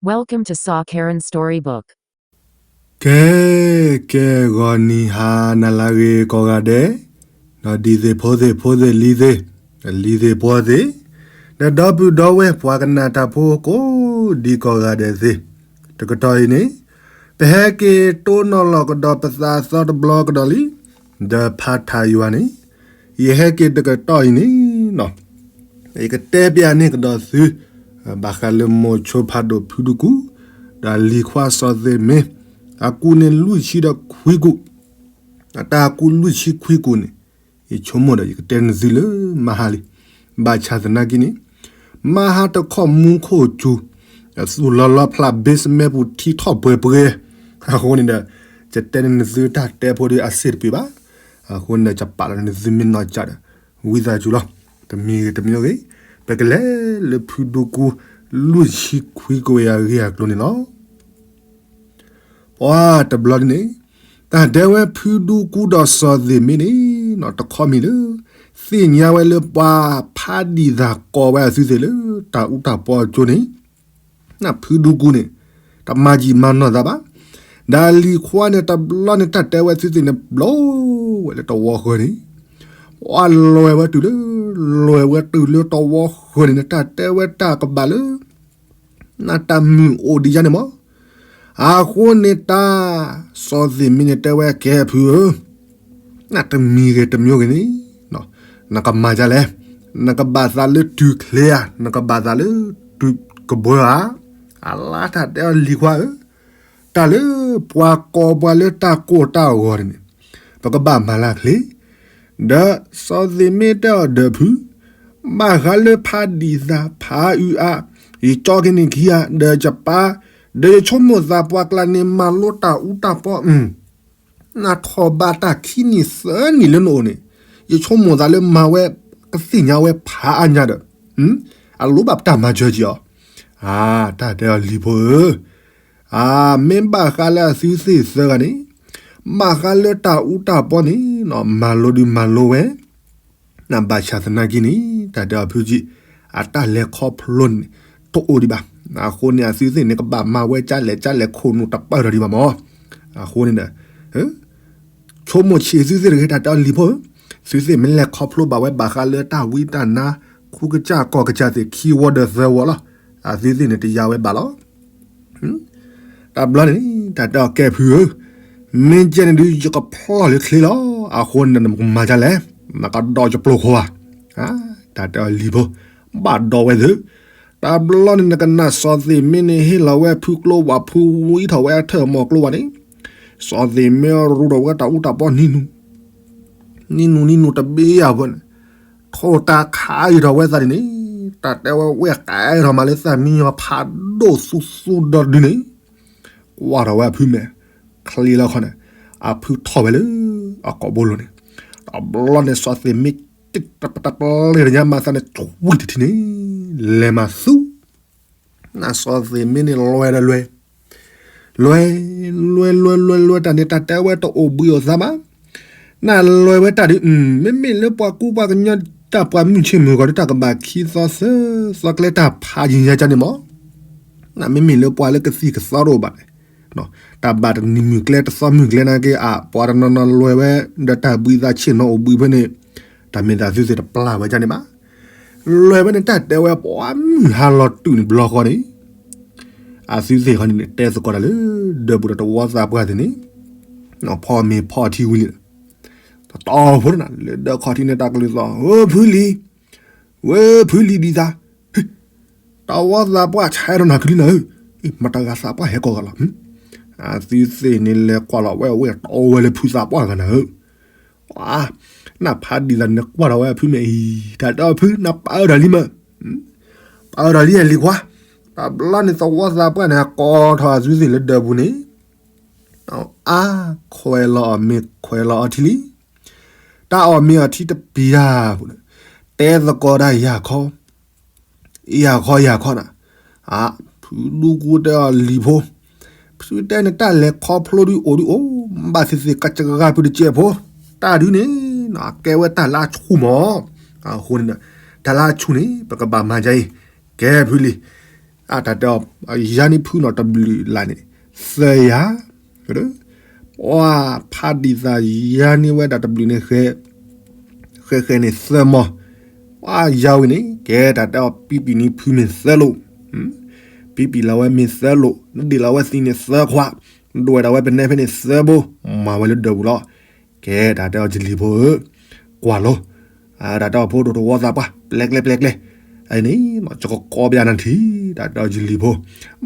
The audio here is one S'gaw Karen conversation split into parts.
Welcome to Saw Karen Storybook. ကဲ, ကဲဂီၤနံၤဟါနၤလၢအဂ့ၤကိးဂၤဒဲး, ဒီးဒ်သ့ၣ်ဖိသ့ၣ်ဖိသ့ၣ်လံၤသ့ၣ်, လံၤသ့ၣ်ပှီၤသ့ၣ်, ဒီးဒီပုၢ်ဒီဝဲၢ်ပှၤကနၣ်တၢ်ဖိကိးဒံကိးဂၤဒဲးသ့ၣ်, တကတီၢ်အံၤန့ၣ်, ပဟဲက့ၤတိၢ်နီၣ်လီၤကဒီးပသးသီတဘျီကဒီးလံ, ဒီးဖးထးယွၤန့ၣ်, ယဟဲက့ၤတကတီၢ်အံၤန့ၣ် ယကတဲပျးန့ၢ်ကဒီးသု, ဘၣ်ဃးလၢမိၤဆိဖးဒိၣ်ဖုဒူကူ, ဒီးလံၤခွါစီၤသ့ၣ်မ့, အကူးန့ၣ်လွံၢ်ဆံဒီးခွံကူး, အတၢ်ကူးလွံၢ်ဆံခွံကူးန့ၣ်, ယဆိကမိၣ်ဒီးယကတဲနသုလၢမဟါလံ, ဘၣ်ဆၣ်သနာ်က့န့ၣ်, မဟါတခီမူခိၣ်စူၤ, အသူၣ်လီၤလီၤဖျး basement ပူၤထံထီၣ်ပှဲၤပှဲၤ, အဃိန့ၣ်ဒီး, ယတဲန့ၢ်နသုတၢ်တဲဖိဒီးအစ့ၣ်တပ့ၤဘၣ်, အဃိန့ၣ်ဒီး ယပာ်လီၤနသုမ့ၢ်နီၢ်ကစၢ်ဒီး, ဝံသးစူၤလီၤ, တမံၤဂ့ၤတမံၤဂ့ၤ, ပကလဲၤလၢဖုဒူကူ, လွံၢ်ဆံခွံကဝဲၤအဂ့ၢ်အကျိၤန့ၣ်လီၤ. ပှၤတဘျီဒ်န့ၣ်, တၢ်တဲဝဲဖုဒူကူဒီးစီၤသ့ၣ်မ့န့ၣ်, တခီမံၤလၢ, သ့ၣ်ညါဝဲလၢပှၤဖးဒံးသးကိးဝဲအသုသ့ၣ်လၢတၢ်အူတၢ်ပီအကျိၤန့ၣ်, ဖုဒူကူန့ၣ်, တမၤယံာ်မၤနီၢ်သးဘၣ်, ဒီးလံၤခွါန့ၣ်တဘျီန့ၣ် တၢ်တဲဝဲသုသ့ၣ်န့ၣ်ဘျီဝဲလၢတဝီဃၢၤန့ၣ်, ပှၤလဲၤဝဲတုၤလၢ, လဲၤဝဲတုၤလၢတဝီဃၢၤန့ၣ် တၢ်တဲဝဲတၢ်ကဘၣ်လၢ နတၢ်မုာ်အိၣ်ဒံးယါန့ၣ်မး, အဃိန့ၣ်တၢ်, စီၤသ့ၣ်မ့န့ၣ်တဲဝဲကဲဖုဧၢ, နတမံၤဂ့ၤတမံၤဂ့ၤန့ၣ်, နကမၤဒ်လဲၣ်, နကဘၣ်သးလၢတုၤချ့ဧါ, နကဘၣ်သးလၢတုၤကဘၢဧါ, အလါတၢ်တဲအီၤလံၤခွါဧၢ, တၢ်လၢပှၤကိးပှၤလၢတၢ်ကိၢ်တၢ်ဂီၤန့ၣ်, ပကဘၣ်မၤလၢချ့, ဒီးစီၤသ့ၣ်မ့တဲအီၤဒီးဖု, ဘၣ်ဃးလၢဖးဒံးသးဖးအုးအါ, ယကၠီက့ၤန့ၣ်ခံဂၤ, ဒီးယပၢ်, ဒီးယဆိကမိၣ်သးပှၤကျါန့ၣ်မၤလိတၢ်အူတၢ်ပီ, နထီၣ်ဘးတၢ်ခံနံၣ်သၢနံၣ်လၢနအိၣ်န့ၣ်, ယဆိကမိၣ်သးလၢမၤဝဲ, ကသ့ၣ်ညါဝဲဖးအါညါဒီး, အလိၣ်ဘၣ်ပတၢ်မၤစၢၤက့ၤအီၤ, အါ, တၢ်တဲအီၤလံၤဖိဧၢ, အါ, မ့ၢ်ဘၣ်ဃးလၢအသုသ့ၣ်သၢဂၤန့ၣ်, ဘၣ်ဃးလၢတၢ်အူတၢ်ပီန့ၣ်, မၤလိဒုးမၤလိဝဲ, နဘၣ်ဆၣ်သနာ်က့န့ၣ်, တၢ်တဲအီၤဖုကံ, အတၢ်လဲၤခီဖျိန့ၣ်, တအိၣ်ဒံးဘၣ်, အဃိန့ၣ် အသုသ့ၣ်န့ၣ်ကဘၣ်မၤဝဲကၢ်လဲၣ်ကၢ်လဲၣ်ခိၣ်နူာ်တပၢၢ်ထီၣ်ဒံးဘၣ်မး, အဃိန့ၣ်ဒီး, ဆိကမိၣ်ဆံးသုသ့ၣ်တဂ့ၤ တၢ်တဲအီၤလံၤဖိဧၢ, သုသ့ၣ်မ့ၢ်လဲၤခီဖျိဘၣ်ဝဲဘၣ်ဃးလၢတၢ်ဝံတၢ်နါ, ခူကစၢ်ကီၢ်ကစၢ်သ့ၣ်ခံဝီဒီးသၢဝီလီၤ, အသုသ့ၣ်န့ၣ်တယါဝဲဘၣ်လီၤ. တဘျီန့ၣ် တၢ်တဲအီၤကဲဖုဧၢ, မ့ၢ်ကဲန့ၣ်ဒုးယကဖျီၣ်လၢချ့လီၤ, အဃိန့ၣ်နကမၤဒ်လဲၣ်, နကဒီးယပျိၢ်ခိၣ်ဧါ, တၢ်တဲအီၤလံၤဖိ, ဘၣ်ဒီးဝဲသ့ၣ်, တဘျီန့ၣ်နကနၣ်စီၤသ့ၣ်မ့န့ၣ်ဟ့ၣ်လီၤဝဲဖုကျိဝးဖုဝံထီၣ်ဝဲအထၢၣ်မီၤကျိဝးန့ၣ်, စီၤသ့ၣ်မ့ရူဒီးဝဲတၢ်အူတၢ်ပီနံၤနူၤ နံၤနူၤနံၤနူၤတဘ့ၣ်ယၤဖိန့ၣ်, ထိၣ်တၢ်ခးအံၤထီၣ်ဝဲသးဒ်န့ၣ်, တၢ်တဲဝဲဝဲၣ်ကဲထီၣ်မးလၢသၣ်မံယီၤဖးဒိၣ်သူသူဒီးဒုန့ၣ်, ကွၢ်ထီၣ်ဝဲအဖုမဲာ်, ချ့လီၤခီန့ၣ်, အဖုထီၣ်ဝဲလၢ, အကိာ်ဘိလိၤန့ၣ်, တဘျီန့ၣ်စီၤသ့ၣ်မ့ တပတပျဲၢ်တညါမၤသးန့ၣ် ထွံၣ်တထံန့ၣ်, လဲၤမၤသူ နစီၤသ့ၣ်မ့န့ၣ်လွဲဒီးလွဲ, လွဲ, လွဲလွဲလွဲလွဲတၢ်န့ၣ် တၢ်တဲဝဲတအိၣ်ဘှံးအိၣ်သါဘၣ်, နလွဲဝဲတၢ်ဒ်, မ့မ့ၢ်လၢပှၤကူပှၤကညီတၢ်ပှၤမုၢ်ဆ့ၣ်မုၢ်ဂီၤဒီးတၢ်ကဘၣ်ခံသီသၢသီကျဲတၢ်ဖးယံၤညါကန့ၣ်မး, နမ့မ့ၢ်လၢပှၤလၢကသံၣ်ကသီတအိၣ်ဘၣ်န့ၣ်, တၢ်ဘၣ်တနံၤမုၢ်ကျဲတသီမုၢ်ကျဲနာ်က့ အါ ပှၤတနီၤနီၤလွဲဝဲ, ဒီးတၢ်ဘှံးသးဆ့ၣ်နီၤအိၣ်ဘှံးဖဲန့ၣ်, တၢ်မ့ၢ်သးသုသ့ၣ်တပျၢ်ဝဲကန့ၣ်ဘၣ်, လွဲဝဲန့ၣ်တၢ်တဲဝဲပှၤမုၢ်ဟါလီၤတုၤန့ၣ်ဘျီဃီန့ၣ်, အသုသ့ၣ်ဃီန့ၣ်န့ၣ် တဲသကိးတၢ်လၢ, ဒၢးပူၤဒီးတဝီသးပှၢ်သ့ၣ်န့ၣ်, ဖီမ့ၤဖီထံဝံၤလံ, တတီၤဖိန့ၣ် လၢဒၢးခီၣ်ထံးန့ၣ်တၢ်ကလုၢ်သီၣ် ဧၢဖုလံၤ, ဝဲဖုလံၤဒံးသး, တဝီသးပှၢ်ဆဲးထီၣ်နၤကလံနၤဧၢ, မတၤဂၤသးပှၢ်ဟဲကိးဂၤလီၤ, အသုသ့ၣ်န့ၣ်လဲၤကွၢ်လီၤဝဲအဝဲၢ်တီဝဲလၢဖုသးပှၢ်ဂၤနၤဧၢ, နဖးဒံးသးန့ၣ်ကွၢ်ထီၣ်ဝဲအဖုမဲာ်အံၤ တၢ်တဲအီၤဖု နပာ်အၢတၢ်လံမး, ပာ်အၢတၢ်လံအလံၤခွါ, တဘျီန့ၣ်သဝီသးပှၢ်န့ၣ် ကိးထီၣ်အသုသ့ၣ်လၢဒၢးပူၤန့ၣ်, အါ, ခွဲးလီၤအီၣ်မ့ၤခွဲးလီၤအီထံလံ, တၢ်အီၣ်မ့ၤအီထံတပျၢ်ပူၤန့ၣ်, တဲသကိးတၢ်ယၤခီ ယၤခီယၤခီနၤ, အါ, ဖုဒူကူတဲအီၤလံၤဖိ, ဖုတဲန့ၣ်တၢ်လဲၤခီဖျိဒုးအိၣ်ဒုးအိၣ်, ဘၣ်သ့ၣ်သ့ၣ်ကစၢ်ဂၤဖုတကဲးဖိ, တၢ်ဒုးန့ၣ်, ကဲဝဲတၢ်လၢအဆူၣ်မး, အဃိန့ၣ်, တၢ်လၢအဆူၣ်န့ၣ် ပကဘၣ်မၤဒ်အံၤ, ကဲဖုလံၤ, တၢ်တဲအီၤ ယၤန့ၣ်ဖုနီၤတဘျုးလၢ်န့ၣ် သၢယၤ, ပှၤဖးဒံးသးယၤန့ၣ်ဝဲဒၣ်တဘျုးန့ၣ် ဃဲဃဲန့ၣ်သၢမီၤ, ပှၤယၤဝံၤန့ၣ် ကဲတၢ်တဲအီၤ ပံပံၤန့ၣ်ဖုမ့ၢ်သၢလိာ်, ပံပံၤလီၤဝဲမ့ၢ်သၢလိာ်, နဒ့ၣ်လီၤဝဲသံန့ၣ်သၢခွး, ဒွဲၣ်ဒၣ်ဝဲပနဲဖဲန့ၣ်သၢဘိ, မၤဝဲလၢဒၢးပူၤလီၤ. ကဲတၢ်တဲအီၤယလံၤဖိဧၢ, ကွၢ်လီၤ တၢ်တဲအီၤဖိဒိၣ်တဝီသးပှၢ် ပျဲကျဲပျဲကျဲ, အန့ၣ် ယကကိးပယၤနထံၣ် တၢ်တဲအီၤယလံၤဖိ,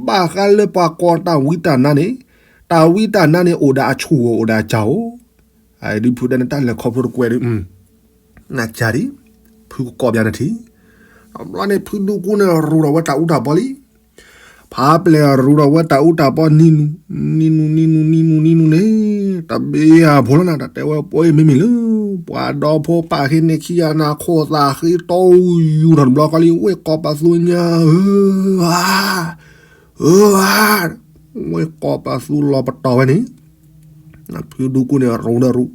ဘၣ်ဃးလၢပှၤကိးတၢ်ဝံတၢ်နါန့ၣ်, တၢ်ဝံတၢ်နါန့ၣ် အိၣ်ဒီးအဆူၣ်ဧိၤ အိၣ်ဒီးအစၢ်ဧိၤ, ဒုးဖုးဒၣ်န့ၣ်တၢ်လဲၤခီဖျိတကွဲးဒုး, နစၢ်ဒံး, ဖုကကိးပယၤနထံၣ်, တဘျီန့ၣ် ဖုဒူကူန့ၣ်ရူးထီၣ်ဝဲတၢ်အူတၢ်ပီလံ ဖးပျဲၢ်ရူးထီၣ်ဝဲတၢ်အူတၢ်ပီနံၤနုၤ, နံၤနုၤ နံၤနုၤ နံၤနုၤ နံၤနုၤန့ၣ်, တဘ့ၣ်အဖိလီၤနၤ တၢ်တဲဝဲပှၤမ့မ့ၢ်လၢ ပှၤဒီဖိပၢ်ဟ့န့ၣ်ခံဂၤန့ၣ် ခိၣ်သးဃ့တီယူၤထီၣ်တဘျီဃီလံ ဝ့ၢ်ကိးပသူညါဧၢ, ဧၢ, ဝ့ၢ်ကိးပသူလီၤပတီၢ်ဝဲန့ၣ်, ဖုဒူကူန့ၣ် ရူးဒီးရူး,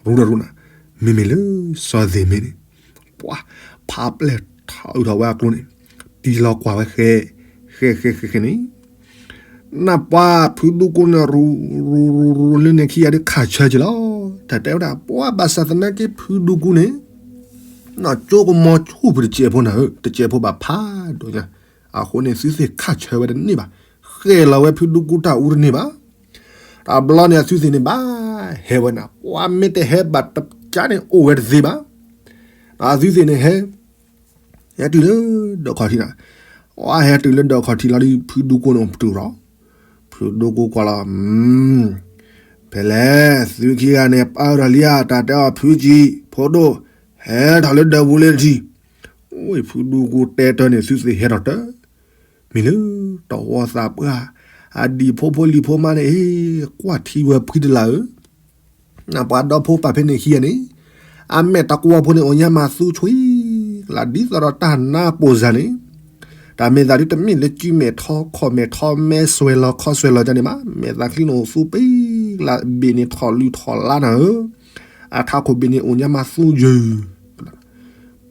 ရူးဒီးရူးနၤ, မ့မ့ၢ်လၢစီၤသ့ၣ်မ့ၢ်န့ၣ် ပှၤဖးပျဲၢ်ထီၣ်အုးထီၣ်ဝဲအကျိန့ၣ်, တံၤလီၤကွၢ်ဝဲဃဲ, ဃဲဃဲဃဲဃဲန့ၣ်, နပှၤဖုဒူကူန့ၣ်ရူး, ရူးရူးရူးလၢန့ၣ်ခံဂၤဒုးခးဆၢက့ၤလီၤ, တၢ်တဲဝဲဒၣ် ပှၤဘၣ်ဆၣ်သနာ်က့ဖုဒူကူန့ၣ်, နကၠိကမီၤဆူၣ်ဖုတစဲးဖိနၤဧၢ, တစဲးဖိဘၣ်ဖးဒိၣ်ညါ, အဃိန့ၣ်သုသ့ၣ်ခးဆၢဝဲတန့ၢ်ဘၣ်, ဃဲၣ်လီၤဝဲဖုဒူကူတၢ်အူတန့ၢ်ဘၣ် တဘျီန့ၣ်အသုသ့ၣ်န့ၣ်ဘၣ်ဟဲဝဲနၤ, ပှၤမ့ၢ်တဟဲဘၣ်တကးန့ၣ်အိၣ်ဝဲတသ့ဘၣ်, အသုသ့ၣ်န့ၣ်ဟဲ, ဟဲတုၤလၢဒၢးခီၣ်ထံးနၤ, ပှၤဟဲတုၤလၢဒၢးခီၣ်ထံးလီၤဒုး ဖုဒူကူန့ၣ်အိၣ်ပတုာ်လီၤ, ဖုဒူကူကွၢ်လီၤ, ဖဲလဲၣ် သုခံဂၤန့ၣ် ပၢၢ်ထီၣ်လံဧါ တၢ်တဲအီၤဖုကံ, ဖိဒိၣ်, ဟဲထီၣ်လၢဒၢးပူၤလၢတထံၣ်, ဝ့ၢ်ဖုဒူကူတဲတၢ်န့ၣ် သုသ့ၣ်ဟဲထီၣ်တၢ် မ့ၢ်လၢတဝီသးပှၢ်, အဒံၣ်ဖိဖိလံၤဖိမါန့ၣ် ကွၢ်ထံဝဲဖှံတလၢ်ဧၢ, နပှၤဒီဖိပၢ်ဖဲန့ၣ်ခံဂၤန့ၣ်, အမဲာ်တကွီဖိန့ၣ်အိၣ်ညါမၤသူဆွံ, လၢဒ်သိးဒီးတၢ်နါပိၢ်စၢ်န့ၣ်, တၢ်မဲာ်သးဒုးတမ့ၢ်လၢကုမဲာ်ထီခီၣ်မဲာ်ထီမဲဆွဲလီၤခီဆွဲလီၤကန့ၣ်ဘၣ်, မဲာ်သးချံန့ၣ်အိၣ်သူပ့ၤလၢဘ့ၣ်န့ၣ်ထီၣ်လုၢ်ထီၣ်လါနၤဧၢ, အထးခိၣ်ဘ့ၣ်န့ၣ်အိၣ်ညါမၤသူယုၢ်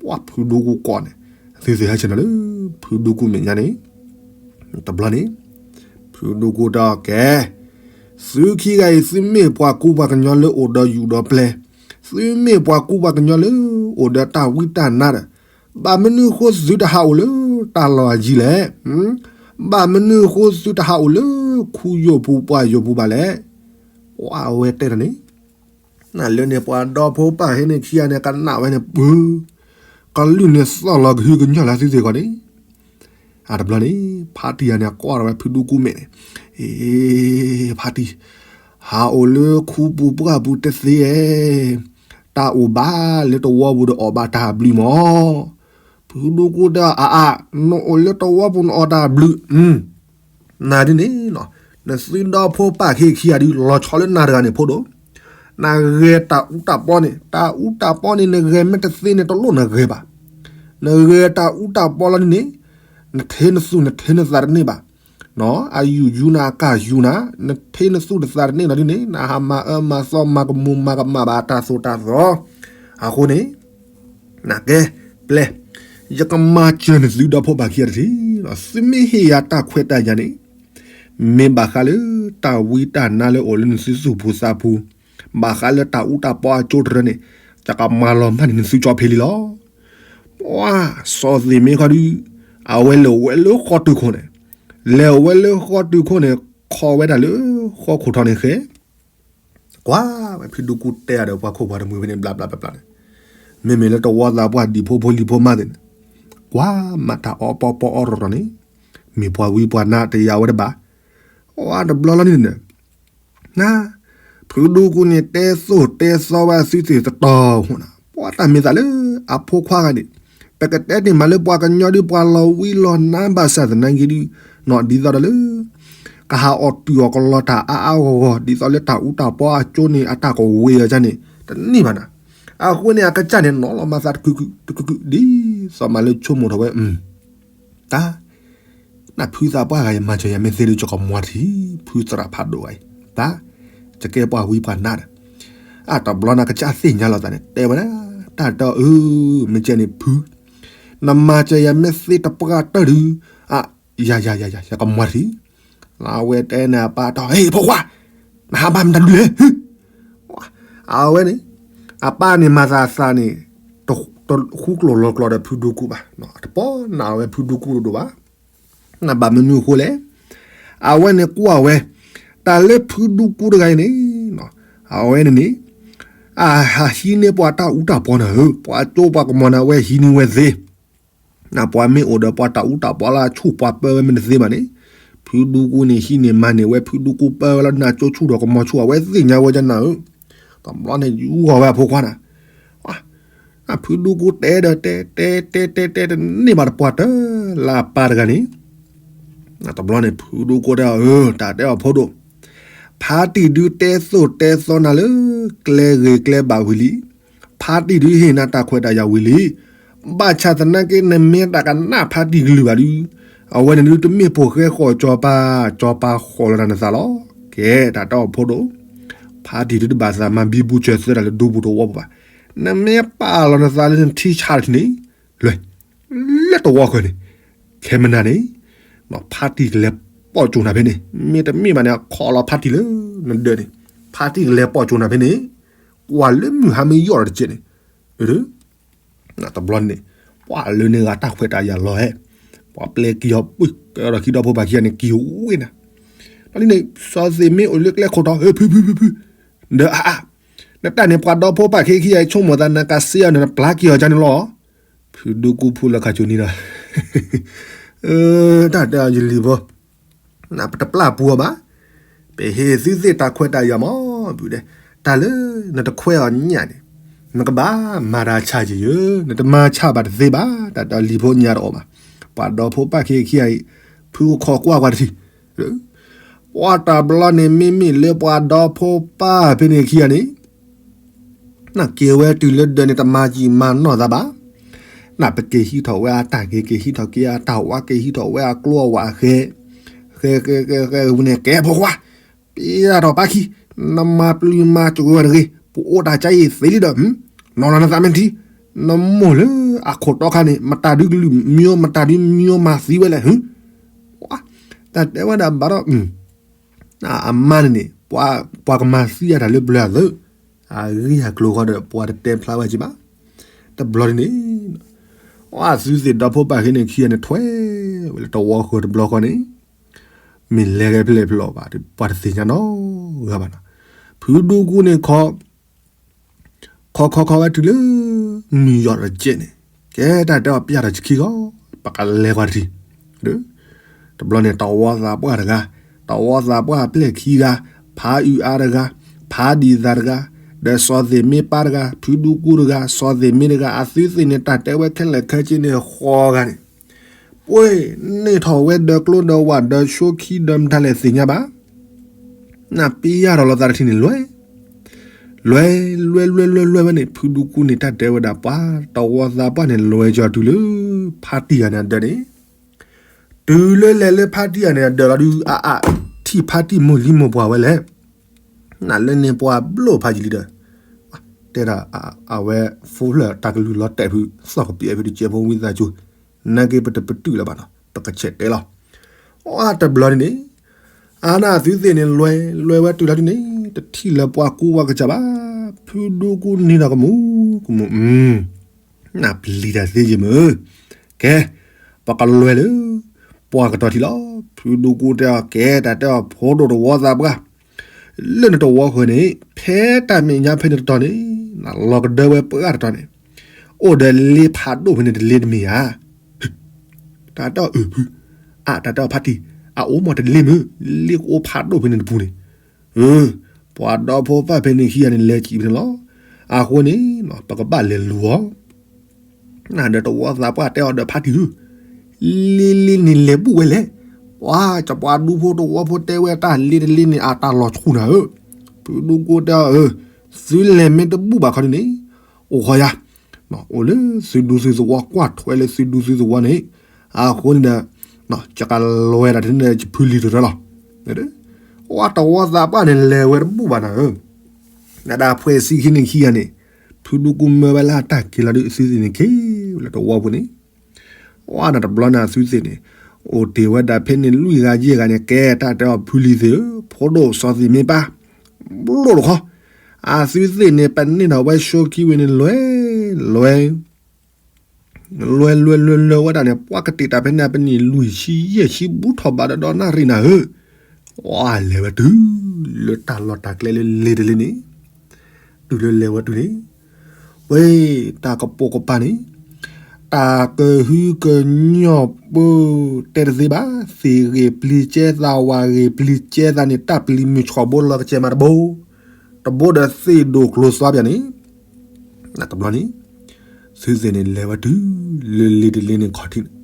ပှၤဖုဒူကူကိးန့ၣ်, သုသ့ၣ်ဟဲဆ့ၣ်နီၤလၢ ဖုဒူကူမဲာ်ညါန့ၣ်, တဘျီန့ၣ်, ဖုဒူကူတဲကဲ, သုခံဂၤအံၤ သုမ့ၢ်ပှၤကူပှၤကညီလၢအိၣ်ဒီးယူၢ်ဒီးပျဲၢ်, သုမ့ၢ်ပှၤကူပှၤကညီလၢ အိၣ်ဒီးတၢ်ဝံတၢ်နါဒီး, ဘၣ်မနုၤဃိသုတဟးအိၣ်လၢတၢ်လီၢ်အယံၤလဲၣ်, ဘၣ်မနုၤဃိသုတဟးအိၣ်လၢခူယိာ်ပူၤပှၢ်ယိာ်ပူၤဘၣ်လဲၣ်, အဝဲတဲတၢ်န့ၣ် နလၢန့ၣ် ပှၤဒီဖိပၢ်ဟဲန့ၣ်ခံဂၤန့ၣ် ကနၣ်ဝဲန့ၣ်ပၢ, ကလုၢ်န့ၣ်သီၣ်လီၤကဟုကညီၢ်လၢသုသ့ၣ်ကီးန့ၣ်, အတဘျီန့ၣ် ဖါတံၢ်ယၤန့ၣ် ကွၢ်ထီၣ်ဝဲဖုဒူကူမဲာ်န့ၣ်, အ့ ဖါတံၢ်, ဟးအိၣ်လၢခူပူၤပှၢ်ပူၤတသ့ဧဲ, တၢ်အိၣ်ဘၣ်လၢတဝီပူၤဒီးအီၣ်ဘၣ်တၢ်ဘျုးမး, ဖုဒူကူတဲအါအါ, နအိၣ်လၢတဝီပူၤနအီၣ်တၢ်ဘျုး နၤဒ်န့ၣ်, နသုဒီဖိပၢ်ဟ့ခံဂၤဒုး လီၤဆီလၢနၤတဂၤန့ၣ်ဖိဒိၣ်, နဂဲၤတၢ်အူတၢ်ပီန့ၣ်, တၢ်အူတၢ်ပီန့ၣ် နဂဲၤမ့ၢ်တသ့န့ၣ် တလိၣ်နဂဲၤဘၣ်, နဂဲၤတၢ်အူတၢ်ပီလီၤဒ်န့ၣ်, နထ့နသူၣ် နထ့နသးတန့ၢ်ဘၣ်, အယူၢ်ယူၢ်နၤ အကၢ်ယူၢ်နၤ, နထ့နသူၣ်နသးတန့ၢ်လီၤဒ်န့ၣ် နဟးမၤအၢမၤသီ မၤကမူၤမၤကမၣ်ဘၣ်တၢ်သိၣ်တၢ်သီ, အဃိန့ၣ် နကဲ, ပျဲ, ယကမၤစၢၤနသုဒီဖိပၢ်ခံဂၤတထံၣ်, သုမ့ၢ်ဟ့ၣ်ယၤတၢ်ခွဲးတၢ်ယာ်န့ၣ်, မ့ၢ်ဘၣ်ဃးလၢတၢ်ဝံတၢ်နါလၢအိၣ်လၢနသုသူၣ်ပူၤသးပူၤ, ဘၣ်ဃးလၢတၢ်အူတၢ်ပီအကၠိတရၢန့ၣ်, ယကမၤလီၤမၢ်န့ၢ်နသုကၠီဖ့လံလီၤ. ပှၤစီၤသ့ၣ်မ့ၢ်ခီဒုး, အဝဲလဲၤဝဲလၢဃီတုၤခိၣ်န့ၣ်, လဲၤဝဲလၢဃီတုၤခိၣ်န့ၣ်, ခီဝဲဒၣ်လၢဃီခိၣ်ထီန့ၣ်ဃဲ ကွၢ်ဝဲဖုဒူကူတဲအါဒီးပှၤခိၣ်ပှၤတမှံၤဖဲန့ၣ် ဘျးဘျးဘျးဘျးန့ၣ်, မ့မ့ၢ်လၢတဝီသးပှၢ်ဒံၣ်ဖိဖိလံၤဖိမါသ့ၣ်န့ၣ်, ကွၢ်မၤတၢ်အီပီပီအီရီၣ်ရီၣ်န့ၣ်, မ့ၢ်ပှၤဝံပှၤနါတယာ်ဝဲတဘၣ်, အတဘျီလီၤန့ၣ်, န, ဖုဒူကူန့ၣ်တဲသိၣ်တဲသီဝဲအသုသ့ၣ်တတီၤဖိနၤ, ပှၤတၢ်မ့ၢ်သးလၢအဖိခွါဂၤန့ၣ်, ပကတဲန့ၢ်မးလၢပှၤကညီဒုးပှၤလီၤဝံလီၤနါဘၣ်ဆၣ်သနာ်က့ဒုး, ဒ်သိးဒီးလၢ ကဟးအီၣ်တုာ်အီၣ်ကလီတၢ်အါအါဂီၢ်ဂီၢ် ဒ်သိးလၢတၢ်အူတၢ်ပီအကၠိန့ၣ် အတၢ်ကဝ့ၤအီၤန့ၣ် တန့ၢ်ဘၣ်နၤ, အဃိန့ၣ် အကစၢ်န့ၣ် နီၤလီၤမၤသးတခုခုတခုခု ဒ်သိးမးလၢဆိကမိၣ်ထီၣ်ဝဲ, တၢ်, နဖုသးပှၢ်ဂၤအံၤ မၤစၢၤယၤမ့ၢ်သ့ဒုး ယကမွါထံ ဖုသရၣ်ဖးဒိၣ်ဂၤအံၤ, တၢ်, ယကဲပှၤဝံပှၤနါဒီး, အတဘျီန့ၣ် အကစၢ်သ့ၣ်ညါလီၤသးန့ၣ် တဲဝဲဒၣ်, တၢ်တၢ်အၢ, မ့ၢ်ကဲန့ၣ်ဖု, နမၤစၢၤယၤမ့ၢ်သ့တပှၢ်တၢၢ်ဒုး, အ ယၤယၤယၤယၤ ယကမၤတထံၣ်. အဝဲတဲန့ၣ်အပၢ်တၢ် ဟ့ၣ်ဖိခွါ, နဟးဘၣ်မတၤဒုလဲၣ်. အဝဲန့ၣ် အပၢ်န့ၣ်မၤသးသးန့ၣ် တဃူကျိာ်လီၤကျိာ်ဒီးဖုဒူကူဘၣ်, တပီၢ်နးဝဲဖုဒူကူတဒိၣ်ဘၣ်. နဘၣ်မနုၤအဃိလဲၣ်. အဝဲန့ၣ်ကွၢ်ဝဲ တၢ်လၢဖုဒူကူတဂၤအံၤန့ၣ် အဝဲန့ၣ်န့ၣ် အဟးဟံးန့ၢ်ပှၤတၢ်အူတၢ်ပီနၤဧၢ, ပှၤကၠိပှၤကမီၤန့ၣ် အဝဲဟံးန့ၢ်ဝဲသ့. ပှၤမ့ၢ်အိၣ်ဒီးပှၤတၢ်အူတၢ်ပီလၢအဆူၣ်ပှၤပၢဝဲမ့ၢ်တသ့ဘၣ်န့ၣ်, ဖုဒူကူန့ၣ်ဟံးန့ၢ်မၤန့ၢ်ဝဲဖုဒူကူပၢဝဲလၢနကၠိဆူၣ်ဒီးကမီၤဆူၣ် အဝဲသ့ၣ်ညါဝဲကနၤဧၢ. တဘျီန့ၣ် ယူၢ်ဂီၤဝဲအဖိခွါနၤ ဖုဒူကူတဲဒီးတဲတဲတဲတဲတဲတန့ၢ်ဘၣ်တပှၢ်တၢၢ်လၢအပၢ်တဂၤန့ၣ်, တဘျီန့ၣ် ဖုဒူကူတဲအီၤ ဧၢ တၢ်တဲအီၤဖိဒိၣ်, ဖါတံၢ်ဒုတဲသိၣ်တဲသီနၤလၢ ကျဲဂ့ၤကျဲဘၣ်ဝံၤလံ, ဖါတံၢ်ဒုဟ့ၣ်နၤတၢ်ခွဲးတၢ်ယာ်ဝံၤလံ, ဘၣ်ဆၣ်သနာ်က့နမ့ၢ်တၢ်ကနၣ်ဖါတံၢ်ကလုၢ်ဘၣ်ဒုး, အဝဲန့ၣ်ဒုးတမ့ၢ်ဖိၣ်ဃဲဃီၣ်စီၤပၤ, စီၤပၤဃီၣ်လီၤတၢ်နသးလီၤ. ကဲ တၢ်တဲအီၤဖိဒိၣ်, ဖါတံၢ်ဒုတဘၣ်သးမၤဘံဘူဆၢသၢတၢ်လၢဒူပူၤတဝီပူၤဘၣ်, နမ့ၢ်ပာ်လီၤနသးလၢနထံဆးတထံၣ်န့ၣ်, လွဲၢ်, လၢတဝီဃၢၤန့ၣ်, ခဲမနၤန့ၣ်, ဖါတံၢ်ကလဲၤပိာ်ကၠိနၤဖဲန့ၣ်, မ့တမ့ၢ်ဘၣ်န့ၣ် အခီၣ်လီၤဖါတံၢ်လၢနဒၢးန့ၣ်, ဖါတံၢ်ကလဲၤပိာ်ကၠိနၤဖဲန့ၣ်, ကွၢ်လၢမုၢ်ဟါမ့ၢ်ယီၢ်ဒီးတကဲးန့ၣ်, တဘျီန့ၣ်, ပှၤလၢန့ၣ်ဂၤတၢ်ခွဲးတၢ်ယာ်လီၤဟဲ, ပှၤပျဲက့ၤအီၤပုၢ်ကဒီးခံဒီဖိပၢ်ခံဂၤန့ၣ် က့ၤဝ့ၢ်နၤ, ဒီးန့ၣ် စီၤသ့ၣ်မ့ၢ်အိၣ်လၢကျဲခိၣ်တီ ဖုဖုဖုဖုဖု, ဒီးအါအါ, နတၢ်န့ၣ်ပှၤဒီဖိပၢ်ခံခံဂၤအံၤ ဆိကမိၣ်သးနကစ့အီၤန့ၣ် နပျၢ်က့ၤအီၤကန့ၣ်လီၤ. ဖုဒူကူဖုလီၤခးကၠိနံၤဒီး တၢ်တဲအီၤယလံၤဖိ, ပတပျၢ်ပူၤအီၤဘၣ်, ပဟ့ၣ်သုသ့ၣ်တၢ်ခွဲးတၢ်ယာ်မး, ဘုဒဲ, တၢ်လၢနတခွဲးအီၤညၣ်န့ၣ်, နကဘၣ်မၤတၢ်ဆၣ်ယံၤယံၤ, နတမၤဆၣ်ဘၣ်တသ့ဘၣ်, တၢ်တဲအီၤလံၤဖိညါတအီၣ်ဘၣ်, ပှၤဒီဖိပၢ်ခံခံဂၤအံၤ, ဖုကခီကွၢ်ကွၢ်တထံၣ်, ပှၤတဘျီန့ၣ် မ့မ့ၢ်လၢပှၤဒီဖိပၢ်ဖဲန့ၣ်ခံဂၤန့ၣ် နက့ၤဝဲတုၤလၢဒၢးန့ၣ် တမၤယံာ်မၤနီၢ်သးဘၣ်, နပက့ၤဟံးထီၣ်ဝဲအတၢ်ဂ့ၤ က့ၤဟံးထီၣ်က့ၤအတၢ်ဝါ က့ၤဟံးထီၣ်ဝဲအကျိအဝးအဃဲ, ဃဲဃဲဃဲဃဲဝံၤန့ၣ် ကဲဖိခွါ, ပယၢ်ထီၣ်ပၢ်ခံ, နမၤပျုၤမၤစှၤတဂ့ၤ, ပအိၣ်တၢ်ကါအံၤသ့လံဒီး, နီၢ်လီၤနသးမ့ၢ်ထံ, နမိၢ်လၢအခိၣ်တီခါန့ၣ် မတၤဒုကလုၢ်မံၤ မတၤဒုမံၤမၤသံဝဲလဲၣ်, တၢ်တဲဝဲဒၣ်ဘၣ်ဒီး အမါန့ၣ်န့ၣ် ပှၤကမၤသံအတၢ်လၢပျၢၤအသး, အဂ့ၢ်အကျိၤဃီဒီး ပှၤတတဲဖျါဝဲက့ၤဘၣ်. တဘျီန့ၣ်န့ၣ် အသုသ့ၣ်ဒီဖိပၢ်ခံန့ၣ်ခံဂၤန့ၣ် ထွဲဝဲလၢတဝီဃၢၤတဘျီဃီန့ၣ်, မ့ၢ်လဲၤဂဲၤဖဲလဲၣ်ဖဲလဲၣ်ဘၣ် ပှၤတသ့ၣ်ညါနီတဂၤဘၣ်နီၤ. ဖုဒူကူန့ၣ်ခီ ခီခီခီဝဲတုၤလၢ မုၢ်ယီၢ်တကဲးန့ၣ်, ကဲတၢ်တဲအီၤပျၢ်တၢ်ဆခံဂီၢ်, ပကလဲၤကွၢ်တထံၣ်, တဘျီန့ၣ် တဝီသးပှၢ်တဂၤ, တဝီသးပှၢ်အပျဲၢ်ခံဂၤ, ဖါအုးအါတဂၤ, ဖါဒံးသးတဂၤ, ဒီးစီၤသ့ၣ်မ့ၢ်ပၢ်တဂၤ, ဖုဒူကူတဂၤ, စီၤသ့ၣ်မ့ၢ်တဂၤ အသုသ့ၣ်န့ၣ် တၢ်တဲဝဲခဲလၢာ်ခဲဆ့န့ၣ် ဃီဂၤန့ၣ်, ပှ့ၤန့ၢ်ထီၣ်ဝဲဒီးကျိဒီးဝးဒီးဆိခံဒီးမတၤလဲၣ်သ့ၣ်ညါဘၣ် နပျၢ်ထီၣ်လီၤသးတထံၣ်န့ၣ်လွဲၢ်, လွဲၢ်လွဲၢ်လွဲၢ်လွဲၢ်လွဲၢ်ဝဲန့ၣ် ဖုဒူကူန့ၣ် တၢ်တဲဝဲဒၣ်ပှၤတဝီသးပှၢ်န့ၣ် လဲၤကီၤတုၤလၢ ဖါတံၢ်ဂၤန့ၣ်အဒၢးန့ၣ်, တုၤလၢလဲၤလၢဖါတံၢ်ဂၤန့ၣ်အဒၢးလီၤဒုး အအါ ထံၣ်ဖါတံၢ်မိၢ်လံမိၢ်ပှၢ်ဝဲလဲၣ်, နလၢန့ၣ်ပှၤဘျိၣ်ဖးယံာ်လံဒီး, တဲဒၣ် အဝဲဖိဖျၢၣ်တၢ်ကလုၢ်လီၤတဲာ်ဖု သီၣ်ကပံးဖုတကဲးဖိဝံသးစူၤ, နာ်က့ပတပတုာ်လၢၤဘၣ်နီၤ ပကဆဲးတဲလီၤ. အတဘျီန့ၣ်န့ၣ်, အါန့ၢ်အသုသ့ၣ်န့ၣ် လဲၤလဲၤဝဲတုၤလီၤဒ်န့ၣ် တထံၣ်လၢပှၤကူဝဲကစၢ်ဘၣ်, ဖုဒူကူန့ၣ်ဒီးကမူၤကမူၤ, နပျံၤတၢ်သ့ယမုၢ်, ကဲ, ပကလဲၤလၢ ပှၤကတီၤထံလီၤ. ဖုဒူကူတဲအီၤ ကဲတၢ်တဲအီၤဖိဒိၣ်တဝီသးပှၢ်, လၢနတဝီဃၢၤန့ၣ် ဖဲတၢ်မဲာ်ညါဖဲန့ၣ်တတီၤန့ၣ်, နလီၤကဒၢဝဲပှၢ်တတီၤန့ၣ်, အိၣ်ဒီးလ့ဖးဒိၣ်ဖဲန့ၣ်တလ့တမ့ၢ်ဧါ. တၢ်တဲအီၤအုးဖု, အတၢ်တဲအီၤဖါတံၢ်, အအိၣ်မ့ၢ်တလ့မုၢ်, လ့ကအိၣ်ဖးဒိၣ်ဖဲန့ၣ်တပူၤန့ၣ်, အ, ပှၤဒီဖိပၢ်ဖဲန့ၣ်ခံဂၤန့ၣ် လဲၤကံးဖဲန့ၣ်လီၤ. အဃိန့ၣ် ပကဘၣ်လဲၤလူၤအီၤ နဒီးတဝီသးပှၢ်တဲအီၤဒီးဖါတံၢ်ဧၢ, လ့လ့န့ၣ်လဲၤဘူၣ်ဝဲလဲၣ်. ပှၤကပှၤဒူဖိတဝီဖိတဲဝဲတၢ်လ့တလ့န့ၣ် အတၢ်လီၤဆူၣ်နၤဧၢ. ဖုဒူကူတဲအီၤဧၢ, သုလဲၤမ့ၢ်တဘူၣ်ဘၣ်ခီဒ်န့ၣ်, အိၣ်ဃီယၤ, အိၣ်လၢသုဒူသုသဝီကွၢ်ထွဲလၢသုဒူသုသဝီန့ၣ်, အဃိန့ၣ်ဒီး ယကလဲၤတၢ်တန့ၣ် ယဖုလံၤတရၢလီၤ. ပှၤတဝီသးပှၢ်န့ၣ်လဲၤဝဲတဘူၣ်ဘၣ်နၤဧၢ. နဒၣ်ဖှဲးဆံခံန့ၣ်ခံဂၤန့ၣ်, ဖုဒူကူမၢဝဲလၢအတၢ်က့ၤလီၤဒုး အသုသ့ၣ်န့ၣ်က့ၤလၢတဝီပူၤန့ၣ်, အဝဲန့ၣ်တဘျီန့ၣ်အသုသ့ၣ်န့ၣ်, အိၣ်တ့ၢ်ဝဲဒၣ်ဖဲန့ၣ်လွံၢ်ဂၤယဲၢ်ဂၤန့ၣ် ကဲတၢ်တဲအီၤဖုလံၤသ့ၣ်ဧၢ, ဖိဒိၣ်စီၤသ့ၣ်မ့ၢ်ပၢ် ဘျိၣ်တခီ, အသုသ့ၣ်န့ၣ် ပန့ၢ်ဒီးဝဲဆိခံဝံၤန့ၣ် လွဲလွဲ လွဲလွဲလွဲလွဲဝဲဒၣ်န့ၣ် ပှၤကတ့ၢ်တၢ်ဖဲန့ၣ် ပန့ၢ်လွံၢ်ဆံယဲၢ်ဆံဘူးထီၣ်ဘးဒီးဒီးနၣ်ရံၣ်နၤဧၢ, ဝဲလဲၤဝဲတုၤလၢတၢ်လီၢ်တၢ်ကျဲလၢလ့တလ့န့ၣ်, တုၤလၢလဲၤဝဲတုၤန့ၣ် ဝဲ တၢ်ကပိာ်ကပၤန့ၣ် တၢ်ကဟုကညီၢ်ပၢတဲတသ့ဘၣ်, သ့ၣ်ဂ့ၢ်ပျံၤကဲသး ဝၣ်ဂ့ၢ်ပျံၤကဲသးန့ၣ် တၢ်ပျံၤမုၢ်ဆှီၣ်ဘိလီၤကစဲးမးတဘိ, တဘိဒီးသ့ၣ်ဒိၣ်ကျိၤသွါပၠးန့ၣ်, တဘျီန့ၣ် သုသ့ၣ်န့ၣ်လဲၤဝဲတုၤလၢလ့တလ့န့ၣ်ခီၣ်ထံးန့ၣ်,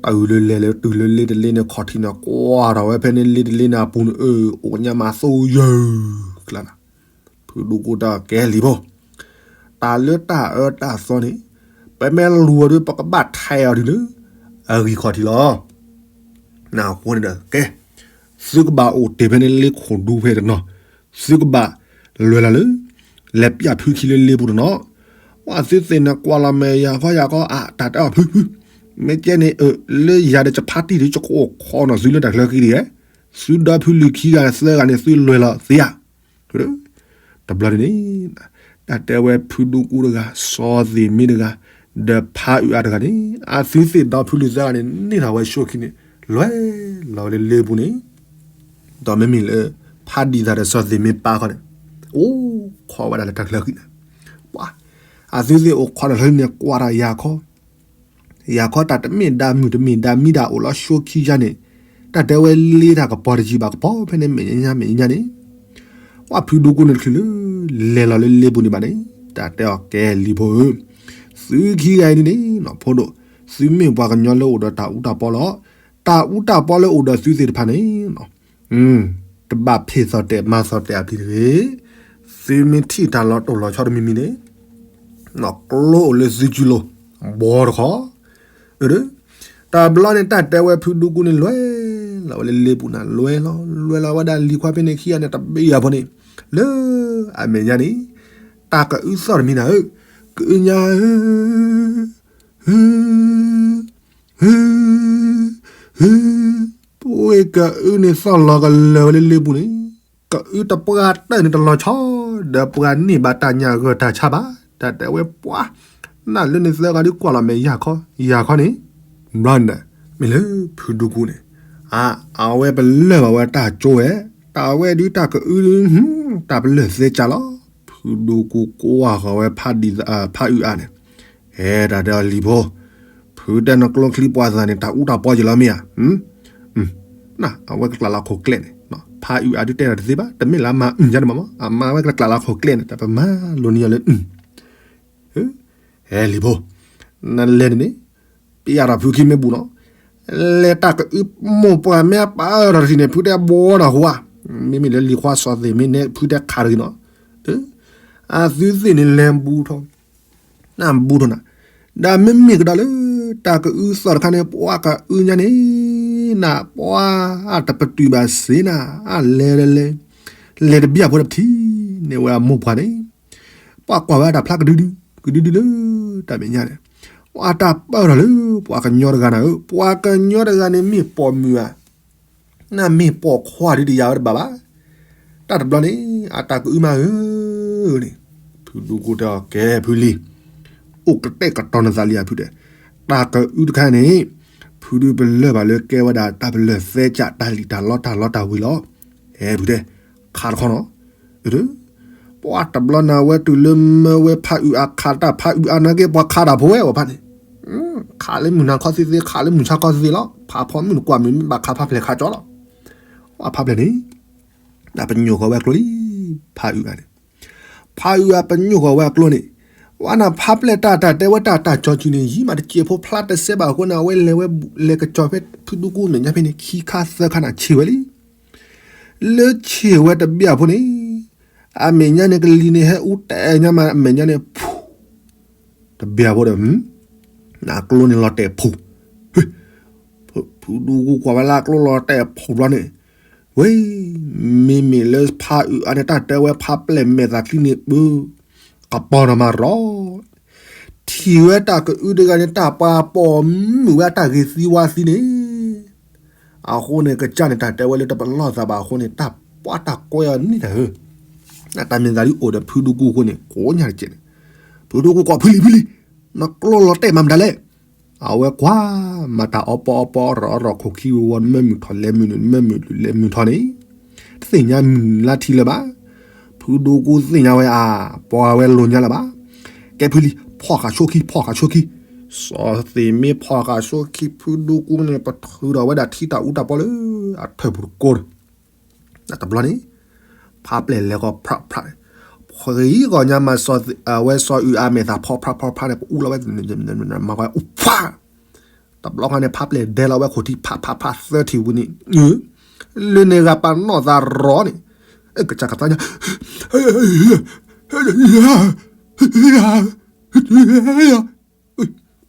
တၢ်ဂုာ်လၢလဲၤလၢတုၤလၢလ့တလ့န့ၣ်ခီၣ်ထံးန့ၣ် ကွၢ်ထီၣ်ဝဲဖဲန့ၣ်လ့တလ့န့ၣ်အပူၤန့ၣ် အၢ အိၣ်ညါမးသိယၢၢ် ကျါနၤ, ဖုဒူကိတၢ်ကဲလံၤဖိ, တၢ်လၢတၢ်အၢတၢ်သီန့ၣ် ပမ့ၢ်လူၤအီၤဒီး ပကဘၣ်ထဲးအီၤဒ်လၢ အဂံၢ်ခီၣ်ထံးလီၤ. အဃိန့ၣ်ဒီး ကဲ သုကဘၣ်အိၣ်တ့ၢ်ဖဲန့ၣ်လ့ခိၣ်ဒူဖဲတနီၤ, သုကဘၣ်လဲၤလီၤလၢ လဲၤပၠးဖုခံလၢလ့ပူၤတနီၤ, ပှၤသုသ့ၣ်န့ၣ်ကွၢ်လီၤမဲာ်ယၤခီယၤခီ အတၢ်တဲအီၤဖုဖု, မ့ၢ်ကဲန့ၣ်အၢ လၢယၤဒီးယဖါတံၢ်ဒီးယကအိၣ်ခိးနီၤသုလၢတၢ်ချၢဃံတဂ့ၤ, သုဒီဖုလံၤခံဂၤသၢဂၤန့ၣ် သုလဲၤလီၤသ့ဧါ တဘျီန့ၣ်န့ၣ် တၢ်တဲဝဲဖုဒူကူတဂၤ စီၤသ့ၣ်မ့တဂၤ ဒီးဖးအုးအါတဂၤန့ၣ် အသုသ့ၣ်ဒီဖုလံၤသၢဂၤန့ၣ် န့ၢ်ထီၣ်ဝဲဆိခံန့ၣ် လဲၤလီၤဝဲလၢလ့ပူၤန့ၣ် ဒီးမ့မ့ၢ်လၢ ဖးဒံသးဒီးစီၤသ့ၣ်မ့ပၢ်ခီန့ၣ် အိၣ်ခိးဝဲဒၣ်လၢတၢ်ချၢဃံန့ၣ် ပှၤ အသုသ့ၣ်အိၣ်ခိးတၢ်ချၢန့ၣ် ကွၢ်တၢ်ယၤခီ ယၤခီတၢ်တမ့ၢ်ဒါမုၢ်တမ့ၢ်ဒါမံဒၣ်အိၣ်လီၤဆိခံယါန့ၣ် တၢ်တဲဝဲလ့တၢ်ကပီၤတယံာ်ဘၣ်ကပီၤဖဲန့ၣ်မဲာ်ညါမဲာ်ညါန့ၣ် ပှၤဖုဒူကူန့ၣ်တချုးလၢ လဲၤလီၤလၢလ့ပူၤန့ၣ်ဘၣ်န့ၣ် တၢ်တဲအီၤကဲလံၤဖိဧၢ သုခံဂၤအံၤန့ၣ်န့ၣ် ဖိဒိၣ် သုမ့ၢ်ပှၤကညီလၢအိၣ်ဒီးတၢ်အူတၢ်ပီလီၤ. တၢ်အူတၢ်ပီလၢအိၣ်ဒီးသုသ့ၣ်တဖၣ်န့ၣ် တဘၣ်ဖ့ၣ်သီၣ်တဲာ်မၤသီၣ်တဲာ်အပျံၤတဂ့ၤ. သုမ့ၢ်ထံၣ်တၢ်လီၤတိၢ်လီၤဆီတမံၤမံၤန့ၣ် ကျိအိၣ်လၢသုစုလိၤ ဘီတခီ တၢ်ဘျီန့ၣ် တၢ်တဲဝဲဖုဒူကူန့ၣ် လဲၤလီၤဝဲလၢလ့ပူၤနၤ လဲၤလီၤ လဲၤလီၤဝဲဒၣ်လံၤခွါဖဲန့ၣ်ခံဂၤန့ၣ် တဘ့ၣ်အဖိန့ၣ် လၢအမဲာ်ညါန့ၣ် တၢ်ကအုသီၣ်တမံၤနၤဧၢ ကအုညါဧၢ ပဝဲကအုန့ၣ်သီၣ်လီၤကလၢာ်ဝဲလၢလ့ပူၤန့ၣ် ကအုတပှၢ်တၢၢ်န့ၣ်တလီၤဆီ ဒီးပှၤန့ၢ်ဘၣ်တၢ်ညၣ်ဂၢၢ်တၢ်ဆါဘၣ် တၢ်တဲဝဲပှၤ နၢ်လၢန့ၣ်သၢဂၤဒုးကွၢ်လီၤမဲာ်ယၤခီ ယၤခီန့ၣ် ဘျီန့ၣ် မ့ၢ်လၢဖုဒူကူန့ၣ် အဝဲပလၢၢ်ဘၣ်ဝဲတၢ်ကၠိဝဲ တၢ်ဝဲဒုးတၢ်ကအုဒုး တၢ်ပလၢၢ်သဲကၢ်လီၤ ဖုဒူကူကွၢ်ဃီၤဝဲ ဖးအုးအါန့ၣ် ဟဲတၢ်တဲအီၤလံၤဖိ ဖုတဲနကျိချံပှၤသၣ်န့ၣ် တၢ်အူတၢ်ပီယံာ်လီၤမ့ၢ်ဧါ န အဝဲကကျးလီၤခိၣ်ကျဲန့ၣ် ဖးအုးအါဒုးတဲတၢ်တသ့ဘၣ် တမ့ၢ်လၢအမၤအုးညါန့ၣ်မး အမၤဝဲကကျးလီၤခိၣ်ကျဲန့ၣ် တၢ်ပမၤလိန့ၢ်အီၤလၢ ဟဲလံၤဖိ နလဲၤန့ၣ်န့ၣ် ပယၢ်ထီၣ်ဖုခံမ့ၢ်ဘူးနီၤ လဲၤတၢ်ကအုမိၢ်ပှၢ်မ့ၢ်အပၢ်ထီၣ်တထံၣ်န့ၣ် ဖုတဲဘီဒီးဟူဧါ မ့မ့ၢ်လၢလံၤခွါစီၤသ့ၣ်မ့ၢ်န့ၣ် ဖုတဲခးတဂ့ၤနီၤ အသုသ့ၣ်န့ၣ်လဲၤဘူးထီၣ် နဘူးထီၣ်နၤ ဒီးမ့မ့ၢ်ကဒီးလၢ တၢ်ကအုသီၣ်တခါန့ၣ် ပှၤကအုညါန့ၣ် နပှၤအတပတုာ်ဘၣ်စ့နၤ အလဲၤလဲၤ လဲၤတဘျီဖိဒီးပထံၣ်န့ၢ်ဝဲအမိၢ်ပှၢ်န့ၣ် ပှၤကွၢ်ဝဲအတၢ်ဖျါကဒုဒု ကဒုဒုလၢ တၢ်မဲာ်ညါန့ၣ် ပှၤတၢ်ပၢၢ်ထီၣ်လၢ ပှၤကညီတဂၤနၤဧၢ ပှၤကညီတဂၤန့ၣ်မ့ၢ်ပိာ်မုၣ်ဧါ နမ့ၢ်ပိာ်ခွါဒုးတယၤဝဲတဘၣ်ဘၣ် တၢ်တဘျီန့ၣ် အတၢ်ကအုမးဧၢန့ၣ် ဖုဒူကိတဲအီၤကဲဖုလံၤ အိၣ်ကတဲာ်ကတီၤနသးလံဧါဖုတဲ တၢ်ကအုတခါန့ၣ် ဖုဒုပလၢၢ်ဘၣ်လၢကဲဝဲဒၣ်တၢ်ပလၢၢ်သဲကၢ်တၢ်လံၣ်တၢ်လီတၢ်လီတၢ်ဝ့ၤလီၤ ဟဲဖုတဲ ခးတခီနီၤ ပှၤတဘျီနၤဝဲတုၤလၢမၢဝဲဖးအုးအါခးတၢ်ဖးအုးအါနာ်က့ ပှၤခးတၢ်ဖိဝဲဝဲဖးန့ၣ် ခးလၢမုၢ်နၤခီသ့သ့ ခးလၢမုၢ်ဆါခီသ့သ့လီၤ ဖးဖီမုၢ်နကွၢ်မုၢ်မ့ၢ်ဘၣ်ခးဖးဖျဲၣ်ခးကၠီလီၤ ပှၤဖးဖျဲၣ်န့ၣ် တၢ်ပညိၣ်ဃီၤဝဲအကျိလံ ဖးအုးအါန့ၣ် ဖးအုးအါပညိၣ်ဃီၤဝဲအကျိန့ၣ် ဝဲနၤဖးဖျဲၣ်တၢ်တၢ်တဲဝဲတၢ်တၢ်ကၠီၤကၠီၤန့ၣ် ယံၤမးတစဲးဖိဖျါတစဲးဘၣ်အဃိန့ၣ် အဝဲလဲၤဝဲလဲၤကစီၤဖဲဖုဒူကူမဲာ်ညါဖဲန့ၣ် ခံခါသၢခါန့ၣ်ဆံးဝဲလံ လၢဆံးဝဲတဘျီဖိန့ၣ် အမဲာ်ညါန့ၣ်ကလံၤန့ၣ်ဟဲအူတဲာ်ညါမး အမဲာ်ညါန့ၣ်ဖူ တဘျီဖိဒီး အကျိန့ၣ်လီၤတဲာ်ဖူ ဖုဒူကူကွၢ်ဝဲလၢအကျိလီၤတဲာ်ဖူဘျီန့ၣ် ဝဲ မ့မ့ၢ်လၢဖးအုးအါန့ၣ် တၢ်တဲဝဲဖးပျဲၢ်မဲာ်သးချံန့ၣ် ပၢ ကပီၤနီၢ်မးရီ ထံၣ်ဝဲတၢ်ကအုတဂၤန့ၣ် တၢ်ပှၤပိာ်မုၣ်ဝဲအတၢ်ဂ့ၤသံဝါသံန့ၣ် အဃိန့ၣ် ကစၢ်န့ၣ် တၢ်တဲဝဲလၢတပလီၢ်သးဘၣ်အဃိန့ၣ် တၢ်ပှၢ်တၢ်ကွဲအီၤန့ၣ်တၢ်ဧၢ, တၢ်မ့ၢ်သးဒ်အိၣ်ဒီးဖုဒူကူအဃိန့ၣ် ကိးညါတကဲးန့ၣ်, ဖုဒူကူကွၢ်ဖုလံၤဖုလံၤ, နကျိလီၤတဲာ်မၤမတၤလဲၣ်. အဝဲကွၢ် မၤတၢ်အီပီအီပီအီရီၣ်အီရီၣ်ခိၣ်ခံဝံၤဝီၤ နမ့ၢ်မုာ်ထီၣ်လဲၤမုာ်နုာ် နမ့ၢ်မုာ်လၢလဲၤမုာ်ထီၣ်န့ၣ်, တသ့ၣ်ညါမုာ်လါထံလၢၤဘၣ်. ဖုဒူကူသ့ၣ်ညါဝဲအါ, ပှၤဝဲလိၤညါလၢၤဘၣ်. ကဲဖုလံၤ ဖီၣ်ဃာ်ဆိခံ ဖီၣ်ဃာ်ဆိခံ, စီၤသ့ၣ်မ့ၢ်ဖီၣ်ဃာ်ဆိခံ ဖုဒူကူန့ၣ် ပထုးထီၣ်ဝဲဒၣ်ထံတၢ်အူတၢ်ပီလၢ အထၢၣ်ပူၤတကိးန့ၣ် တဘျီန့ၣ် ဖးပျဲၢ်လဲၤဃီၤဖြးဖြးန့ၣ်, ဖှံဂီၤညါမး စီၤဝဲစီၤအုးအါမဲာ်သးဖီဖြးဖီဖြးန့ၣ် ပအူလီၤဝဲ မၤဝဲအူဖး, တဘျီဃီန့ၣ် ဖးပျဲၢ်ဒဲလီၤဝဲခိၣ်ထံး ဖးဖးဖးသၢထံၣ်ဝံၤန့ၣ်, လၢန့ၣ်ဂၤပာ်နီၣ်သးရီၤန့ၣ်, ကစၢ်ကသါညါ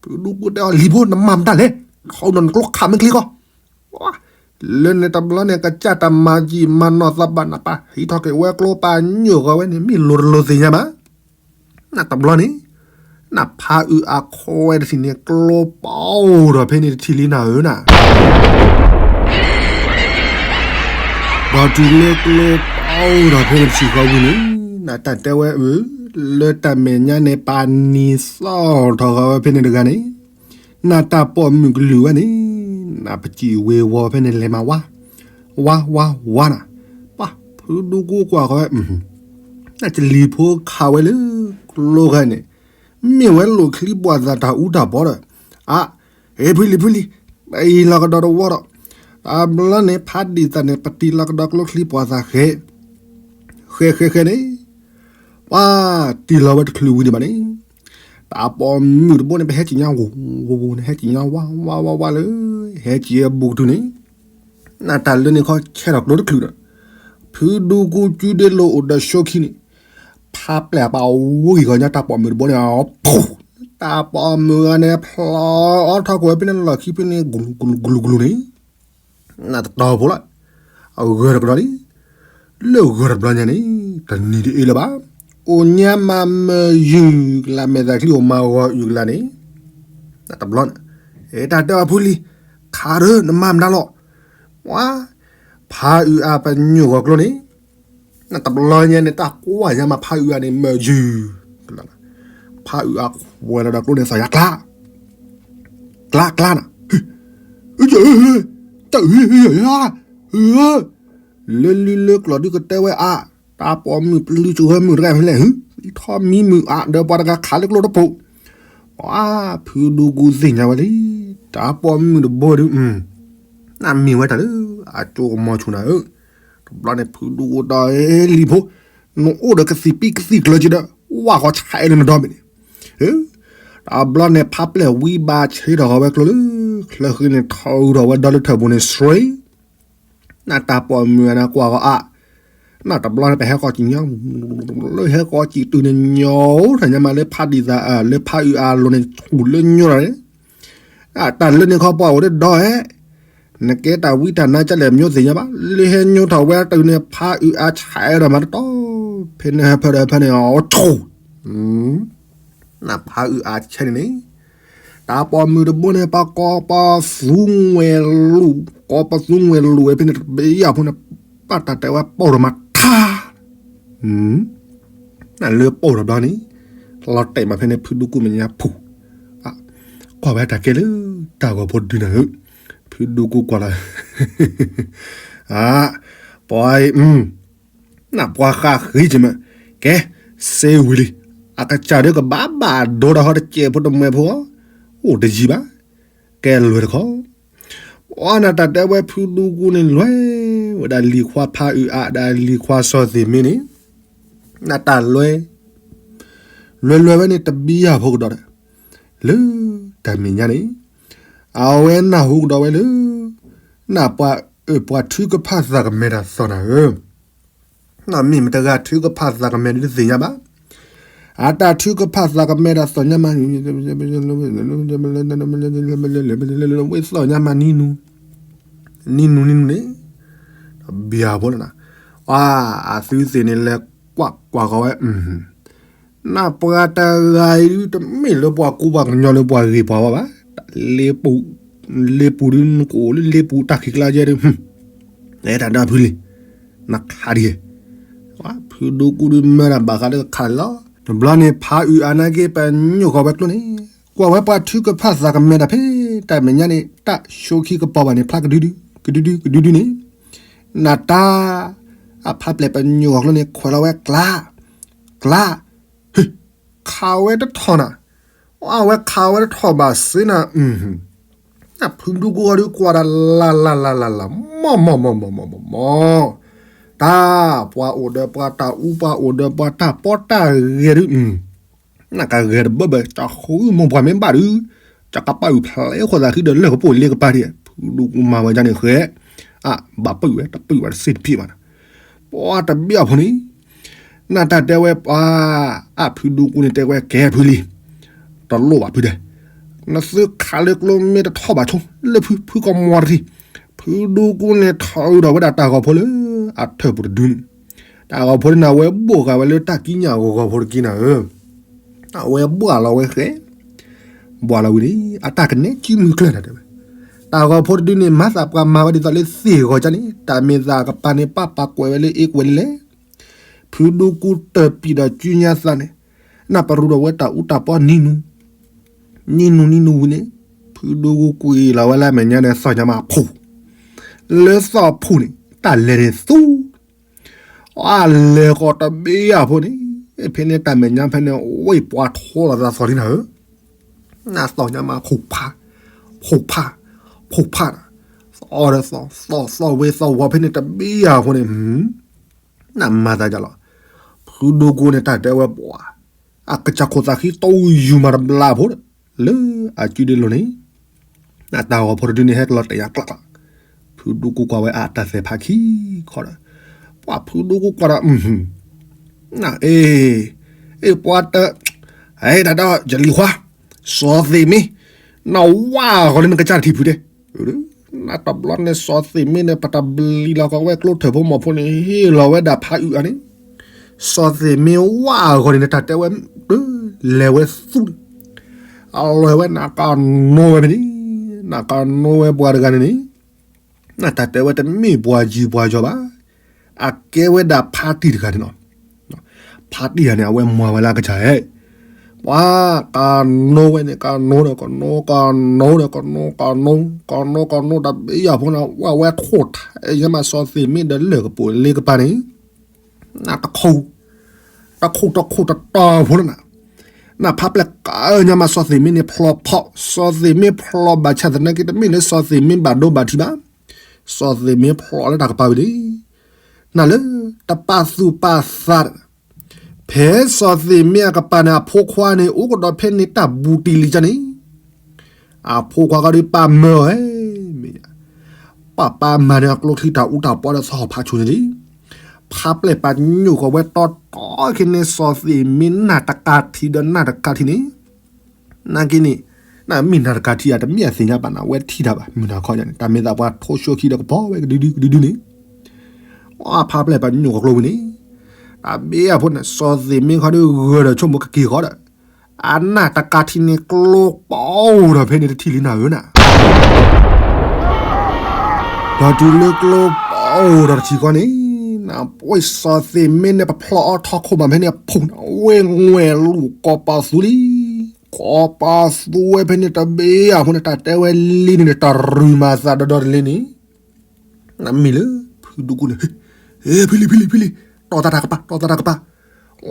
ဖုဒူကူတဲအီၤ လံၤဖိ နမၤမတၤလဲၣ်, ခီဒီးနကျိခးမ့ၢ်ချ့ကီး, လၢန့ၣ်တဘျီန့ၣ် ကစၢ်တၢ်မၤယံာ်မၤနီၢ်သးဘၣ်နပၢ် ဟံးထီၣ်က့ၤဝဲကျိပာ်ညိၣ်ဃီၤဝဲန့ၣ် မ့ၢ်လိၤတလိၤသ့ၣ်ညါဘၣ်. နတဘျီန့ၣ် နဖးအုးအါခွဲတထံၣ်န့ၣ် ကျိပာ်အိၣ်ဒီးဖဲန့ၣ်တထံၣ်လံနၤဧၢနၤ ဒီးတုၤလၢကျိပာ်အိၣ်ဒီးဖဲန့ၣ်တထံၣ်ဃီဝံၤန့ၣ်, နတၢ်တဲဝဲအၢ, လၢတၢ်မဲာ်ညါန့ၣ် ပာ်နံၤသီၣ်ထီၣ်ဃီၤဝဲဖဲန့ၣ်တဂၤန့ၣ်, နတၢ်ပိာ်မုၣ်ကလုၢ်ဝဲန့ၣ်, နပစံၣ်ဝ့ၤဝီၤဖဲန့ၣ်လဲၤမၤဝါ, ဝါဝါဝါနၤ, ပှၤဖုဒူကူကွၢ်ဃီၤဝဲ, နတလံၤဖိခးဝဲလၢကျိခါန့ၣ်, မ့ၢ်ဝဲလိာ်ချံပှၤသးတၢ်အူတၢ်ပီဒီး, အါ, ဟ့ၣ်ဖုလံၤဖုလံၤ, ပအံၤလီၤကဒီးတဝီဒီး, တဘျီန့ၣ် ဖးဒံၣ်သးန့ၣ် ပတံၢ်လီၤကဒီးကျိချံပှၤသးဃဲ, ဃဲဃဲဃဲန့ၣ်, ပှၤတံၢ်လီၤဝဲတချုးဝံၤန့ၣ်ဘၣ်န့ၣ်, တၢ်ပိာ်မုၣ်တဘိန့ၣ် ပဟဲက့ၤညါဝိၤဝိၤဝိၤန့ၣ် ဟဲက့ၤညါဝါဝါဝါဝါလၢ, ဟဲက့ၤအဘူးကတုၤန့ၣ်, နတၢ်လၢန့ၣ်ခီဆဲးထီၣ်ကျိတချုးဒီး, ဖုဒူကူစုဒ့လိာ်အိၣ်ဒီးဆိခံန့ၣ်, ဖးပျဲၢ်ပာ်ဝံၤဂီၤညါတၢ်ပိာ်မုၣ်တဘိန့ၣ်, တၢ်ပိာ်မုၣ်ဂၤန့ၣ် ဖျီအီထီၣ်ကွံာ်ဝဲဖဲန့ၣ်လီၢ်ခံဖဲန့ၣ် ကလူၤကလူၤကလူၤကလူၤန့ၣ်, နတတီၤဖိလီၤ, အဂၢၢ်တကဒီးလံ, လၢဂၢၢ်တဘျီညါန့ၣ်, တနံၤတအ့လၢၤဘၣ်, အိၣ်ညါမၤမုာ်ယုၢ်ကလး မဲာ်သၣ်ချံအိၣ်မၤဂီၤအုၣ်ကလးန့ၣ်, နတဘျီန့ၣ်, တၢ်တဲအီၤဖုလံၤ, ခးရၢ နမၤမတၤလီၤ, ဝါ, ဖးအုးအါပညိၣ်ဂီၤကျိန့ၣ်, နတဘျီညါန့ၣ် တၢ်ကွၢ်ညါမး ဖးအုးအါန့ၣ် မုာ်ယုၢ်, ဖးအုးအါခွဲးလီၤဒီးကျိန့ၣ် သးယါကျါ, ကျါကျါနၤ, တၢ်, လၢလံလၢကျီၢ်ဒုကတဲဝဲအါ, တၢ်ပိာ်မုၣ်ပလုၢ်စူၤဟၢမုၣ်တဂၤဖဲလဲၣ်, အံၤထီၣ်မံမုၣ်အါဒီးပှၤတဂၤခးလၢကျိတပိာ်, ပှၤဖုဒူကူသ့ၣ်ညါဝဲလံ, တၢ်ပိာ်မုၣ်တဘိဒု, နမ့ၢ်ဝဲတၢ်လၢ, အကၠိကမီၤဆူၣ်နၤဧၢ, တဘျီန့ၣ် ဖုဒူကူဒီးလံၤဖိ, နအိၣ်ဒီးကသံၣ်ပံကသံၣ်ကျၢၤက့ၤဒီး, ဝၢ်ဃီဆဲးလၢနဒီဘ့ၣ်န့ၣ်, တဘျီန့ၣ် ဖးပျဲၢ်ဝံဘၣ်ဆ့ထီၣ်ဃီၤဝဲကျိလၢ, ချၢဃံန့ၣ် ထီၣ်အုးထီၣ်ဝဲဒီလၢထၢၣ်ပူၤန့ၣ် စရ့, နတၢ်ပိာ်မုၣ်အနၢ်ကွၢ်ဃီၤအါ, နတဘျီန့ၣ် ပဟဲဃီၤကံၣ်ညီ, လၢဟဲဃီၤကံၣ်တုၤန့ၣ်ညီ, တၢ်ညါမးလၢဖးဒံၣ်သး, လၢဖးအုးအါလိၤန့ၣ် ဆူၣ်လၢညီလီၤန့ၣ်, တၢ်လၢန့ၣ်ခီပှၤအိၣ်လၢဒီဟဲ, နကဲတၢ်ဝံတၢ်နါကလဲၣ် မညိသ့ၣ်ညါဘၣ်, လၢဟဲညိထီၣ်ဝဲတုၤန့ၣ် ဖးအုးအါဆဲးဒီးမၤတတီၤ, ဖဲန့ၣ်ဟၢဖၢဒီးဖဲန့ၣ်အီၤထူၣ် နဖးအုးအါဆဲးန့ၣ်န့ၣ်, တၢ်ပိာ်မုၣ်တဘိန့ၣ် ပှၤကိးပသူဝဲလူၤ, ကိးပသူဝဲလူၤဝဲဖဲန့ၣ်တဘ့ၣ်ယၤဖိန့ၣ်, ဘၣ်တၢ်တဲဝဲပိာ်ဒီးမၤထါ, နလၢပိာ်ဒီးဘျီန့ၣ်, လီၤတဲာ်မးဖဲန့ၣ် ဖုဒူကူမဲာ်ညါဖူၣ်, ကွၢ်ဝဲတၢ်ကဲလၢ, တၢ်ဂီၤဖိဒုနၤဧၢ, ဖုဒူကူကွၢ်လီၤ, အ, ပှၤအံၤ နပှၤဃးဃံက့ၤမး, ကဲ, စ့ဝံၤလံ, အကစၢ်ဒၢကဘၣ်ဘၣ်ဒိဒီးဟီတစဲးဖိတမှဲးဖိ, အိၣ်တယံၤဘၣ်, ကဲလွဲၢ်တခီ, ပှၤနတၢ်တဲဝဲဖုဒူကူန့ၣ်လွဲၢ်, ဝဲဒၣ်လံၤခွါဖးအုးအါ ဒၣ်လံၤခွါစီၤသ့ၣ်မ့ၢ်န့ၣ်, နတၢ်လွဲၢ် လွဲၢ်လွဲၢ်ဝဲန့ၣ်တဘံယၤဖိကဒီးဒီး, လၢတၢ်မဲာ်ညါန့ၣ်, အဝဲနၢ်ဟူကဒီးဝဲလၢ, နပှၤအၢၣ်ပှၤထုကဖၣ်သးကမဲၤတၢ်သီၣ်နၤဧၢ, နမ့ၢ်မတၤတဂၤထုကဖၣ်သးကမဲၤဒုးတသ့ၣ်ညါဘၣ်, အတၢ်ထုကဖၣ်သးကမဲၤတၢ်သီၣ်ညါမး, ဝဲသီၣ်ညါမးနံနူ, နံနူနံနူန့ၣ်, တဘံယၤဖိလၢနၤ, အသုသ့ၣ်န့ၣ်လဲၤကွၢ်ကွၢ်ဃီၤဝဲ နပှၤတဂၤအံၤဒုး တမ့ၢ်လၢပှၤကူပှၤကညီလၢပှၤဂ့ၤပှၤဝါဘၣ်, တၢ်လ့ပူၤ လ့ပူၤဒုး နကအိၣ်လၢလ့ပူၤတၢ်ခံးကျါယဲဒုး, အဲၣ်တၢ်ဒီးဖုလံ, နခးဒ်ယဲ, ဖုဒိကူဒုးမၢဒၣ်ဘၣ်ဃးလၢခးလီၤ. တဘျီန့ၣ် ဖးအုၣ်အါနာ်က့ ပညိၣ်ဃီၤဝဲကျိန့ၣ်, ကွၢ်ဝဲပှၤထုကဖၣ်သးကမဲာ်တၢ်ဖဲ တၢ်မဲာ်ညါန့ၣ် တၢ်ဆိခံကပီၤဘၣ်န့ၣ် ဖျါကဒုဒု, ကဒုဒု, ကဒုဒုန့ၣ်, နတၢ် အဖးပျဲၢ်ပညိၣ်ဃီၤကျိန့ၣ် ခွဲးလီၤဝဲကျါ, ကျါ, ဟ့, ခးဝဲတထီၣ်နၤ, အဝဲခးဝဲတထီၣ်ဘၣ်စ့နၤ, ဖုဒိကူဃီၤဒုးကွၢ်ဒၣ်လၢ်လၢ်လၢ်လၢ်လၢ်, မီၢ်မီၢ်မီၢ်မီၢ်မီၢ်မီၢ်မီၢ်, တၢ်ပှၤအိၣ်ဒီးပှၤတၢ်အူ ပှၤအိၣ်ဒီးပှၤတၢ်ပီးတၢ်ဂဲၤဒုး, နကဂဲၤတဘၢဘၢ တၢ်ဃုမိၢ်ပှၢ်မ့ၢ်ဘၣ်ဒုး, တၢ်ကပာ်အုၣ်ဖျဲးဃီသးဃံဒီးလၢၢ်ကပိာ်လ့ကပၤဒံး, ဖုဒိကူမၤဝဲဒ်န့ၣ်ဃဲ, အဘၣ်ပၢၢ်ဝဲတပၢၢ်ဝဲတစ့တဖံးဘၣ်နၤ, ပှၤတဘ့ၣ်အဖိန့ၣ် နတၢ်တဲဝဲပှၤ, အဖုဒိကူန့ၣ်တဲဝဲကဲဖုလံ, တလိၣ်ဘၣ်ဖုဒဲး, နသုခးလၢကျိမ့ၢ်တထီၣ်ဘၣ်ဆိ, လၢဖု ဖုကမီၤတထံၣ်, ဖုဒိကူန့ၣ်ထီၣ်အုးဒီးဝဲဒၣ်တၢ်ဂီၤဖိလၢ အထၢၣ်ပူၤတဒုန့ၣ်, တၢ်ဂီၤဖိန့ၣ်နၤဝဲဘိၣ်ဃာ်ဝဲလၢတၢ်ကံးညာ်ဂီၤဂီၤဖိတက့ၢ်နၤဧၢ, အဝဲဘှၣ်လီၤဝဲဃဲ, ဘှၣ်လီၤဝံၤန့ၣ် အတၢ်ကနဲကံမုၢ်ကျၢၢ်နၤတဲဝဲ, တၢ်ဂီၤဖိတဒုန့ၣ် မၤသးပှၤမၤဝဲဒ်သိးလၢသ့ၣ်ဂီၤကါန့ၣ် တၢ်မ့ၢ်သးကပၤန့ၣ် ပၢ်ပာ်ကွဲးဝဲလၢအ့ကွဲးလံလဲၣ်, ဖုဒိကူတၢၢ်ပံာ်ဒီးကၠူညါသးန့ၣ်, နၢ်ပရူဒီးဝဲတၢ်အူတၢ်ပီနံၤနူ, နံၤနူနံၤနူဝံၤန့ၣ်, ဖုဒိကူကွံာ်လီၤဝဲလၢအမဲာ်ညါန့ၣ် သီၣ်ညါမးဖူၣ်, လၢသီၣ်ဖူၣ်န့ၣ် တၢ်လဲၤန့ၣ်သူ အလဲၤဃီၤတဘ့ၣ်အဖိန့ၣ်, ဖဲန့ၣ်တၢ်မဲာ်ညါဖဲန့ၣ် ဝဲပှၤထိလီၤသးသီၣ်လံနၤဧၢ, နသီၣ်ညါမးဖူၣ်ဖး, ဖူၣ်ဖး, ဖူၣ်ဖး, သီၣ်ဒီးသီၣ်, သီၣ်သီၣ်ဝဲသီၣ်ဝီၤဖဲန့ၣ်တဘ့ၣ်အဖိန့ၣ်, နမၤသးဒ်လဲၣ်, ဖုဒိကူန့ၣ်တၢ်တဲဝဲပှၤ, အကစၢ်ခိၣ်သးဃံတိယူၤမးတဘျီဖိဒီး, လၢအစုဒ့လိၤန့ၣ် နတၢ်ဂီၤဖိတဒုန့ၣ်ဟဲကလီၤတဲာ်ယၤကျးကျး, ဖုဒိကူကွၢ်ဝဲအတၢ်သဲးဖးခံခီဒီး, ပှၤဖုဒိကူကွၢ်ဒီး, န, အ့, အ့ပှၤတ, ဟဲဒၣ်ဒီးယလံၤခွါ, စီၤသ့ၣ်မ့ၢ်, နဝၢ်ဂီၤလၢနကစၢ်တထံၣ်ဖုတဲ, နတဘျီန့ၣ်စီၤသ့ၣ်မ့ၢ်န့ၣ် ပတဘျံးလီၤကီးဝဲကျိထၢၣ်ဖိမီၤဖိန့ၣ် ဟ့ၣ်လီၤဝဲဒၣ်ဖးအုၣ်အါန့ၣ်, စီၤသ့ၣ်မ့ၢ်ဝၢ်ဂီၤန့ၣ် နတၢ်တဲဝဲ, လဲၤဝဲသူၣ်န့ၣ် အလီၤဝဲနကနိဝဲဖဲန့ၣ်, နကနိဝဲပှၤတဂၤန့ၣ်န့ၣ်, နတၢ်တဲဝဲတမ့ၢ်ပှၤယံၤပှၤယီၤဘၣ်, အကဲဝဲဒၣ်ဖါတံၢ်တဂၤန့ၣ်လီၤ. ဖါတံၢ်တဂၤန့ၣ် အဝဲမၤဝဲလၢအကစၢ်ဧၢ, ပှၤကနိဝဲန့ၣ် ကနိဒီးကနိ ကနိဒီးကနိ ကနိ ကနိ ကနိ ကနိတဘ့ၣ်ယၤဖိန့ၣ် ဝဲဝဲထိၣ်ထီၣ်ညါမးစီၤသ့ၣ်မ့ၢ်ဒီးလၢၢ်ကပိာ်လ့ကပၤန့ၣ်, နတခိၣ်, တခိၣ်တခိၣ်တတီၤဖိလီၤနၤ, နဖးပျဲၢ်ကညါမးစီၤသ့ၣ်မ့ၢ်န့ၣ်ဖျိးဖီၣ်, စီၤသ့ၣ်မ့ၢ်ဖျိးဘၣ်ဆၣ်သနာ်က့ တမ့ၢ်လၢစီၤသ့ၣ်မ့ၢ်ဘၣ်ဒိဘၣ်ထံးဘၣ်, စီၤသ့ၣ်မ့ၢ်ဖျိးလၢတၢ်ကပၤဝံၤလံ နၤလၢတပာ်သူၣ်ပာ်သး, ဖဲစီၤသ့ၣ်မ့ၢ်အကပၤန့ၣ် အဖိခွါန့ၣ် အိၣ်ကဒီးဖဲန့ၣ်တၢ်ဘူးတံၢ်လံၤကၢ်န့ၣ်, အဖိခွါကဒီးပာ်မၢအီၤ, မ့ၢ်, ပာ်ပာ်မၤန့ၣ်အကျိချံတၢ်အူတၢ်ပီဒီးသီၣ်ဖးဆူညါလံ, ဖးပျဲၢ်ပာ်ညိၣ်ဃီၤဝဲတီတီခဲန့ၣ် စီၤသ့ၣ်မ့ၢ်နၢ်တကးထံဒီးနၢ်တကးထံန့ၣ် နာ်က့န့ၣ်, နမ့ၢ်နၢ်တကးထံဧါ တမ့ၢ်အသ့ၣ်ညါဘၣ်နၤ အဝဲထံၣ်တၢ်ဘၣ် မုၢ်နၤခီယၤန့ၣ် တၢ်မ့ၢ်သးပှၤထိၣ်ဆိခံဒီးကပီၤဝဲကဒုဒုကဒုဒုန့ၣ်, အဖးပျဲၢ်ပာ်ညိၣ်ဃီၤကျိဝံၤန့ၣ်, တၢ်ဘ့ၣ်အဖိန့ၣ် စီၤသ့ၣ်မ့ၢ်ခီဒုးဂၢၢ်ဒီးဆိကမိၣ်ကက့ၤဃီဒီး, အနၢ်တကးထံန့ၣ်ကျိပီအိၣ်ဒီးဖဲန့ၣ်တထံၣ်လံနၤဧၢနၤ ဒီးတုၤလၢကျိပီအိၣ်ဒီးတထံၣ်ဃီန့ၣ်, နပှ့ၤစီၤသ့ၣ်မ့ၢ်န့ၣ် ပဖျိးအီၤထီၣ်ခိၣ်ဘၣ်ဖဲန့ၣ်အဖူန့ၣ် ဝ့ၢ်ငွဲၣ်လူၤကိးပီသူလံ, ကိးပီသူဝဲဖဲန့ၣ်တဘ့ၣ်အဖိန့ၣ် တၢ်တဲဝဲလံန့ၣ်န့ၣ် တရူးမၤသးဒီဒီတလ့န့ၣ် နမ့ၢ်လၢ ဖုဒူကူန့ၣ်, ဖံလံ ဖံလံ ဖံလံ, တီၢ်သးတၢ်ကပၤ တီၢ်သးတၢ်ကပၤ,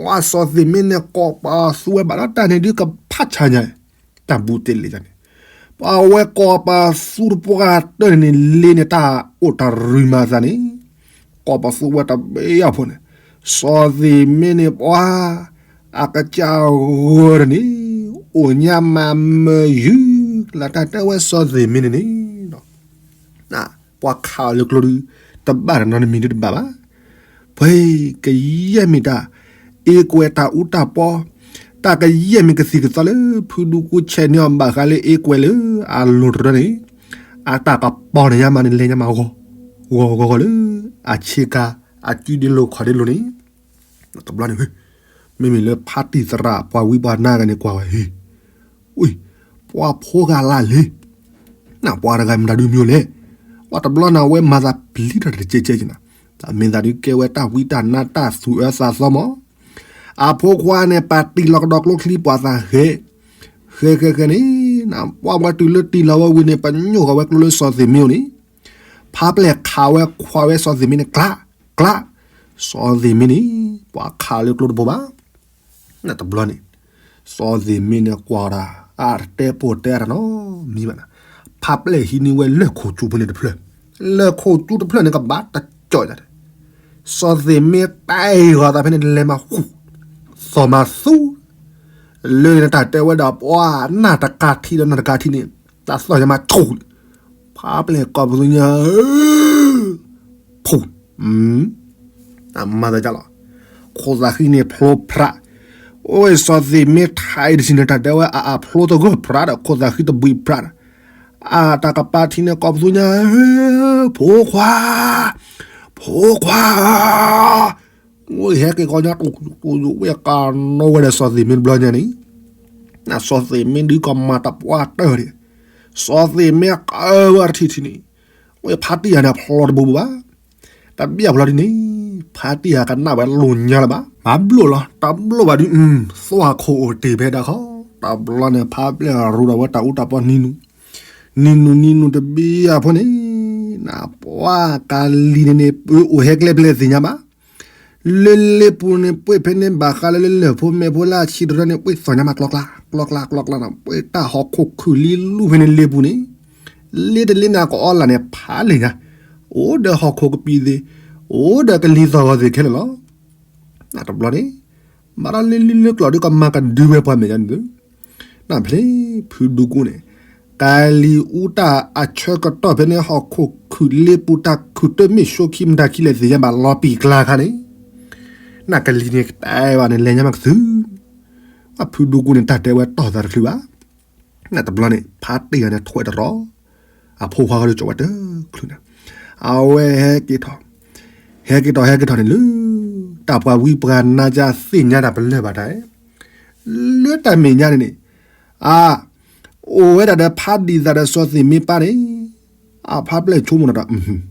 ဝဲစီၤသ့ၣ်မ့ၢ်န့ၣ် ကိးပီသူဝဲဘၣ်ဒီးတၢ်န့ၣ်ဒုးကဖးဆါညါ, တၢ်ဘူးတ့ၢ်လံန့ၣ်, ပှၤဝဲကိးပီသူတပှၢ်တၢၢ်န့ၣ်န့ၣ် လ့န့ၣ်တၢ်အိၣ်တရူးမၤသးန့ၣ်, ကိးပီသူဝဲတဘ့ၣ်အဖိန့ၣ်, စီၤသ့ၣ်မ့ၢ်န့ၣ်ပှၤ အကစၢ်ဂီၤဒီးန့ၣ်, အိၣ်ညါမၤမၢယုၢ်, လၢတၢ်တဲဝဲစီၤသ့ၣ်မ့ၢ်န့ၣ်န့ၣ် ပှၤခးအီၤလၢကျိဒုး တဘၣ်ဒီးနီတမံၤဒုးတဘၣ်ဘၣ်. ပှၤကယဲၢ်မ့ၢ်တၢ် အ့ကွဲးတၢ်အူတၢ်ပီ, တၢ်ကယဲၢ်မ့ၢ်ကသံၣ်ကသီလၢ ဖုဒူကူဆဲးန့ၢ်အီၤဘၣ်ဃးလၢအ့ကွဲးလၢအလိၤတရၢန့ၣ်, အတၢ်ကပီၤန့ၣ်ညါမးန့ၣ် လဲၤညါမးဂီၤဂီၤဂီၤဂီၤလၢ အဆ့ကၤ အစုဒ့လိၤခီၣ်ဒ့လိၤန့ၣ်, တဘျီန့ၣ် မ့မ့ၢ်လၢဖါတံၢ်သရၣ်ပှၤဝံပှၤနါဂၤန့ၣ်ကွၢ်ဝဲ, အ့, ပှၤဖိဂၤလၢ်လံ, ပှၤတဂၤမတၤဒုးမ့ၢ်လဲၣ်. ပှၤတဘျီန့ၣ် အဝဲမၤသးပျံၤတၢ်တကဲကဲက့ၤနၤ, တၢ်မ့ၢ်သးဒုးကဲဝဲတၢ်ဝံတၢ်နါတၢ်သူၣ်အၢသးသီမး. အဖိခွါန့ၣ် ပာ်တံၢ်လီၤကဒီးကျိချံ ပှၤသးဟဲ, ဃဲဃဲဃဲန့ၣ်, ပှၤဝဲတုၤလၢတံၢ်လီၤဝဲဝံၤန့ၣ် ပညိၣ်ဃီၤဝဲကျိလၢစီၤသ့ၣ်မ့အအိၣ်န့ၣ်, ဖါပျဲၢ်ခးဝဲခွါဝဲစီၤသ့ၣ်မ့န့ၣ် ကျး, ကျး, စီၤသ့ၣ်မ့န့ၣ် ပှၤခးလၢကျိတဘိဘၣ်. တဘျီန့ၣ် စီၤသ့ၣ်မ့န့ၣ်ကွၢ်တၢ်, အတတဲပိာ်တဲအတၢ်နီတမံၤဘၣ်နၤ, ဖါပျဲၢ်ဟံးန့ၢ်ဝဲလၢၢ်ခိၣ်ကၠူဖဲန့ၣ်တဖျၢၣ်, လၢၢ်ခိၣ်ကၠူတဖျၢၣ်န့ၣ်ကဘၣ်တကၠီၣ်ယၤ, စီၤသ့ၣ်မ့တၢ်အံၤဂီၤသးဖဲန့ၣ်လဲၤမၤဃူ, သီၣ်မၤသူ, လၢန့ၣ်တၢ်တဲဝဲဒၣ်ပှၤနၢ်တကးထံဒီးနၢ်တကးထံန့ၣ်, တၢ်သီၣ်ယၤမၤဆူၣ်, ဖါပျဲၢ်ကိးပသူညါ ဖူ, တၢ်မၤသးဒ်လီၤ, ခိၣ်သးဃံန့ၣ်ဖျိဖရး, အိၣ်စီၤသ့ၣ်မ့ထါအံၤတဆံန့ၣ် တၢ်တဲဝဲအအဖျိတဂၢၢ်ဖရးဒီး ခိၣ်သးဃံတဘှံးဖရးဒီး, အတၢ်ကပၤထံန့ၣ်ကိးပသူညါ, ဖိခွါ, ဖိခွါ, ဝဲဟဲက့ၤကီညါ တိၢ်တိၢ်ဝဲကနီၣ်ဝဲဒီး စီၤသ့ၣ်မ့တဘျီညါန့ၣ်, စီၤသ့ၣ်မ့ဒုးကမၤတၢ်ပှၢ်တၢၢ်ဒံး, စီၤသ့ၣ်မ့ကၢဝဲတထံၣ်ထံၣ်န့ၣ်, ဝဲဖါတံၢ်ယၤန့ၣ်ဖျိတဘိဘိဘၣ်, တဘၣ်ဖျိဒ်န့ၣ်, ဖါတံၢ်ယၤကနၣ်ဝဲလိာ်ညါလၢၤဘၣ်, မၤဘျိၣ်လီၤ တဘျိၣ်ဘၣ်ဒုး, သွၣ်ခိၣ်အိၣ်တ့ၢ်ဖဲဒၣ်ခီ, တဘျီန့ၣ် ဖါပျဲၢ်ရူဒီးဝဲတၢ်အူတၢ်ပီနံၤနူ, နံၤနူနံၤနူတဘျီအဖိန့ၣ်, နပှၤကလံၤန့ၣ်န့ၣ် ပအိၣ်ဟဲကျဲဖဲလဲၣ်သ့ၣ်ညါဘၣ် လၢလ့ပူၤန့ၣ် ပှ့ၢ်ဖဲန့ၣ် ဘၣ်ဃးလၢလၢလၢၢ်ဖိမဲာ်ဖိလၢအဆံတရၢန့ၣ် ပှ့ၢ်သီၣ်ညါမး ကျီကျီကျီကျီန့ၣ် ပှ့ၢ်တၢ်ဟီၣ်ခိၣ်ခုၣ်လံလူၢ်ဖဲန့ၣ်လ့ပူၤန့ၣ်, လ့တလ့န့ၣ် ကအီလၢ်န့ၣ် ဖးလဲၣ်ညါ, အိၣ်ဒီးဟီၣ်ခိၣ်ကပံာ်သ့ၣ်, အိၣ်ဒီးကလံၤသီၣ်ဂီၤသ့ၣ်ခဲလၢာ်လီၤ. တဘျီန့ၣ်, ဘၣ်ဒီးလၢလံလၢကျီၢ်ဒုးကမၤကဒုဝဲပှၤမဲာ်ညါန့ၣ်, နဖဲဖုဒူကူန့ၣ်, ကလံၤအူတၢ်အဆၢကတီၢ်ဖဲန့ၣ် ဟီၣ်ခိၣ်ခုၣ်လ့ပူၤ တၢ်ခုၣ်တမ့ၢ်ဆိခံမတၤခံလဲၣ်သ့ၣ်ညါဘၣ် လီၤပံာ်ကျါခါန့ၣ်, နကလံၤန့ၣ်ကတဲဘၣ်န့ၣ် လဲၤညါမးကသု, ဖုဒူကူန့ၣ် တၢ်တဲဝဲတီၢ်သးတချုးဘၣ်. တဘျီန့ၣ် ဖါတံၢ်ဂၤန့ၣ်ထွဲတရီ, အဖိခွါဂၤဒီးကၠီဝဲတချုးန့ၣ်, အဝဲဟဲက့ၤထီၣ်, ဟဲက့ၤထီၣ် ဟဲက့ၤထီၣ်န့ၣ်လၢ, တၢ်ပှၤဝံပှၤနါကသ့ၣ်ညါတၢ်ပလၢၢ်ဘၣ်တၢ်, လၢတၢ်မဲာ်ညါန့ၣ်န့ၣ်, အ, အိၣ်ဝဲဒၣ်ဒီးဖါဒံၣ်သးဒီးစီၤသ့ၣ်မ့ပၢ်န့ၣ်, အဖါပျဲၢ်ဆိကမိၣ်ဒီး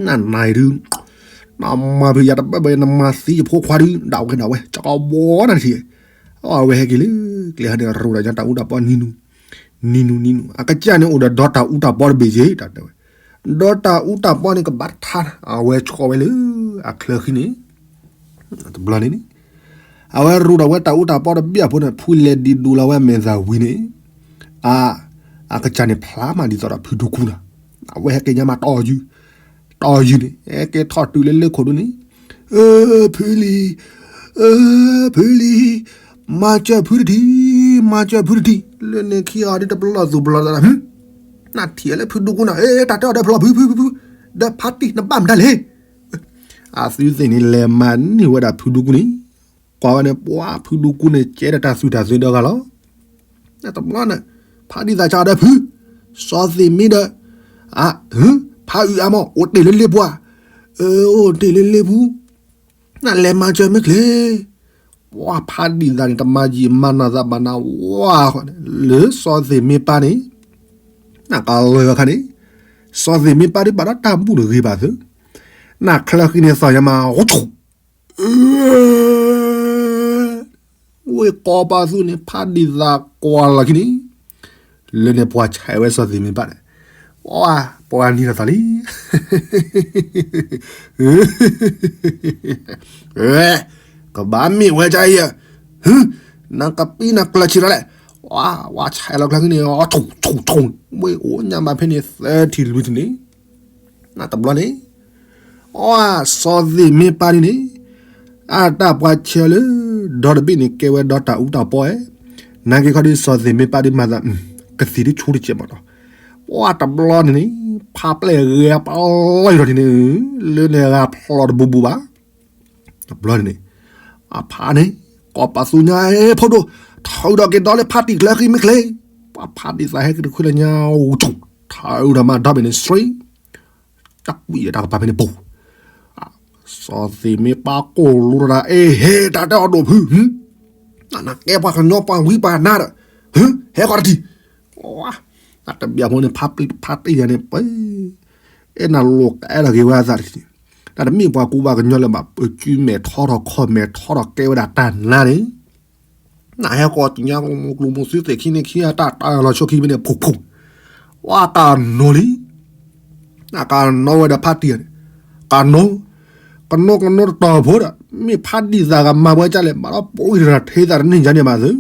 နနၤအံၤဒုး, နမၤဖုးယၤတဘၣ်ဘၣ် နမၤသံယဖိခွါဒုး ဒၣ်ဝဲဒၣ်ဝဲ ကဘီနၤတထံၣ်, အဝဲဟဲက့ၤလၢ, ကျဲဟဲန့ၣ် ရူဒီးညါတၢ်အူတၢ်ပီနံၤနူ, နံၤနူနံၤနူ, အကစၢ်န့ၣ်အိၣ်ဒီးဒီတၢ်အူတၢ်ပီတဘ့ၣ်က့ၤ တၢ်တဲဝဲ, ဒီတၢ်အူတၢ်ပီန့ၣ်ကဘၣ်တထါ, အဝဲဆှီဝဲလၢ, အချၢဃံန့ၣ် တဘျီန့ၣ်န့ၣ်, အဝဲရူဒီးဝဲတၢ်အူတၢ်ပီတဘ့ၣ်အဖိန့ၣ် ဖုလဲၤဒံးဒူလီၤဝဲအမဲာ်သၣ်ဝံၤန့ၣ်, အ, အကစၢ်န့ၣ်ဖျါမးဒ်သိးဒီးဖုဒူကူနၤ, အဝဲဟဲက့ၤညါမးတီယုၢ်, တီယုၢ်န့ၣ် ဟဲက့ၤထီၣ်တုၤလၢလ့ခိၣ်ဒုန့ၣ်, အၢ ဖုလံၤ, အၢ ဖုလံၤ, မၤစၢၤဖုတထံၣ်, မၤစၢၤဖုတထံၣ်, လၢန့ၣ်ခံဂၤဒ်တပလီၢ်သူၣ်ပလီၢ်သး, နထံၣ်လၢဖုဒူကူနၤ, တၢ်တဲအီၤဒီးဖျီၣ်ဖု ဖု ဖု ဖု, ဒီးဖါတံၢ်နဘၣ်မတၤလဲၣ် အသုသ့ၣ်န့ၣ်လဲၤမၤန့ၢ်ဝဲဒၣ်ဖုဒူကူန့ၣ်, ကွၢ်ဝဲန့ၣ် ပှၤဖုဒူကူန့ၣ် ကဲဒီးတၢ်သူၣ်တၢ်သ့ဒီဂၤလီၤ. တဘျီန့ၣ်, ဖါဒံၣ်သးစၢ်ဒီးဖု, စီၤသ့ၣ်မ့ဒီး, အ, ဖါအုၣ်အါမး အိၣ်တ့ၢ်လၢလ့ပူၤ, အ, အိၣ်တ့ၢ်လၢလ့ပူၤ, နလဲၤမၤစၢၤမ့ၢ်ချ့, ပှၤဖါဒံၣ်သးန့ၣ် တမၤယံာ်မၤနီၢ်သးဘၣ်နၤဝဲဃီန့ၣ် လၢစီၤသ့ၣ်မ့ပၢ်န့ၣ်, နကလၢၤအခါန့ၣ်, စီၤသ့ၣ်မ့ပၢ်ဒုးဘၣ်ဒီးတၢ်ဘူၣ်တဂ့ၤဘၣ်သု, နချၢဃံန့ၣ်သီၣ်ညါမး အိၣ်ဆိၣ် ဝဲကိးပသူန့ၣ် ဖါဒံၣ်သးကွၢ်လီၤခံန့ၣ်, လၢန့ၣ် ပှၤဆဲးဝဲစီၤသ့ၣ်မ့ပၢ်န့ၣ်, ပှၤနံၤလီၤသးလံ, ကဘၣ်မ့ၢ်ဝဲဒ်အံၤဧါ, နကပံနကျၢၤဆံးလီၤလဲၣ်, ဝဲဆဲးလီၤကျၢၤခံန့ၣ် ဆိၣ်ဆိၣ်ဆိၣ်, ဝဲအိၣ်ညါဘၣ်ဖဲန့ၣ် သၢထံၣ်လွံၢ်ထံၣ်န့ၣ် နတဘျီန့ၣ်, အ, စီၤသ့ၣ်မ့ပၢ်ဒ်န့ၣ်, အတၢ်ပှၤဆဲးလၢ, ဒီတဘ့ၣ်န့ၣ် ကဲဝဲဒီတၢ်အူတၢ်ပီဧဲ, နာ်က့ခီဒ်စီၤသ့ၣ်မ့ပၢ်ဒ်မၤသး, ကသံၣ်ဒ်ဆူတကဲးမးနီၤ, ပှၤတဘျီန့ၣ်န့ၣ်, ဖါပျဲၢ်ဂဲၤပျီထီၣ်န့ၣ်န့ၣ်, လၢန့ၣ်ဂၤဖျီၣ်တဘူးဘူးဘၣ် တဘျီန့ၣ်န့ၣ်, အဖါန့ၣ်, ကိးပသူညါ ဖိဒိၣ်, ထီၣ်ဒီးက့ၤဒီးလၢဖါတံၢ်ကျၢၤဃံမ့ၢ်ချ့, ပှၤဖါဒံၣ်သးဟဲက့ၤတခုလၢညါ, ထီၣ်ဒီးမၤဒီဘ့ၣ်န့ၣ် စှ့, တၢ်ကွံာ်တၢ်ကပၤဖဲန့ၣ်ပူၤ, စီၤသ့ၣ်မ့ပၢ်ကိၢ်လိာ်တၢ် အဲ ဟဲတၢ်တဲအီၤဒိၣ်ဖု, နကဲပှၤကညီပှၤဝံပှၤနါဒီး, ဟဲဃီတထံၣ်, ဝဲ တဘျီဖိန့ၣ် ဖါပျံၤဖါတံၢ်ယၤန့ၣ် ပှဲၤ အဲၣ်နၤလိာ်ကဲထီၣ်က့ၤဝဲအသးတထံၣ်န့ၣ်, တၢ်တမ့ၢ်ပှၤကူပှၤကညီလၢၤဘၣ်, ပစုမဲာ်ထီထီၣ်ခီၣ်မဲာ်ထီထီၣ် ကဲဝဲဒၣ်တၢ်နါန့ၣ်, နဟဲဃီၤတညါ ကျိၤမိၢ်ကျိၤမိၢ် သုသ့ၣ်ခံန့ၣ်ခံဂၤ တၢ်တၢ်လီၤဆိခံမ့ၢ်န့ၣ် ဖူဖူ, ဝါကနီၤလံ နကနီၤဝဲဒီးဖါတံၢ်န့ၣ်, ကနီၤ, ကနီၤကနီၤတတီၤဖိဒီး မ့ၢ်ဖါဒံၣ်သးကမၤဝဲဒ်လဲၣ်, ဘၣ်ဒီးပိာ်အံၤတထ့သးတန့ၢ်ယါန့ၣ်ဘၣ်သု,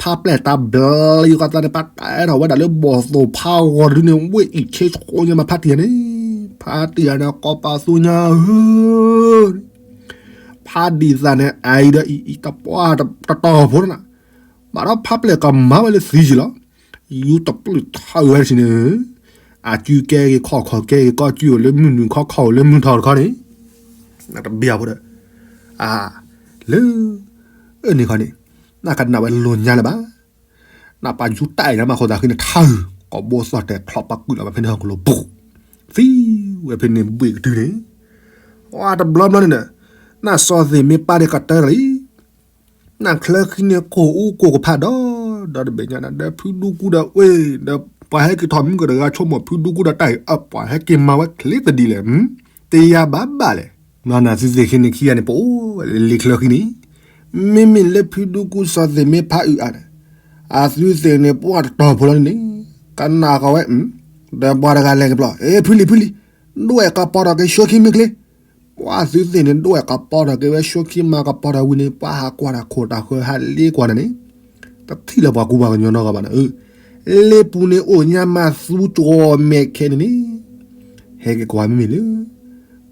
ဖါပျဲၢ်တၢ်ဘျီဃီသးန့ၣ် ပှၤတဲထီၣ်ဝဲဒၣ်လၢဘီၣ်သိၣ်ဖါဂီၤတဒုန့ၣ် ဝ့ၢ်အံၤဆ့ဆိညါမးဖါတံၢ်န့ၣ်, ဖါတံၢ်ယၤန့ၣ် ကိးပသူညါဧၢ ဖါဒံၣ်သးန့ၣ် အအံၤဒီးအံၤအံၤတပှၢ်တတီၤဖိန့ၣ်, ဘၣ်ဒီးဖါပျဲၢ်ကမၤဝဲလၢသံယံာ်လီၤ, ယူတပျုၢ်ထီၣ်ဝဲဒၣ်န့ၣ်, အစုကဲဂ့ၤခီၣ်ခီၣ်ကဲဂ့ၤ ကီၢ်စုအိၣ်လၢမုၢ်နုာ်ခီၣ်ခီၣ်အိၣ်လၢမုၢ်ထီၣ်တခီန့ၣ်, တဘျီဖိဒီး, လၢ, အန့ၣ်ခီန့ၣ်, နကနၣ်ဝဲလိာ်ညါလၢၤဘၣ် နပာ်ယူတၢ်အံၤန့ၣ် မၤဃိသးဃံန့ၣ် ထၢ်, ကိးဘိသီၣ်တဲာ်ချီပာ်ကွံာ်လီၤဝဲဖဲန့ၣ်ဟီၣ်ကလိၤပူၤ, သံဝဲဖဲန့ၣ်ဘှ့ၣ်ကတုၤန့ၣ်, အတဘျီဘျီန့ၣ်ဒီး, နစီၤသ့ၣ်မ့ၢ်ပၢ်ဒ့ကတၢၢ်လံ, နချၢဃံန့ၣ်ကိၢ်အူကိၢ်ကဖးဒီး, ဒီးတဘ့ၣ်ညါဒီး ဖုဒူကူဒီးဝဲ, ဒီးပှၤဟဲက့ၤထီၣ်မုၢ်ကတဂၤဆိကမိၣ် ဖုဒူကူဒီးတၢ်အံၤ အပှၤဟဲက့ၤမၤဝဲချ့သဒံးလဲၣ်, တယၤဘၣ်ဘၣ်လဲၣ်, မၤနၤသုသ့ၣ်ဃံန့ၣ်ခံဂၤန့ၣ် ပအိၣ်လၢလ့ချၢဃံန့ၣ်, မ့မ့ၢ်လၢဖုဒူကူစီၤသ့ၣ်မ့ၢ်ဖးအုးအါန့ၣ်, အသုသ့ၣ်န့ၣ် ပှၤတတီၤဖိလီၤန့ၣ်, ကနၣ်ဃီဝဲ, ဒီးပှၤတဂၤလဲၤကပျီ, ဖုလံၤ ဖုလံၤ, ဒွဲၣ်ကပီၤထီၣ်က့ၤဆိခံမ့ၢ်ချ့, ပှၤသုသ့ၣ်န့ၣ် ဒွဲၣ်ကပီၤထီၣ်က့ၤဝဲဆိခံမၤကပီၤထီၣ်ဝံၤန့ၣ် ပှၤဟးကွၢ်တၢ်ခိၣ်တၢ်ဃၢၤဟးလ့ကွၢ်န့ၣ်န့ၣ်, တထံၣ်လၢပှၤကူပှၤကညီနီတဂၤဘၣ်န့ၣ်, လ့ပူၤန့ၣ်အိၣ်ညါမးသူကီၤမဲာ်ခဲန့ၣ်န့ၣ်, ဟဲက့ၤကွၢ်မ့မ့ၢ်လၢ,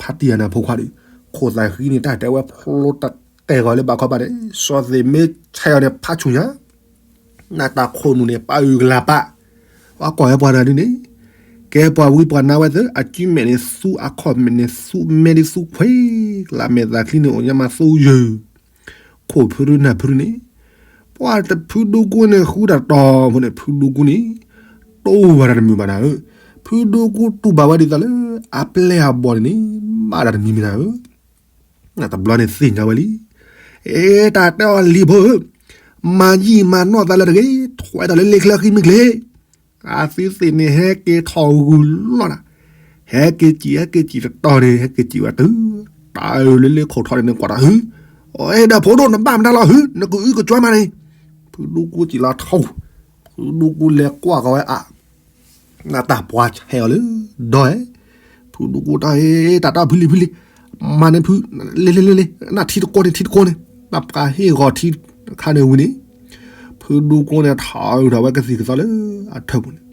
ဖါတံၢ်ယၤန့ၣ်ဖိခွါဒီး, ခိၣ်သးဃံန့ၣ် တၢ်တဲဝဲဖျိတကဲၢ်ဂီၤလၢဘၣ်ခီဘၣ်န့ၣ် စီၤသ့ၣ်မ့ၢ်ဆဲးအီၤန့ၣ် ဖးဆူၣ်ညါ နတၢ်ခိၣ်နူာ်န့ၣ် ပၢ်အုးကလၤပၢ်, ပှၤကွၢ်ဝဲပှၤတဂၤဒ်န့ၣ်, ကဲပှၤဝံပှၤနါဝဲသ့ၣ် အစုမဲာ်န့ၣ်သူအခီၣ်မဲာ်န့ၣ်သူမဲာ်ဒ်သူခွဲး, ကလးမဲာ်သးချံန့ၣ်အိၣ်ညါမးသူယုၢ်, ခိၣ်ဖုရူနၢ်ဖုရူန့ၣ်, ပှၤတဖုဒူကူန့ၣ်ဃုတၢ်တီၤဖိန့ၣ် ဖုဒူကူန့ၣ်, တူၢ်ဘၣ်တၢ်တမုာ်ဘၣ်နၤဧၢ, ဖုဒူကူတူၢ်ဘၣ်ဝဲဒ်သိးလၢ အပျဲၢ်အဘီၣ်န့ၣ်န့ၣ်, ဘၣ်တၢ်တမံၤမံၤနၤဧၢ တဘျီန့ၣ်သ့ၣ်ညါဝဲလံ. အဲ တၢ်တဲအီၤလံၤဖိဧၢ, မၤယံာ်မၤနီၢ်သးလၢတဂ့ၤ, ထွဲတၢ်လၢလ့ချၢဃံမ့ၢ်ချ့, အသုသ့ၣ်န့ၣ်ဟဲက့ၤထီၣ်ဂုၤလီၤနၤ, ဟဲက့ၤစံၣ် ဟဲက့ၤစံၣ်တတီၤန့ၣ် ဟဲက့ၤစံၣ်ဝဲတုၤ, တၢ်အုးလၢလ့ခိၣ်ထီန့ၣ် နကွၢ်တၢ်ဟု, အဲဒီးဖိဒိၣ်နဘၣ်မတၤလီၤဟု, နကအုကကွၢ်မးန့ၣ်, ဖုဒူကူစံၣ်လီၤထီ, ဖုဒူကူလဲၤကွၢ်ကီးဝဲအ နတၢ်ပှၤဆဲးအီၤလၢ, ဒီး, ဖုဒူကူတၢ်အ့ တၢ်တၢ်ဖုလံၤဖုလံၤ, မၤန့ၢ်ဖု, လ့လ့လ့လ့, နထံတကိးန့ၣ် ထံတကိးန့ၣ်, နပှၤဟ့ၣ်ဂီၤထံတခါန့ၣ်ဝံၤန့ၣ်, ဖုဒူကူန့ၣ် ထီၣ်အုးထီၣ်ဝဲကသံၣ်ကသီလၢအထၢၣ်ပူၤန့ၣ်,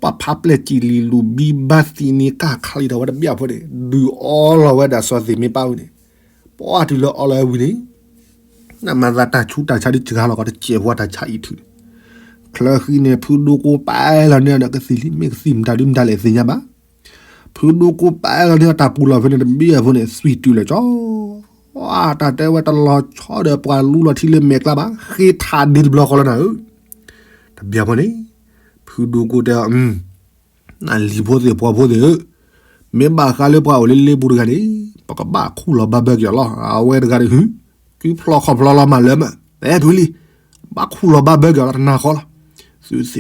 ပှၤဖးပျဲၢ်စံၣ်လံၤလူၤဘံဘၣ်သံးန့ၣ် ကၢ်ခးလံၤထီၣ်ဝဲတဘျီဖိန့ၣ် ဒုးအီလီၤဝဲဒၣ်စီၤသ့ၣ်မ့ၢ်ပၢ်ဝံၤန့ၣ်, ပှၤတုၤလၢအီလီၤဝဲဝံၤန့ၣ် နမၤသးတၢ်ဆူးတၢ်ဆါဒ်စှၤလီၤကီးတစဲးဖိတၢ်ဆါအံၤထုးန့ၣ်, ချၢဃံန့ၣ် ဖုဒူကူပာ်လီၤန့ၢ်ဒီးကသံၣ်လံ မ့ၢ်ကသံၣ်မတၤဒုမတၤလဲၣ်သ့ၣ်ညါဘၣ်. ဖုဒူကူပာ်လီၤန့ၢ်တၢ်ပူၤလီၤဖဲန့ၣ် တဘ့ၣ်အဖိန့ၣ် သွံၣ်တုၤလၢာ်ကၠီ, တၢ်တဲဝဲတလီၤဆီဒီးပှၤလူလီၤထံလၢမဲာ်ကျါဘၣ် ဃ့ထးဒ့တဘျီဃီလီၤနၤဧၢ. တဘ့ၣ်အဖိန့ၣ် ဖုဒူကူတဲအီၤ နလံၤဖိသ့ၣ်ပှၤဖိသ့ၣ်ဧၢ, မ့ၢ်ဘၣ်ဃးလၢပှၤအိၣ်လၢလ့ပူၤတဂၤန့ၣ် ပကဘၣ်ခူၣ်လီၤဘၣ်ဘၢက့ၤအီၤလီၤ. အဝဲတဂၤန့ၣ် စုဖျီၣ်ခီၣ်ဖျီၣ်လီၤမးလၢမး, အဲ ဖုလံၤ, ဘၣ်ခူၣ်လီၤဘၣ်ဘၢက့ၤအီၤလီၤတနၤဃီလီၤ.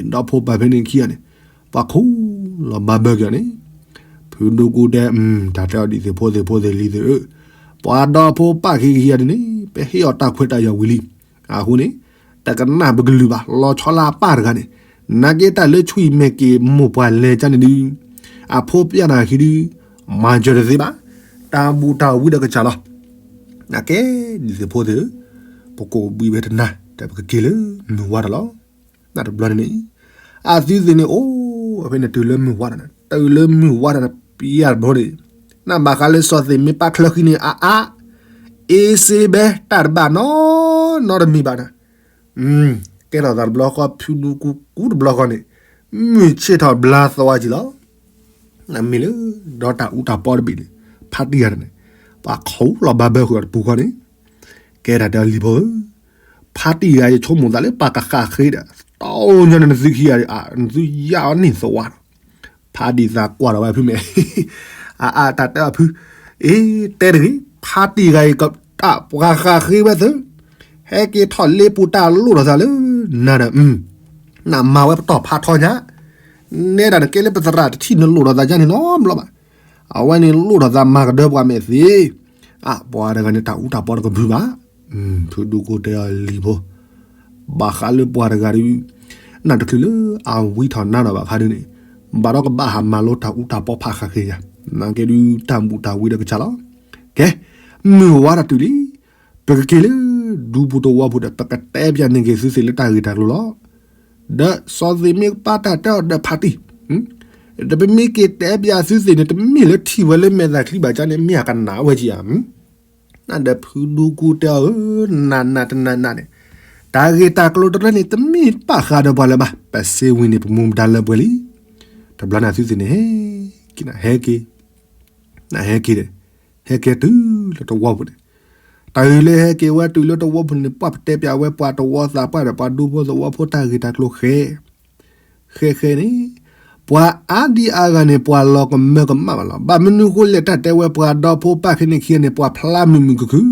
သုသ့ၣ်ဒီဖိပၢ်ဖဲန့ၣ်ခံဂၤန့ၣ် ပှၤခူၣ်လီၤဘၣ်ဘၢက့ၤအီၤန့ၣ်, ဖုဒူကူတဲ တၢ်တဲအီၤဒ်သ့ၣ်ဖိသ့ၣ်ဖိသ့ၣ်လံၤသ့ၣ်ဧၢ, ပှၤဒီဖိပၢ်ခံဂၤဒ်န့ၣ် ပဟ့ၣ်အီၤတၢ်ခွဲးတၢ်ယာ်ဝံၤလံ. အဃိန့ၣ် တကနၣ်ပကလုၢ်ဘၣ် လီၤဆီလၢအပၢ်တဂၤန့ၣ်, နာ်က့တၢ်လၢဆွံၣ်မဲာ်က့ၤမိၢ်ပှၢ်လဲၤကၢ်န့ၣ်ဒုး, အဖိပျဲၢ်နၤခံဒုး, မၤစၢၤတသ့ဘၣ်, တၢ်ဘူၣ်တၢ်ဝံဒီးကစၢ်လီၤ. နာ်က့ ဒ်သ့ၣ်ဖိသ့ၣ်ဧၢ, ပကိးဘှံးဝဲတနၤ ဒီးပကက့ၤလၢမုၢ်ဝါတၢ်လီၤ. နတဘျီန့ၣ်န့ၣ်, အသုသ့ၣ်န့ၣ်အိၣ်ဖဲန့ၣ်တုၤလၢမုၢ်ဝါတၢ်န့ၣ် တုၤလၢမုၢ်ဝါတၢ်န့ၣ် ပျဲၢ်တဘျီန့ၣ်, နဘၣ်ဃးလၢစီၤသ့ၣ်မ့ၢ်ပၢ်ချၢဃံန့ၣ် အါအါ, အ့စ့ဘဲ တၢ်တဘၣ်နီ နီတမံၤဘၣ်န့ၣ်, ကဲထီၣ်သးတဘျီဃီ ဖုဒူကူကူတဘျီဃီန့ၣ်, မုၢ်ဆ့ၣ်ထီၣ်ဘျါသဝါကံလီၤ. နမ့ၢ်လၢ ဒီးတၢ်အူတၢ်ပီတဘ့ၣ်န့ၣ်, ဖါတံၢ်ဂၤန့ၣ်, ပှၤခူၣ်လီၤဘၣ်ဘၢဃုာ်အီၤတပူၤဃီန့ၣ်, ကဲဒၣ်တဲအီၤလံၤဖိဧၢ, ဖါတံၢ်ဂၤယဆိကမိၣ်သးလၢပှၤကဃၣ်ဃ့ဒီး, တီညါန့ၣ်နသုခံဂၤ, နသုယၢ်အီၤန့ၢ်သဝါဒီး, ဖါဒံၣ်သးကွၢ်ဒီးဝဲဖုမဲာ်, အအါ တၢ်တဲအီၤဖု, အ့ တဲတဂ့ၤ, ဖါတံၢ်ဂၤအံၤ တၢ်ပှၤဃၣ်ဃ့ဝဲသၢ, ဟဲက့ၤထီၣ်လ့ပူၤတၢ်လိၣ်ထီၣ်သးလၢနၤဒီး, နမၤဝဲပတီၢ်ဖးထီညါ, နဲဒၣ်နကဲလၢပသရၣ်တထံၣ်နလိၣ်ထီၣ်သးကန့ၣ်နီတဘျီဘၣ်. အဝဲန့ၣ်လိၣ်ထီၣ်သးမၤကဒၢပှၤမဲာ်သ့. အ ပှၤတဂၤန့ၣ်တၢ်အူတၢ်ပီတကဘုဘၣ်. ဖုဒူကိတဲအီၤလံၤဖိ ဘၣ်ဃးလၢပှၤတဂၤဒုး နၢ်တချုးလၢအဝံထီၣ်နါထီၣ်ဘၣ်ခါဒုးန့ၣ် ဘၣ်ဒီးကဘၣ်ဟးမၤလိတၢ်အူတၢ်ပီဖးဃၣ်ဃ့ယၤ, နာ်က့ဒုးတၢ်ဘူၣ်တၢ်ဝံဒီးကစၢ်လီၤ. ကဲ, မုၢ်ဝါတၢ်တုၤလံ, ပကက့ၤလၢဒူပူၤတဝီပူၤဒီး ပကတဲပၠးန့ၢ်က့ၤသုသ့ၣ်လၢတၢ်ဂ့ၢ်တၢ်ကျိၤလီၤ. ဒီးစီၤသ့ၣ်မ့ၢ်ကပာ်တၢ်တဲအီၤဒီးဖးတံၢ်, ဒီးပမ့ၢ်က့ၤတဲပၠးသုသ့ၣ်န့ၣ် တမ့ၢ်လၢထံၣ်ဝဲလၢမဲာ်သၣ်ချံဘၣ်ကန့ၣ် မ့ၢ်အကနၣ်ဝဲကံဧါ. နဒီးဖုဒူကိတဲအီၤဧၢ, နးနးတနးနးန့ၣ်, တၢ်ဂ့ၢ်တၢ်ကျိၤတရၢန့ၣ် တမ့ၢ်ဘၣ်ဃးဒီးပှၤလၢၤဘၣ်, ပစ့ဝံၤန့ၣ် ပမူပဒါလၢပှဲၤလံ. တဘျီန့ၣ်သုသ့ၣ်န့ၣ် ဟဲက့ၤ, နဟဲက့ၤဒီး, ဟဲက့ၤတုၤလၢတဝီပူၤန့ၣ်, တၢ်အုၣ်လၢဟဲက့ၤဝဲတုၤလၢတဝီပူၤန့ၣ် ပှၤပတဲပၠးဝဲပှၤတဝီသးပှၢ်ဒီးပှၤဒူဖိသဝီဖိတၢ်ဂ့ၢ်တၢ်ကျိၤဃဲ ဃဲဃဲန့ၣ်, ပှၤအါဒံအါဂၤန့ၣ် ပှၤလီၤကမၢကမၣ်ဘၣ်လီၤ. ဘၣ်မနုၤဃိလဲၣ် တၢ်တဲဝဲပှၤဒီဖိပၢ်ဖဲန့ၣ်ခံဂၤန့ၣ် ပှၤဖျါမုာ်မုာ်ခုၣ်ခုၣ်,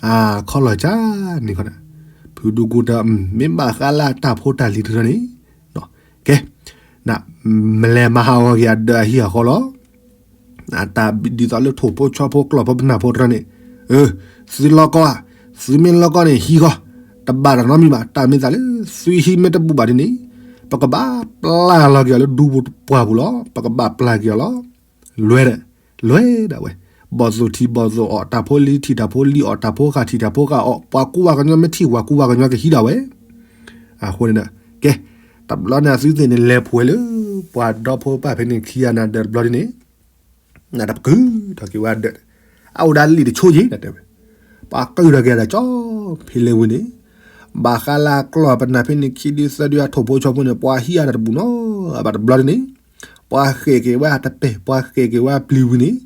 အခီလီၤကၢ်န့ၣ်ခီန့ၣ်, ဖုဒူကိတဲ မ့ၢ်ဘၣ်ဃးလၢတၢ်ဖိတၢ်လံၤတရၢန့ၣ်, ကဲ, မလဲၤမၤဟးဂီၤက့ၤအဒၢးအဟံၣ်အဃီလီၤ. တၢ်ဒ်သိးလၢထိၣ်ဖိဆီဖိကျီၢ်ဖိပနၢ်ဖိတရၢန့ၣ်, သုလီၢ်ကီၢ်ဧါ, သုမ့ၢ်လီၢ်ကီၢ်န့ၣ် ဟံးဃီ, တဘၣ်တၢ်နီတမံၤဘၣ်, တၢ်မ့ၢ်သးလၢ သုဟံးမ့ၢ်တဘူးဘၣ်ဒ်န့ၣ်, ပကဘၣ်ပျၢ်လီၤက့ၤအီၤလၢဒူပူၤပှၢ်ပူၤလီၤ, ပကဘၣ်ပျၢ်က့ၤအီၤလီၤ. လွဲဒီး, လွဲဒၣ်ဝဲ, ဘီၣ်သိၣ်ထံးဘီၣ်သိၣ်အီၣ် တၢ်ဖိလံၤထံးတၢ်ဖိလံၤအီၣ် တၢ်ဖိဃာ်ထံးတၢ်ဖိဃာ်အီၣ် ပှၤကူဝါကညီမ့ၢ်ထံၣ်ပှၤကူဝါကညီကဟံးဒၣ်ဝဲ အဃိန့ၣ်ဒီး, ကဲ, တဘျီန့ၣ်သုသ့ၣ်န့ၣ် လဲၤပှဲၤလၢ ပှၤဒီဖိပၢ်ဖဲန့ၣ်ခံဂၤနၤဒီးတဘျီဒ်န့ၣ်, နတပကုၢ်ထီၣ်က့ၤဝဲအဒၢး, အအိၣ်ဒၣ်လံာ်တဆိယ့ၤနတဲဝဲ, ပှၤကုၢ်ထီၣ်က့ၤအဒၢးကၠီဖဲလဲၣ်ဝံၤန့ၣ်, ဘၣ်ဃးလၢကျီၢ်ပနၢ်ဖဲန့ၣ်ခံဒုသၢဒုအထိၣ်ဖိဆီဖိန့ၣ် ပှၤဟံးအါတၢ်တဘူးနီၤ, ဘၣ်တဘျီဒ်န့ၣ်, ပှၤဃဲးက့ၤဝဲအတပဲာ် ပှၤဃဲးက့ၤဝဲအပျံၤဝံၤန့ၣ်,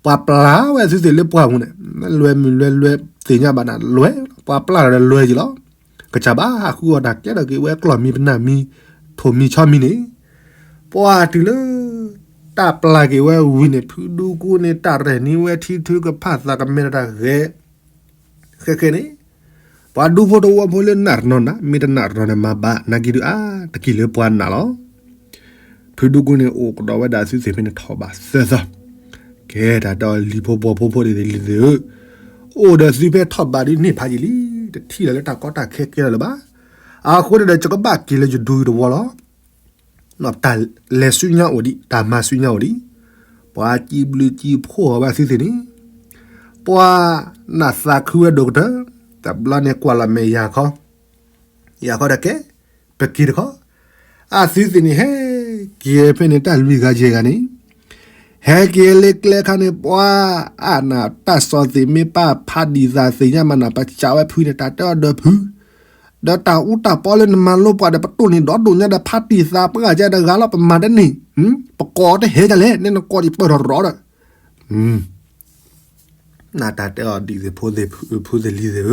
ပှၤပျၢ်ဝဲသုသ့ၣ်လၢပှၢ်ပူၤန့ၣ်, လွဲမုၢ်လွဲလွဲသ့ၣ်ညါဘၣ်နၤလွဲ, ပှၤပျၢ်လီၤဒီးလွဲယံၤလီၤ. ကစၢ်ဘၣ်ဟးဃုအီၣ်တၢ်ကဲထီၣ်က့ၤဝဲကျီၢ်မံပနၢ်မံ, ထိၣ်မံဆီမံန့ၣ်, ပှၤတုၤလၢ တၢ်ပျၢ်က့ၤဝဲဝံၤန့ၣ် ဖုဒူကိန့ၣ် တၢ်ရဲၣ်နံၤဝဲထံထုကဖၣ်သးကမဲထီၣ်တၢ်ဂဲၤ ဃဲဃဲန့ၣ်, ပှၤဒူဖိတဝီဖိလၢနးတနီၤနး မ့ၢ်တနးတနီၤန့ၣ်မၤဘၣ် နာ်က့ဒုးအါတက့ၢ်လၢပှၤနးလီၤ. ဖုဒူကိန့ၣ် အိၣ်ကဒီးဝဲဒၣ်သုသ့ၣ်ဖဲန့ၣ်ထီၣ်ဘးသၢသီ, ကဲတၢ်တဲအီၤလံၤဖိဘီၣ်ဖိဖိဒ်သ့ၣ်လံၤသ့ၣ်ဧၢ, အိၣ်ဒီးသုဖဲထီၣ်ဘးဒ်န့ၣ်ဖးယံာ်လံ, တထံၣ်လၢၤလၢတၢ်ကီတၢ်ခဲကဲထီၣ်လၢၤဘၣ်. အဃိန့ၣ်ဒီး ယကဘၣ်က့ၤလၢယဒူယတဝီလီၤ. တၢ်လဲၤဆူညါအိၣ်ဒံး တၢ်မၤဆူညါအိၣ်ဒံး, ပှၤစံးဘျုးစံးဖှိၣ်အီၤဝဲသုသ့ၣ်န့ၣ်, ပှၤနၢ်သးခုဝဲဒိၣ်ကတၢၢ်, တဘျီန့ၣ်ကွၢ်လီၤမဲာ်ယၤခီ, ယၤခီဒီးကဲ, ပက့ၤတခီ, အသုသ့ၣ်န့ၣ်ဟဲက့ၤဖဲန့ၣ် တၢ်လွံၢ်ဂၤယဲၢ်ဂၤန့ၣ် ဟဲက့ၤလၢကျဲခါန့ၣ် ပှၤအနၢ်တၢ်စီၣ်သ့ၣ်မ့ၢ်ပာ်ဖးဒံးသးသ့ၣ်ညါမးနၢ် ပစံးဝဲဖုန့ၣ် တၢ်တဲအီၤဒီးဖု, ဒီးတၢ်အူတၢ်ပီလၢနမၤလိပှၤဒီး ပတိၢ်န့ၢ်ဒီဒိၣ်ညါဒီး ဖးတံၢ်သးပှၢ်ကဲတဂၤလီၤ ပမၤတန့ၢ်, ပကိးတဟဲဒ်လဲၣ် နဲနကိးဒံးပၢၢ်ထီၣ်ရီဒီး နတၢ်တဲအီၤဒ်သ့ၣ်ဖိသ့ၣ်လံၤသ့ၣ်ဧၢ,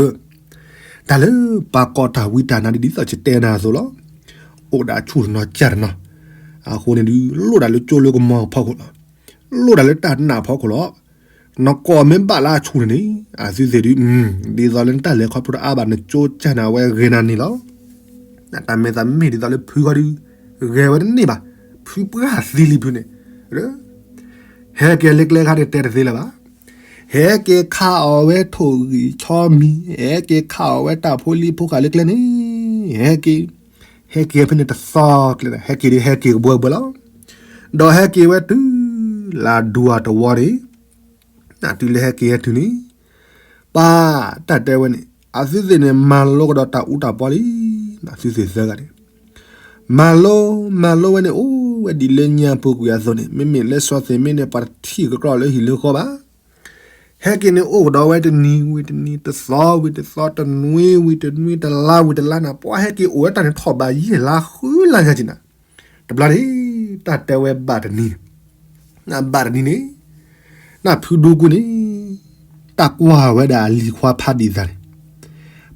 တၢ်လၢပှၤကိးတၢ်ဝံတၢ်နါဒ်သိးယတဲနၤအသိးလီၤ. အိၣ်ဒၣ်ဆူၣ်တနီၤကၢ်တနီၤ, အဃိန့ၣ်ဒုး လိၣ်ဒၣ်လၢကၠိလၢကမီၤဖီခိၣ်လီၤ. လိၣ်ဒၣ်လၢတၢ်နာ်ဖီခိၣ်လီၤ. နကိးမ့ၢ်ဘၣ်လၢအဆူၣ်န့ၣ်န့ၣ် အသုသ့ၣ်ဒုး, ဒ်သိးလၢနတၢ်လဲၤခီဖျိတအါဘၣ် နကၠိကၢ်န့ၣ် အဝဲဂ့ၤနၤန့ၣ်လီၤ. တၢ်မ့ၢ်သးမ့ၢ်ဒ်သိးလၢဖုခီဒုး, ဂဲၤဝဲတန့ၢ်ဘၣ်, ဖုပှၢ်သံလံဖုန့ၣ်, ဟဲက့ၤလၢကျဲခါန့ၣ်တဲတသ့လၢၤဘၣ်. ဟဲက့ၤခးအီၤဝဲထိၣ်ဂံၢ်ဆီမံၤ, ဟဲက့ၤခးအီၤဝဲတၢ်ဖိလံၤဖိဃာ်လၢကျဲန့ၣ်, ဟဲက့ၤ, ဟဲက့ၤဖဲန့ၣ်တသီကျဲ, ဟဲက့ၤဒ်ဟဲက့ၤကဘှဲဘှဲလီၤ. ဒီးဟဲက့ၤဝဲတုၤလၢဒူအတဝီန့ၣ်, တုၤလၢဟဲက့ၤဟဲတုၤန့ၣ်, ပၢ်တၢ်တဲဝဲန့ၣ် အသုသ့ၣ်န့ၣ် မၤလိကဒီးတၢ်အူတၢ်ပီလံ. သုသ့ၣ်သၢဂၤန့ၣ် မၤလိ, မၤလိဝဲန့ၣ် အိၣ်ဝဲဒ်လၢညါပူၤကွံာ်အသိးန့ၣ် မ့မ့ၢ်လၢစီၤသ့ၣ်မ့ၢ်န့ၣ် ပှၤတထံၣ်ကကြၢးလၢဟံၣ်လၢဃီဘၣ်. ဟဲက့ၤန့ၣ်အိၣ်ကဒီးဝဲတနံၤဝံၤတနံၤ တသီဝံၤတသီ တနွံဝံၤတနွံ တလါဝံၤတလါနၤ ပှၤဟဲက့ၤအိၣ်ဝဲတၢ်န့ၣ်ထီၣ်ဘးယဲၢ်လါဃုလါညါက့ၤနၤ, တဘျီန့ၣ် တၢ်တဲဝဲဘၣ်တနံၤ ဘၣ်တနံၤန့ၣ်, နဖုဒူကူန့ၣ် တၢ်ကွၢ်ဝဲဒၣ်အလံၤခွါဖးဒံးသးန့ၣ်,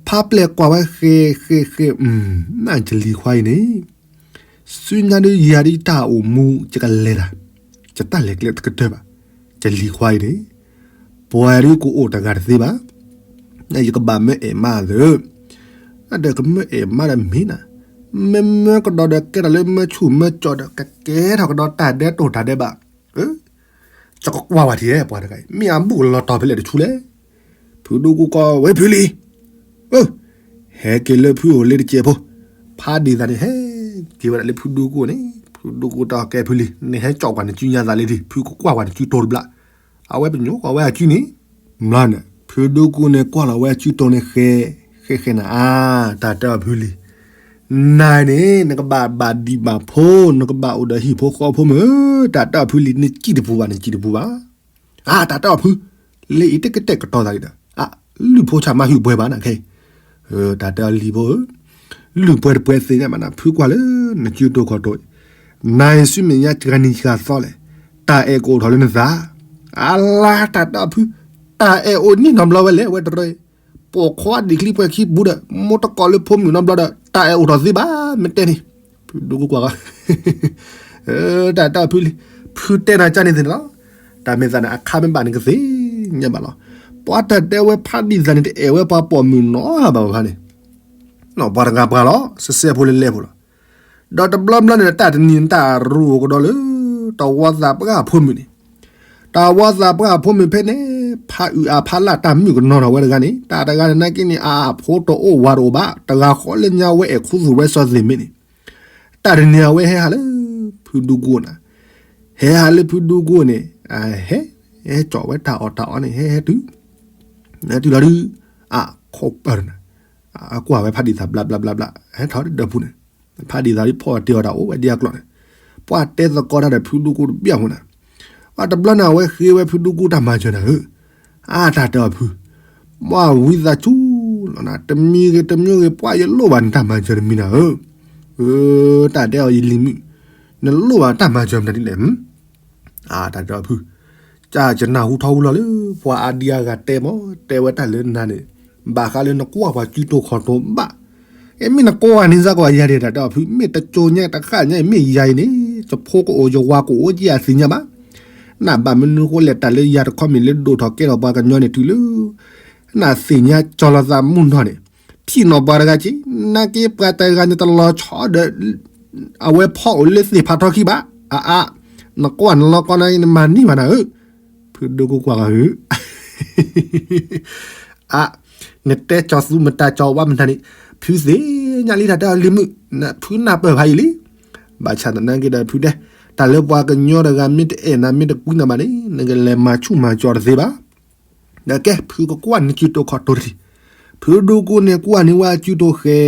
ဖးပျဲၢ်ကွၢ်ဝဲဃဲဃဲဃဲ, နယလံၤခွါအံၤန့ၣ်, ဆူညါဒ်ယၤဒ်တၢ်အိၣ်မူ ယကလဲၤတၢ်, ယတၢ်လဲၤကျဲတကတၢၢ်ဘၣ်, ယလံၤခွါအံၤန့ၣ်, ပှၤဒ်ကအိၣ်တဂၤတသ့ဘၣ်, ယကဘၣ်မၢအဲၣ်မါသၢ, ဒီးကမၢအဲၣ်မါဒီးမ့ၢ်နၤ, မ့ၢ်မၢကဒီးဒီးကဲထီၣ်လၢမၢဆူၣ်မၢကၠီဒီး ကကဲထီၣ်ကဒီးတၢ်ဒဲးတိၢ်တၢ်ဒဲးဘး, ကကွၢ်ဝဲထံၣ်ပှၤတဂၤအံၤ မ့ၢ်အဘူၣ်ကလီၤတီၤဖဲလဲၣ်တဆူလဲၣ်. ဖုဒူကူၣ်ကိးဝဲဖုလံၤ, ဟဲက့ၤလၢဖုအိၣ်လၢတစဲးဖိ, ဖးဒံးသးန့ၣ် ဟဲက့ၤဝဲဒၣ်လၢဖုဒူကူၣ်န့ၣ် ဖုဒူကူၣ်တၢ်ကဲဖုလံၤ နဟဲကၠီၣ်ကွၢ်နစုညါသးလံဒံး ဖုကကွၢ်ပှၤနစုတိၤတဘျီ, အဝဲပညိၣ်ကွၢ်ဝဲအစုန့ၣ်, မလီန့ၣ် ဖုဒူကူၣ်န့ၣ်ကွၢ်လီၤဝဲအစုတိၤန့ၣ်ဃဲ, ဃဲဃဲနၤအါ, တၢ်တဲအီၤဖုလံၤ နၤန့ၣ် နကဘၣ်ဘၣ်ဒံးဘၣ်ဖိ, နကဘၣ်အိၣ်ဒီးဟံၣ်ဖိဃီဖိမုၢ်, တၢ်တဲအီၤဖုလံၤ နစံၣ်တပူၤဘၣ် နစံၣ်တပူၤဘၣ်. အါ တၢ်တဲအီၤဖု, လၢအံၤတကတဲာ်ကတီၤသးဒံးဒီး အါ လုၢ်ဖိဆၣ်မၤဟုၣ်ပှဲၤဘၣ်နၤခဲအံၤ, တၢ်တဲအီၤလံၤဖိဧၢ, လုၢ်ပှဲၤတပှဲၤသ့ၣ်ညါဘၣ်နၤ ဖုကွၢ်လၢနစုတိၤခီၣ်တိၤအံၤ, နၤအံၤဆူမဲာ်ညါစှၤနံၤစှၤသီလဲၣ်, တၢ်အဲၣ်ကအိၣ်ထီၣ်လၢနသး, အါလါ တၢ်တဲအီၤဖု, တၢ်အဲၣ်အိၣ်နံၣ်နီတဘျီဝဲလဲၣ် အဝဲတရၢအံၤ ပိာ်ခွါဒံးချံပှဲၤခံပူၤဒီး မိၢ်တကိးလၢဖိမုၣ်နီတဘျီဒီး တၢ်အဲၣ်အိၣ်ထီၣ်သ့ဘၣ် မ့ၢ်တဲန့ၣ်, ဖုဒူကူၣ်ကွၢ်, တၢ်တဲအီၤဖုလံၤ, ဖုတဲနၤကၢ်န့ၣ်သ့ၣ်န့ၣ်လီၤ, တၢ်မ့ၢ်သးန့ၣ် အခါမ့ၢ်ဘၣ်န့ၣ်ကသ့ၣ်ညါဘၣ်လီၤ, ပှၤတၢ်တဲဝဲဖးဒံးသးန့ၣ် တအဲၣ်ဝဲပှၤပိာ်မုၣ်နီဘၣ်ဖးန့ၣ်, ပှၤတဂၤပှၤလီၤ စဲစဲဖိလၢလဲၢ်ဖိလီၤ. ဒီးတဘျီဘျီန့ၣ် တၢ်တနံၤန့ၣ် တၢ်ရူအိၣ်ကဒီးလၢ တဝီသးပှၢ်ဖိမုၣ်န့ၣ်, တဝီသးပှၢ်ဖိမုၣ်ဖဲန့ၣ် ဖးအုးအဖးလၢ်တၢ်မုၣ်ကနီၤထီၣ်ဝဲတဂၤန့ၣ် တၢ်တဂၤန့ၣ်နာ်က့န့ၣ် အဖိတအိၣ်ဝၤတအိၣ်ဘၣ် တဂၤဃီလၢညါဝဲအဲၣ်ခူသူၣ်ဝဲစီသ့ၣ်မ့ၢ်န့ၣ်, တၢ်တနံၤအဝဲဟဲဟးလၢ ဖုဒူကူၣ်နၤ, ဟဲဟးလၢဖုဒူကူၣ်န့ၣ်, ဟဲ, ဟဲကၠီၣ်ဝဲတၢ်အီၣ်တၢ်အီန့ၣ် ဟဲဟဲတုၤ, ဟဲတုၤလီၤဒုး, အခိၣ်ပၢၢ်နၤ, အကွၢ်ဝဲဖးဒံးသးဘျးဘျးဘျးဘျး ဟဲထီၣ်ဒီးပူၤန့ၣ်, ဖးဒံးသးဒ်ဖီၣ်တ့ၢ်အီၤတၢ်အိၣ်ဝဲဒ်အကျိၤန့ၣ်, ပှၤတဲသကိးတၢ်ဒီးဖုဒူကူၣ်တဘျီအဃိနၤ, အတဘျီန့ၣ် အဝဲဃ့ဝဲဖုဒူကူၣ်တၢ်မၤစၢၤနၤဧၢ, အါတၢ်တဲအီၤဖု မ့ၢ်ဝံသးစူၤလီၤနၤ တမံၤဂ့ၤတမံၤဂ့ၤ ပှၤယလိၣ်ဘၣ်နတၢ်မၤစၢၤတမံၤနၤဧၢ, တၢ်တဲအီၤယလံၤမုၣ်, နလိၣ်ဘၣ်တၢ်မၤစၢၤမနုၤဒ်လဲၣ်, အါတၢ်တဲအီၤဖု, ကၢ်ယနၢ်ဟူထီဘိလီၤလၢ ပှၤအါဒံအါဂၤတဲမး တဲဝဲတၢ်လၢနၤန့ၣ်, ဘၣ်ဃးလၢနကွၢ်ပှၤစုတိၤခီၣ်တိၤဘၣ်, အမ့ၢ်နကိးဂၤန့ၣ်စ့ၢ်ကီးယၤဒၣ် တၢ်တဲအီၤဖု မ့ၢ်တကၠိညါတဃၣ်ညါအံၤ မ့ၢ်ယၤအံၤန့ၣ် ယဖိကအိၣ် ယဝၤကအိၣ်က့ၤအသ့ၣ်ညါဘၣ်, နဘၣ်မနုၤဃိလဲၣ် တၢ်လၢယၤတခီမ့ၢ်လၢဒိၣ်ထီၣ်ကဲထီၣ်ပှၤကညီန့ၣ် တုၤလၢ နသ့ၣ်ညါကၠီလီၤသးမုၢ်နီၢ်န့ၣ်, ထံၣ်နီၢ်ပှၤတဂၤက့ၤ, နာ်က့ပှၤတဂၤန့ၣ်တလီၤဆီဒီး အဝဲဖီအိၣ်လၢသ့ၣ်ဖးထီခံဘၣ်, အါအါ, နကွၢ်နလီၤကီနၤ နမၤန့ၢ်ဘၣ်နၤဧၢ, ဖုဒိၣ်ကိၢ်ကွၢ်ဂၤဧၢ အါ, နတဲကၠီသူမတၤကၠီဝါမတၤန့ၣ်, ဖုသ့ၣ်ညါလံတၢ်တဲအီၤလံၤမုၣ်, ဖုနၢ်ပၢၢ်ဖးယံာ်လံ, ဘၣ်ဆၣ်သနာ်က့ဒီးဖုတဲ, တၢ်လၢပှၤကညီတဂၤမ့ၢ်တအဲၣ်နၤမ့ၢ်တကွံနၤဘၣ်န့ၣ် နကလဲၤမၤဆူၣ်မၤကၠီတသ့ဘၣ်, ဒီးကဲ ဖုကကွၢ်နစုတိၤခီၣ်တိၤတထံၣ်, ဖုဒိၣ်ကိၢ်န့ၣ်ကွၢ်န့ၢ်ဝဲအစုတိၤဃဲ,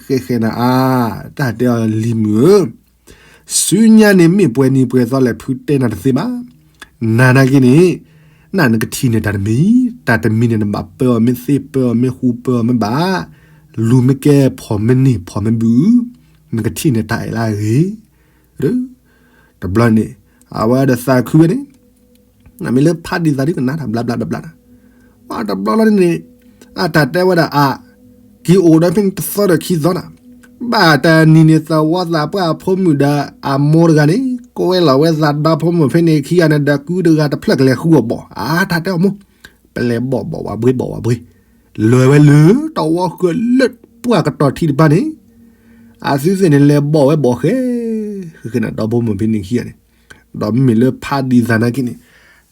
ဃဲဃဲနၤအါ, တၢ်တဲအီၤလံၤမုၣ်ဧၢ ဆူညါန့ၣ်မ့ၢ်ပှဲၤနံၤပှဲၤသီလဲၣ် ဖုတဲနၤတသ့ဘၣ်. နၤနာ်က့န့ၣ်, နနကထံၣ်န့ၢ်တၢ်တမံၤ, တၢ်တမံၤန့ၣ် နဘၣ်ပၢအီၤမ့ၢ်သ့ ပၢအီၤမ့ၢ်ဃူ ပၢအီၤမ့ၢ်ဘၣ်, လူၤမ့ၢ်ကဲ ဖီၣ်မ့ၢ်န့ၢ် ဖီၣ်မ့ၢ်ဘု, နကထံၣ်န့ၢ်တၢ်အဲၣ်လၢအဂ့ၤ. တဘျီန့ၣ် အဝဲဒီးသးခုဝဲန့ၣ် နမ့ၢ်လၢဖးဒံးသးဒ်ကနၣ်တၢ်ဘျါဘျါဘျါဘျါနၤ, တဘျီလီၤန့ၣ်န့ၣ်, အတၢ်တဲဝဲဒၣ်အါ, က့ၤအိၣ်ဒီးဖဲန့ၣ်တသီဒီးခံသီနၤ, ဘၣ်တနံၤန့ၣ် သဝီသးပှၢ်အဖိမုၣ်ဒီးအမိၢ်တဂၤန့ၣ် ကွဲလီၤဝဲသးဒီဖိမိၢ်ဖဲန့ၣ်ခံဂၤန့ၣ်ဒီး ကုတဂၤတဖျၢၣ်ကလဲၤဃုအီၣ်ဘီၣ်, အါ တၢ်တဲအီၤမိၢ်, ပလဲၤဘီၣ်ဘီၣ်ဝဲဘှ့ဘီၣ်ဝဲဘှ့, လဲၤဝဲလၢတဝီဃၢၤလၢပှၢ်ကတီၢ်ထံတဖၣ်န့ၣ်, အသုသ့ၣ်န့ၣ်လဲၤဘီၣ်ဝဲဘီၣ်ဃဲ, ဃဲဃဲနၤဒီဖိမိၢ်ဖဲန့ၣ်ခံဂၤန့ၣ်, ဒီးမ့မ့ၢ်လၢဖးဒံးသးနာ်က့န့ၣ်,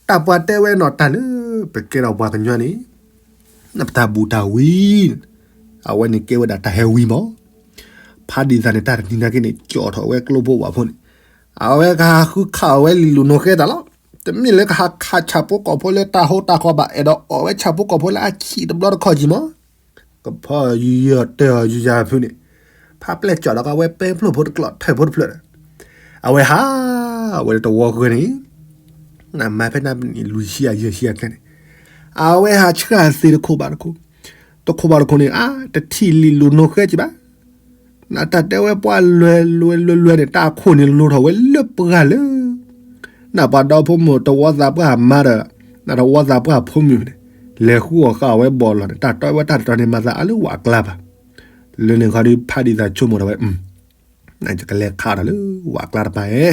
တၢ်ပှၤတဲဝဲနီၢ်တၢ်လၢ ပကဲထီၣ်ပှၤကညီန့ၣ်, နပတၢ်ဘူၣ်တၢ်ဝံ, အဝဲန့ၣ်ကဲဝဲဒၣ်တၢ်ဟဲဝံမး, ဖးဒံးသးန့ၣ် တၢ်တနံၤနာ်က့န့ၣ် ကၠီၣ်ထီၣ်ဝဲကျိဖိဝၣ်ဖိန့ၣ်, အဝဲကဟးဃုခးအီၣ်ဝဲလံာ်လိာ်နိဃဲတၢ်လီၤ. တမ့ၢ်လၢကဟးခးဆၣ်ဖိကီၢ်ဖိလၢတၢ်ဟိတၢ်ဃီဘၣ်, အဲၣ်ဒိးအီၣ်ဝဲဆၣ်ဖိကီၢ်ဖိလၢအဆံးတဘျီတခီၣ်ကံမး, ကဖီယီၤတၢၢ်အီၤယၤဖုန့ၣ်, ဖးပျဲၢ်ကၠီၣ်ဒီးကဝဲပဲဖျိၣ်ဖိတကျီၢ်ထၢၣ်ဖိတဖျၢၣ်ဒီး, အဝဲဟး, အဝဲတဝီဃၢၤန့ၣ်, နမၤဖဲနၢ်ပနံၣ်လွံၢ်ဆံယဲၢ်ဆံအကျဲန့ၣ်, အဝဲဟးဆှၣ်သ့တခိၣ်ဘၣ်တခိၣ်, တခိၣ်ဘၣ်တခိၣ်န့ၣ် အါ, တထံၣ်လံာ်လိာ်နိဃဲက့ၤဘၣ် နတၢ်တဲဝဲပှၤလွဲလွဲလွဲလွဲန့ၣ် တၢ်အခိၣ်န့ၣ်လိၤထီၣ်ဝဲလၢပှၢ်လၢ, နပှၤဒီဖိမိၢ်တဝီသးပှၢ်မါဒီး, နတဝီသးပှၢ်ဖိမုၣ်န့ၣ်, လဲၤဃုအီၣ်ဃာ်အီၣ်ဝဲဘီၣ်လီၤန့ၣ် တၢ်တဲဝဲတၢ်တတီန့ၣ် မၤသးအါလၢဝးကျါဘၣ်. လၢန့ၣ်ခီဒီးဖးဒံးသးဆိကမိၣ်ထီၣ်ဝဲ, ယကလဲၤခးထီၣ်လၢဝးကျါတပၤဧဲ,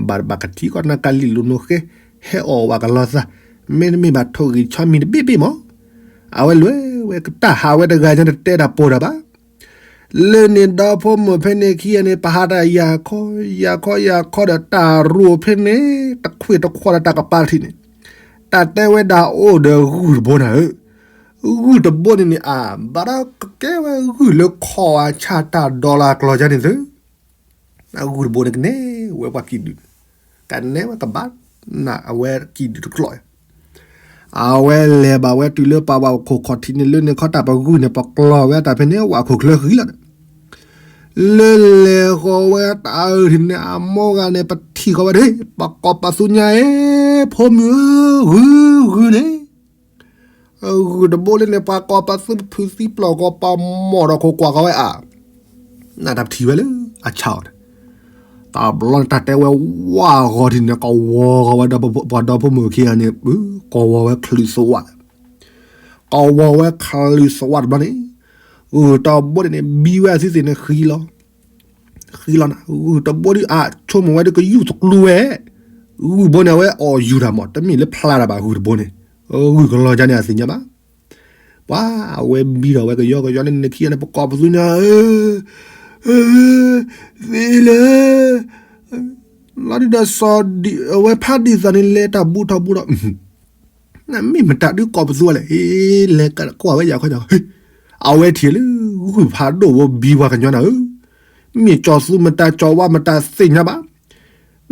ဘၣ်တဘၣ်ကထံၣ်ကီးနကလံာ်လိာ်နိဃဲ, ဟဲအီၣ်ဝဲကလီၤသး, မ့တမ့ၢ်ဘၣ်ထိၣ်ဂံၢ်ဆီမံၤတဘ့ၣ်ဘ့ၣ်မး. အဝဲလဲၤဝဲကတၢ်ဟးဝဲတဂၤညါတတဲတၢ်ပိာ်တၢ်ဘၣ် လၢန့ၣ်ဒီဖိမိၢ်ဖဲန့ၣ်ခံဂၤန့ၣ် ပဟးတၢ်ယၤခီ, ယၤခီယၤခီဒီးတၢ်ရိၣ်ဖဲန့ၣ် တခွ့ၣ်တခွီဒီးတၢ်ကပၤထံးန့ၣ်, တၢ်တဲဝဲဒၣ်အိၣ်ဒီးဂုၢ်တဘိနၤဧၢ, ဂုၢ်တဘိန့ၣ်န့ၣ် အဘၣ်ဒီးကကဲဝဲဂုၢ်လၢခီၣ်အဆၣ်တၢ်ဒီလၣ်ကျီၤကါန့ၣ်သု, ဂုၢ်တဘိန့ၣ်ကနဲဝဲပှၤကံၢ်ဒုၣ်န့ၣ်, ကနဲဝဲကဘၣ်, နအဝဲကံၢ်ဒုၣ်တကျိာ် အဝဲလဲၤဘၣ်ဝဲတုၤလၢပှၤဝၤခိၣ်ခီၣ်ထံးန့ၣ် လၢန့ၣ်ခီတၢ်ပဂုၢ်န့ၣ် ပကျီၤဝဲတၢ်ဖဲန့ၣ် ဝၤခိၣ်ချၢဃံလီၤဒီး, လၢလဲၤဃီၤဝဲတၢ်အၢထံၣ်န့ၣ် အမိၢ်ဂၤန့ၣ် ပထံၣ်ဃီၤဝဲတ့ၢ် ပကိးပသူညါဧၢ, ဖိမုၣ်ဧၢ, ဂုၢ်ဂုၢ်န့ၣ် ဂုၢ်တဘိလၢန့ၣ် ပှၤကိးပသူဖုးသံပျိၢ်ဂီၤ ပှၤမိၢ်ဒီးခိၣ်ကွၢ်ဃီၤဝဲအါ, နတၢ်ပထံၣ်ဝဲလၢအဆၣ်အီၤန့ၣ်, တဘျီန့ၣ် တၢ်တဲဝဲဝါဂီၤထံၣ်န့ၣ် ကဝီၤဃီၤဝဲဒီးပှၤဒီဖိမိၢ်ခံဂၤန့ၣ်, ကဝီၤဝဲချုးသဝး, ကဝီၤဝဲချုးသဝးတဘျီန့ၣ်, ဂုၢ်တဘိန့ၣ်န့ၣ် ဘံဝဲအသုသ့ၣ်န့ၣ်ဃံလီၤ, ဃံလီၤနၤ, ဂုၢ်တဘိဒ်အဆိကမိၣ်ဝဲဒ်ကယူၢ်သကျူဝဲ, ဂုၢ်ဘိန့ၣ် အဝဲအီၣ်ယူၢ်တၢ်မး တမ့ၢ်လၢဖျါတၢ်ဘၣ် ဂုၢ်တဘိန့ၣ်, ဂုၢ်ကလီၤကါန့ၣ် အသ့ၣ်ညါဘၣ်, ပှၤအဝဲဘံထီၣ်ဝဲကယီကယီလၢန့ၣ်ခံဂၤန့ၣ် ပကိးပသူညါဧၢ, သ့လၢ လီၤဒုဒီးစီၤဒံၣ် အဝဲဖးဒံၣ်သၣ်န့ၣ် လဲၤတၢ်ဘူးထီၣ်ဘူးဒီး, နမ့ၢ်မတၤဒုးကိးပသူဝဲလဲၣ်, ဟ့ လဲၤကကွၢ်ဝဲယၤခီ, အဝဲထံၣ်လၢဂုၢ်ဖးဒိၣ်ဝဲဘံဝဲကညီနၤဧၢ, မ့ၢ်ကၠီၤသူမတၤကၠီၤဝါမတၤသ့ၣ်ညါဘၣ်,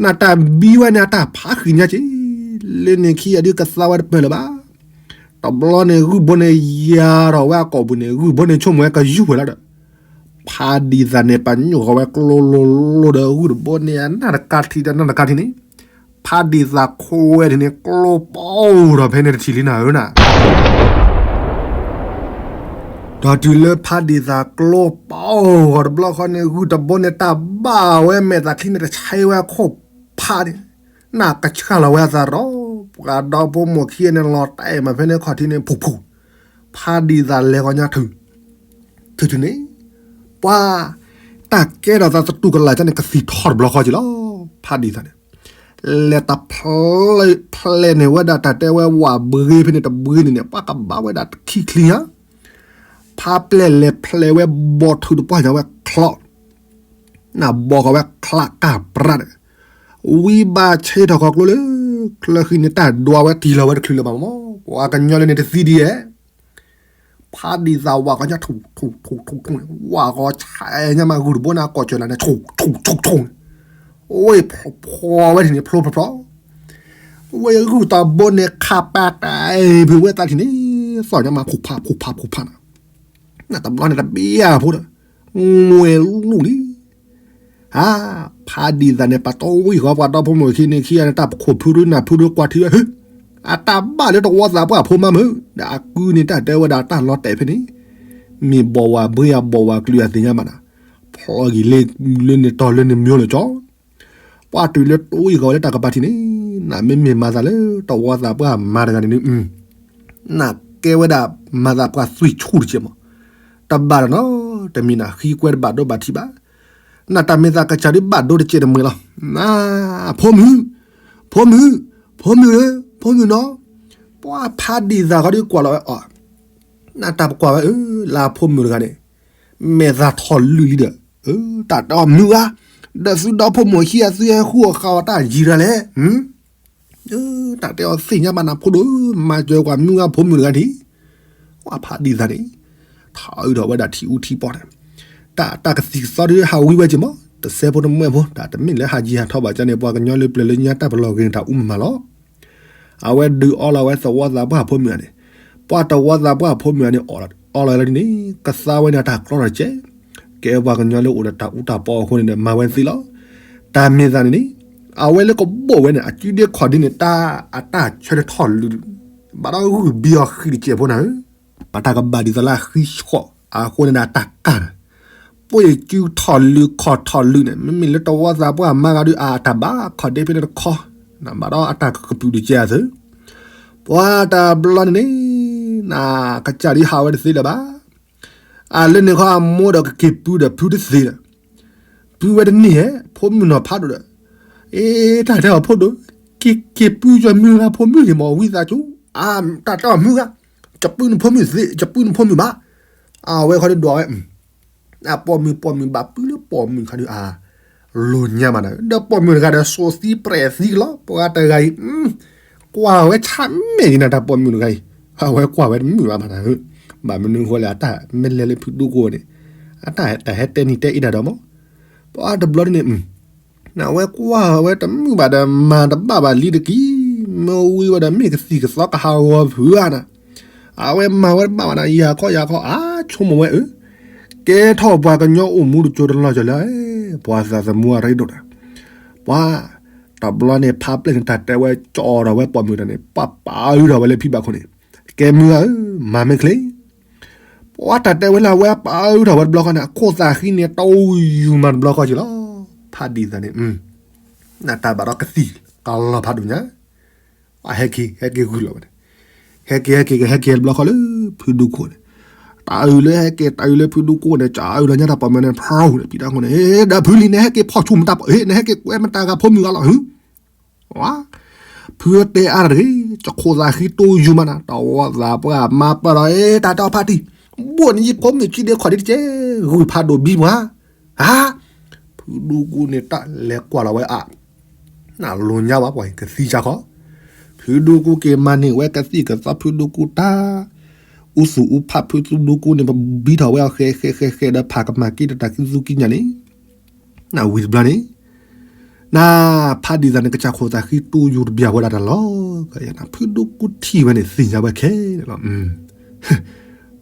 နတၢ်ဘံဝဲန့ၣ် အတၢ်ဖးဃံညါက့ၤ, လၢန့ၣ်ခံဂၤဒုးကသါဝဲတပၢၢ်လၢၤဘၣ် တဘျီန့ၣ် ဂုၢ်ဘိန့ၣ်ယၤထီၣ်ဝဲအကိာ်ပူၤန့ၣ် ဂုၢ်ဘိန့ၣ်ဆိကမိၣ်ဝဲကယူၢ်ဝဲလီၤဒီး, ဖးဒံၣ်သၣ်န့ၣ် ပညိၣ်ဃီၤဝဲကျိလိၤလိၤဒီး ဂုၢ်တဘိန့ၣ် အနၢ်တကါထံၣ်ဒီးနၢ်တကါထံၣ်န့ၣ်, ဖးဒံၣ်သၣ်ခိဝဲထံၣ်န့ၣ် ကျိပီၢ်ထီၣ်ဖဲန့ၣ်တထံၣ်လံနၤဧၢနၤ ဒီးတုၤလၢဖးဒံၣ်သၣ်ကျိပီၢ်ဂီၤတဘျီဃီန့ၣ် ဂုၢ်တဘိန့ၣ် တၢ်ဘၣ်ဝဲမဲာ်သၣ်ချံန့ၣ် တဆဲဝဲခိၣ်ဖးန့ၣ်, နၢ်ကဆှၣ်လီၤဝဲအသးဒီး ပှၤဒီဖိမိၢ်ခံဂၤန့ၣ် လီၤတဲာ်မးဖဲန့ၣ်ခီၣ်ထံးန့ၣ် ဖူးဖူး, ဖးဒံၣ်သၣ်လဲၤဃီညါထုး, ထုးထုးန့ၣ်, ပှၤ, တၢ်ကဲထီၣ်သးသတူၢ်ကလာ်ကန့ၣ် ကသံၣ်ထီၣ်တဘျီဃီက့ၤလီၤ, ဖးဒံၣ်သၣ်န့ၣ် လဲၤတၢ်ဖျဲးန့ၢ်ဝဲဒၣ်တၢ်တဲဝဲဝၣ်ဘှ့ဖဲန့ၣ်တဘှ့န့ၣ်န့ၣ် ပှၤကဘၣ်ဝဲဒၣ်တခံချံညါ, ဖးပျဲၢ်လဲၤဖျဲးဝဲဘီၣ်ထုးတပှၢ်ညါဝဲချီ, နဘီၣ်ဃီဝဲချးကၢ်ပြးန့ၣ်, ဝံဘၣ်ဆ့ထီၣ်ခီကျိလၢ ချၢဃံန့ၣ် တၢ်ဒွးဝဲတံၢ်လီၤဝဲတချုးလၢၤဘၣ်မး, ပှၤကညီလၢန့ၣ်တသံဒံးဧဲ ဖးဒံၣ်သၣ်ဝၣ်ကီညါထူၣ်ထူၣ်ထူၣ်ထူၣ်ထူၣ်န့ၣ် ဝၣ်ကီဆဲးညါမး ဂုၢ်တဘိန့ၣ် အကိာ်စၢၤလၢန့ၣ် ဆူၣ်ဆူၣ်ဆူၣ်ဆူၣ်န့ၣ်, ဝဲဖျိဖျိဝဲထံၣ်န့ၣ် ဖျိဖျိဖျိ, ဝဲဂုၢ်တဘိန့ၣ် ခးပာ်တၢ်အံၤဖုးဝဲသးထံၣ်န့ၣ် သီၣ်ညါမး ဖူးဖးဖူးဖးဖူးဖးန့ၣ်, နတဘျီန့ၣ်တဘ့ၣ်ဧါဖိဒီး ငွဲၤလူၢ်လံ ဧါ, ဖးဒံၣ်သၣ်န့ၣ် ပှၤတဝံၣ်ဃီပှၤဒီဖိမိၢ်ခံန့ၣ်ခံဂၤန့ၣ် တၢ်ပခိၣ်ဖုဒုနၢ်ဖုဒုကွၢ်ထံဝဲ အတၢ်ဘၣ်လၢတဝီသးပှၢ်ဖိမးမုၢ် ဒီးအကုန့ၣ်တၢ်တဲဝဲဒၣ်တၢ်လီၤတဲာ်ဖဲန့ၣ်, မ့ၢ်ဘီၣ်ဝၣ်ဘှ့ဧါဘီၣ်ဝၣ်ကျုၤအသ့ၣ်ညါဘၣ်နၤ, ဖျီဂံၢ်လၢန့ၣ်တီၢ်လၢန့ၣ်မၠိလၢကၠီ ပှၤတုၤလၢတဝံၣ်ဃီလၢတၢ်ကပၤထံၣ်န့ၣ်, နမ့မ့ၢ်မၤသးလၢတဝီသးပှၢ်မါတဂၤန့ၣ်ဒု နကဲဝဲဒၣ်မၤသးပှၢ်သွံၣ်ဆူၣ်တကဲးမး, တဘၣ်ဒီးနီၤ, တမ့ၢ်နၤဃံကွဲတဘၣ်ဒိဘၣ်ထံးဘၣ်, နတၢ်မ့ၢ်သးကစၢ်ဒုဘၣ်ဒိတကဲးတမှဲၤလီၤ, ဖိမုၣ်, ဖိမုၣ်, ဖိမုၣ်ဧၢ, ဖိမုၣ်နီၤ, ပှၤဖးဒံၣ်သၣ်ဃီဒုကွၢ်လီၤဝဲအီၤ, နတၢ်ပကွၢ်ဝဲအၢ လၢအဖိမုၣ်တဂၤန့ၣ် မဲာ်သၣ်ထီၣ်လုၢ်လံဒီး, တၢ်တဲအီၤမုၢ်ဂၤ, ဒီးသုဒီဖိမိၢ်ခံဂၤသုဟဲဃုအီၣ်ဃာ်အီၤတၢ်ယံၤတဂၤလဲၣ်, တၢ်တဲအီၤသ့ၣ်ညါဘၣ်နၤဖိဒိၣ်, မၤစၢၤကွၢ်မုၢ်ဂၤဖိမုၣ်တဂၤန့ၣ်, ပှၤဖးဒံၣ်သၣ်န့ၣ်, ထီၣ်အုးထီၣ်ဝဲဒၣ်ထံအူထံပီၢ်န့ၣ်, တၢ်တၢ်ကသံၣ်ကသီဒုဟးဝံဝဲက့ၤမး, တစဲးဖိတမှဲၢ်ဖိ, တၢ်တမ့ၢ်လၢဟးယံၤဟးထီၣ်ဘၣ်ကန့ၣ် ပှၤကညီလၢပျၢၤလၢညါတၢ်ပလီၢ်ဂ့ၤန့ၣ် တၢ်အူမမၤလီၤ အဝဲဒုးအီလီၤဝဲသဝီသးပှၢ်ဖိမုၣ်ဂၤန့ၣ်, ပှၤသဝီသးပှၢ်ဖိမုၣ်ဂၤန့ၣ် အီလီၤလၢဒ်န့ၣ် ကသါဝဲန့ၣ်တၢ်ကျီထီၣ်တကဲး, ကဲပှၤကညီလၢအိၣ်ဒီးတၢ်အူတၢ်ပီအဃိန့ၣ် မၤဝဲသ့လီၤ. တၢ်မ့ၢ်သးန့ၣ်န့ၣ်, အဝဲလၢကဘိၣ်ဝဲန့ၣ် အစုဒ့ခီၣ်ဒ့န့ၣ် တၢ်အတၢ်ဆၢထီၣ်လုၢ်, ဘၣ်ဒီးဂုၢ်ဘံအီၤဃံတကဲးဖိနၤဧၢ, ပတၢ်ကဘၣ်ဒ်သိးလၢအဃံဆှီၣ်အဃိန့ၣ်ဒီးတၢ်ကၢ်န့ၣ် ပှ့ၤစုထီၣ်လုၢ်ခီၣ်ထီၣ်လုၢ်န့ၣ် မ့မ့ၢ်လၢတဝီသးပှၢ်မါဂၤဒုးအတၢ်ဘၣ်ခီၣ်ဒ့ဖဲန့ၣ်တခီ, ဘၣ်ဒီးအတၢ်ကကပုာ်တကဲးအသု, ပှၤတဘျီန့ၣ်န့ၣ်, နကစၢ်ဒုးဟးဝဲတသ့လၢၤဘၣ်. အလၢန့ၣ်ခီအမိၢ်ဒီးကက့ၤပုၢ်ဒီးဖုတသ့ဒီး, ပုၢ်ဝဲတန့ၢ်ဧဲ, ဖိမုၣ်နီၤဖးဒိၣ်ဒီး, အ့ တၢ်တဲအီၤဖိဒိၣ်, က့ၤက့ၤပုၢ်ယွၤမုၢ်ဂၤဖိမုၣ်န့ၣ်မ့ၢ်ဝံသးစူၤ, အါ တၢ်တဲအီၤမုၢ်ဂၤ, ကပုၢ်နဖိမုၣ်သ့, ကပုၢ်နဖိမုၣ်ဘၣ်, အဝဲခီဒုးဒွးဝဲ အပိာ်မုၣ်ပိာ်မုၣ်ဘၣ်ပုလၢပိာ်မုၣ်ခါဒုး အလိၤညါမးနၤ, ဒီးပိာ်မုၣ်တဂၤဒီး စိာ်သံပြဲးသံကလီၤ, ပှၤတဂၤအံၤ ကွၢ်ဝဲဆါမဲာ်ဒံးနၤ တၢ်ပိာ်မုၣ်တဂၤအံၤ, အဝဲကွၢ်ဝဲတမုာ်ဘၣ်မးနၤ, ဘၣ်မနုၤဃိလဲၣ် အတၢ်မ့ၢ်လဲၤလၢဖုဒိၣ်ကိန့ၣ် အတၢ်တဟဲတဲနံၤတဲအ့ၣ်တၢ်ဒီးမး, ပှၤတဘျီဒ်န့ၣ် အဝဲကွၢ်ဝဲတမုာ်ဘၣ်ဒီး မၤတဘၣ်ဘၣ်လံတက့ၢ်, မ့ၢ်ဝံဝဲဒီး မ့ၢ်ကသံၣ်ကသီကဟးဂီၤဖုးဧါနၤ, အဝဲမၤဝဲတဘၣ်ဘၣ်နၤ ယၤခီယၤခီ အါဆိကမိၣ်ဝဲအၢ, ကဲထီၣ်ပှၤကညီအိၣ်မူတကၠိတလီၢ်ကၠီၤလၢ ပှၤသးသမူအရ့ဒိၣ်နၤ, ပှၤ တဘျီန့ၣ် ဖါပျဲၢ်န့ၣ် တၢ်တဲဝဲကၠီဒီးဝဲပိာ်မုၣ်တဂၤန့ၣ် ပာ်ပာ်အုးထီၣ်ဝဲလၢဖံဘၣ်ခိၣ်န့ၣ်, ကဲမုၢ်ဧၢ, မၤမ့ၢ်ချ့ ပှၤတၢ်တဲဝဲလၢအဝဲပာ်အုးထီၣ်ဝဲတဘျီဃီန့ၣ် အခိၣ်သးဃံန့ၣ် တအူယူၤမးတဘျီဃီက့ၤလီၤ, ဖးဒံးသးန့ၣ်, နတၢ်ဘၣ်ဒီးကသံၣ်ကလီၤဖးဒိၣ်ညါ, အဟဲက့ၤ ဟဲက့ၤဂုာ်လီၤဝဲန့ၣ်, ဟဲက့ၤ ဟဲက့ၤ ဟဲက့ၤတဘျီဃီလၢ ဖုဒိၣ်ကိန့ၣ်, တၢ်အုးလၢဟဲက့ၤ တၢ်အုးလၢဖုဒိၣ်ကိန့ၣ် ကၢ်အုးလီၤညါတၢ်ပိာ်မုၣ်န့ၣ် ဖီန့ၣ် ပံၤတၢ်ခိၣ်န့ၣ်, ဒီးဖုလံ နဟဲက့ၤဖီၣ်ဆူၣ်မတၢ်ပိာ်, နဟဲက့ၤကွဲမတၤဂၤဖိမုၣ်ဂၤလီၤ ဖုတဲအါတဂ့ၤ, ကခိၣ်သးဃံတိယူၤမးနၤ, တဝီသးပှၢ်မၤပၢၢ်ဒီး တၢ်တဲအီၤဖးတံၢ်, ဘိၣ်န့ၣ်ယဖိမုၣ်ခံဒ့ခီၣ်ဒ့တကဲ, ဂုၢ်ဖးဒိၣ်ဘံပှၤ, ဧါ, ဖုဒိၣ်ကိန့ၣ် တၢ်လဲၤကွၢ်လီၤဝဲအါ, နလိၤညါဝဲပှၤကသံၣ်ဆါခီ, ဖုဒိၣ်ကိက့ၤမၤန့ၢ်ဝဲကသံၣ်ကသီဖုဒိၣ်ကိတၢ်, အူသူၣ်အူဖးဖုဒိၣ်ကိန့ၣ် ပဘံထီၣ်ဝဲအီၤဃဲဃဲဃဲဃဲဒီးဖးကမၤက့ၤဒီးတၢ်သူၣ်ကံၢ်ညါန့ၣ် နဝံၤတဘျီန့ၣ်, နဖးဒံးသးန့ၣ် ကစၢ်ခိၣ်သးဃံတိယူၤတဘျီဝဲဒၣ်တၢ်လီၤ, ဖုဒိၣ်ကိထံၣ်ဝဲန့ၣ်သ့ၣ်ညါဝဲခဲလၢာ်လီၤ,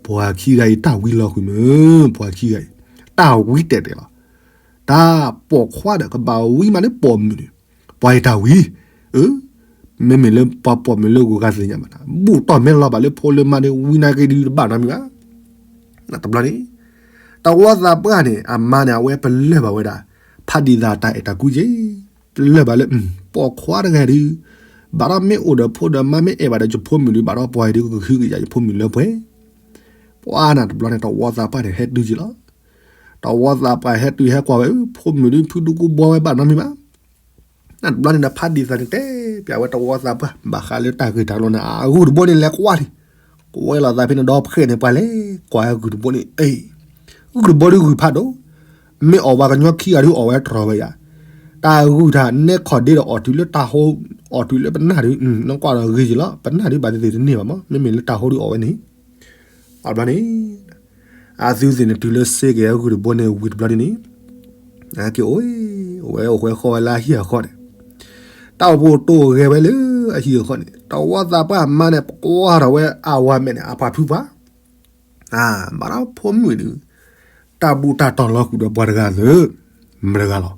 ပှၤခံဂၤအံၤတၢ်ဝံလီၤဃုာ်မး, ပှၤခံဂၤအံၤ တၢ်ဝံတဲာ်တဲာ်လီၤ, တၢ်ပိာ်ခွါဒီးကဘၣ်ဝံမးလၢပိာ်မုၣ်န့ၣ်, ပှၤအံၤတၢ်ဝံ, အၢ, မ့မ့ၢ်လၢပှၤပိာ်မုၣ်လၢဂုၤဂၤသ့ၣ်ညါဘၣ်နၤ, ဘူၣ်တီၢ်မဲလီၤဘၣ်လၢဖိလၢမါဒီးဝံနာ်က့ၤဒုးတဘၣ်နီတမံၤဘၣ် တဘျီန့ၣ်, တဝီသးပှၢ်န့ၣ် အမါန့ၣ် အဝဲပလၢၢ်ဘၣ်ဝဲဒၣ် ဖးဒံးသးတၢ်အဲၣ်တၢ်ကွံက့ၤ, ပလၢၢ်ဘၣ်လၢ ပိာ်ခွါတဂၤဒုး, ဘၣ်ဒီးမ့ၢ်အိၣ်ဒီးဖိဒီးမါမ့ၢ်အဲၣ်ဘၣ်ဒီးယဖိမုၣ်ဒုး ဘၣ်ဒီးပှၤအံၤဒုးကဟုကယာ်ယဖိမုၣ်လၢပှဲၤ, ပှၤနၤတဘျီန့ၣ် တဝီသးပှၢ်န့ၣ် ဟဲတုၤက့ၤလီၤ, တဝီသးပှၢ်ဟဲတုၤဟဲကွၢ်ဝဲ ဖိမုၣ်ဒုး ဖုဒိၣ်ကိဘှီဝဲဘၣ်နီတမံၤဘၣ် နတဘျီန့ၣ်ဒီး ဖးဒံးသးန့ၣ် တဲပျးဝဲတဝီသးပှၢ် ဘၣ်ဃးလၢတၢ်ဂ့ၢ်တၢ်ကျိၤန့ၣ် အဂုၢ်တဘိန့ၣ်လဲၤကွၢ်လံ, ကွဲလီၤသးဖဲန့ၣ်ဒီးဖှဲးန့ၣ် ပှၤလဲၤကွၢ်ဂုၢ်တဘိန့ၣ်, အ့, ဂုၢ်တဘိဒုးဂုၢ်ဖးဒိၣ်, မ့ၢ်အီၣ်ပှၤကညီခံဂၤဒုးအီၣ်ဝဲတြီၤဝဲယၤ, တၢ်ဂုၢ်တၢ်နဲခီၣ်ဒ့ဒီးအီၣ်တုၤလၢတၢ်ဟိ, အီၣ်တုၤလၢပနၢ်ဒုး, နကွၢ်ဒီးဂ့ၤက့ၤလီၤ, ပနၢ်ဒုးဘၣ်သ့ၣ်သ့ၣ်တန့ၢ်ဘၣ်မး, မ့မ့ၢ်လၢတၢ်ဟိဒုးအီၣ်ဝဲန့ၣ် အဘျီန့ၣ်, အသုသ့ၣ်န့ၣ် တုၤလၢစ့က့ၤအဂုၢ်တဘိန့ၣ် ဝံၤတဘျီဒ်န့ၣ်, က့ၤအိၣ်, အိၣ်ဝဲအိၣ်ဃဲဃီဝဲလၢအဟံၣ်အဃီန့ၣ်, တၢ်အိၣ်ဖှိၣ်တိၢ်ဂဲၤဝဲလၢအဟံၣ်အဃီန့ၣ်, တဝီသးပှၢ်မါန့ၣ် ပကွၢ်ထီၣ်ဝဲအဝၤမဲာ်န့ၣ် အပှၤဖုပှၢ်, ဘၣ်ဒီးဖိမုၣ်ဒုး, တၢ်ဘူၣ်တၢ်တီၤလီၤဃုာ်ဒီးပှၤတဂၤသ့ၣ်, မတၤတဂၤလီၤ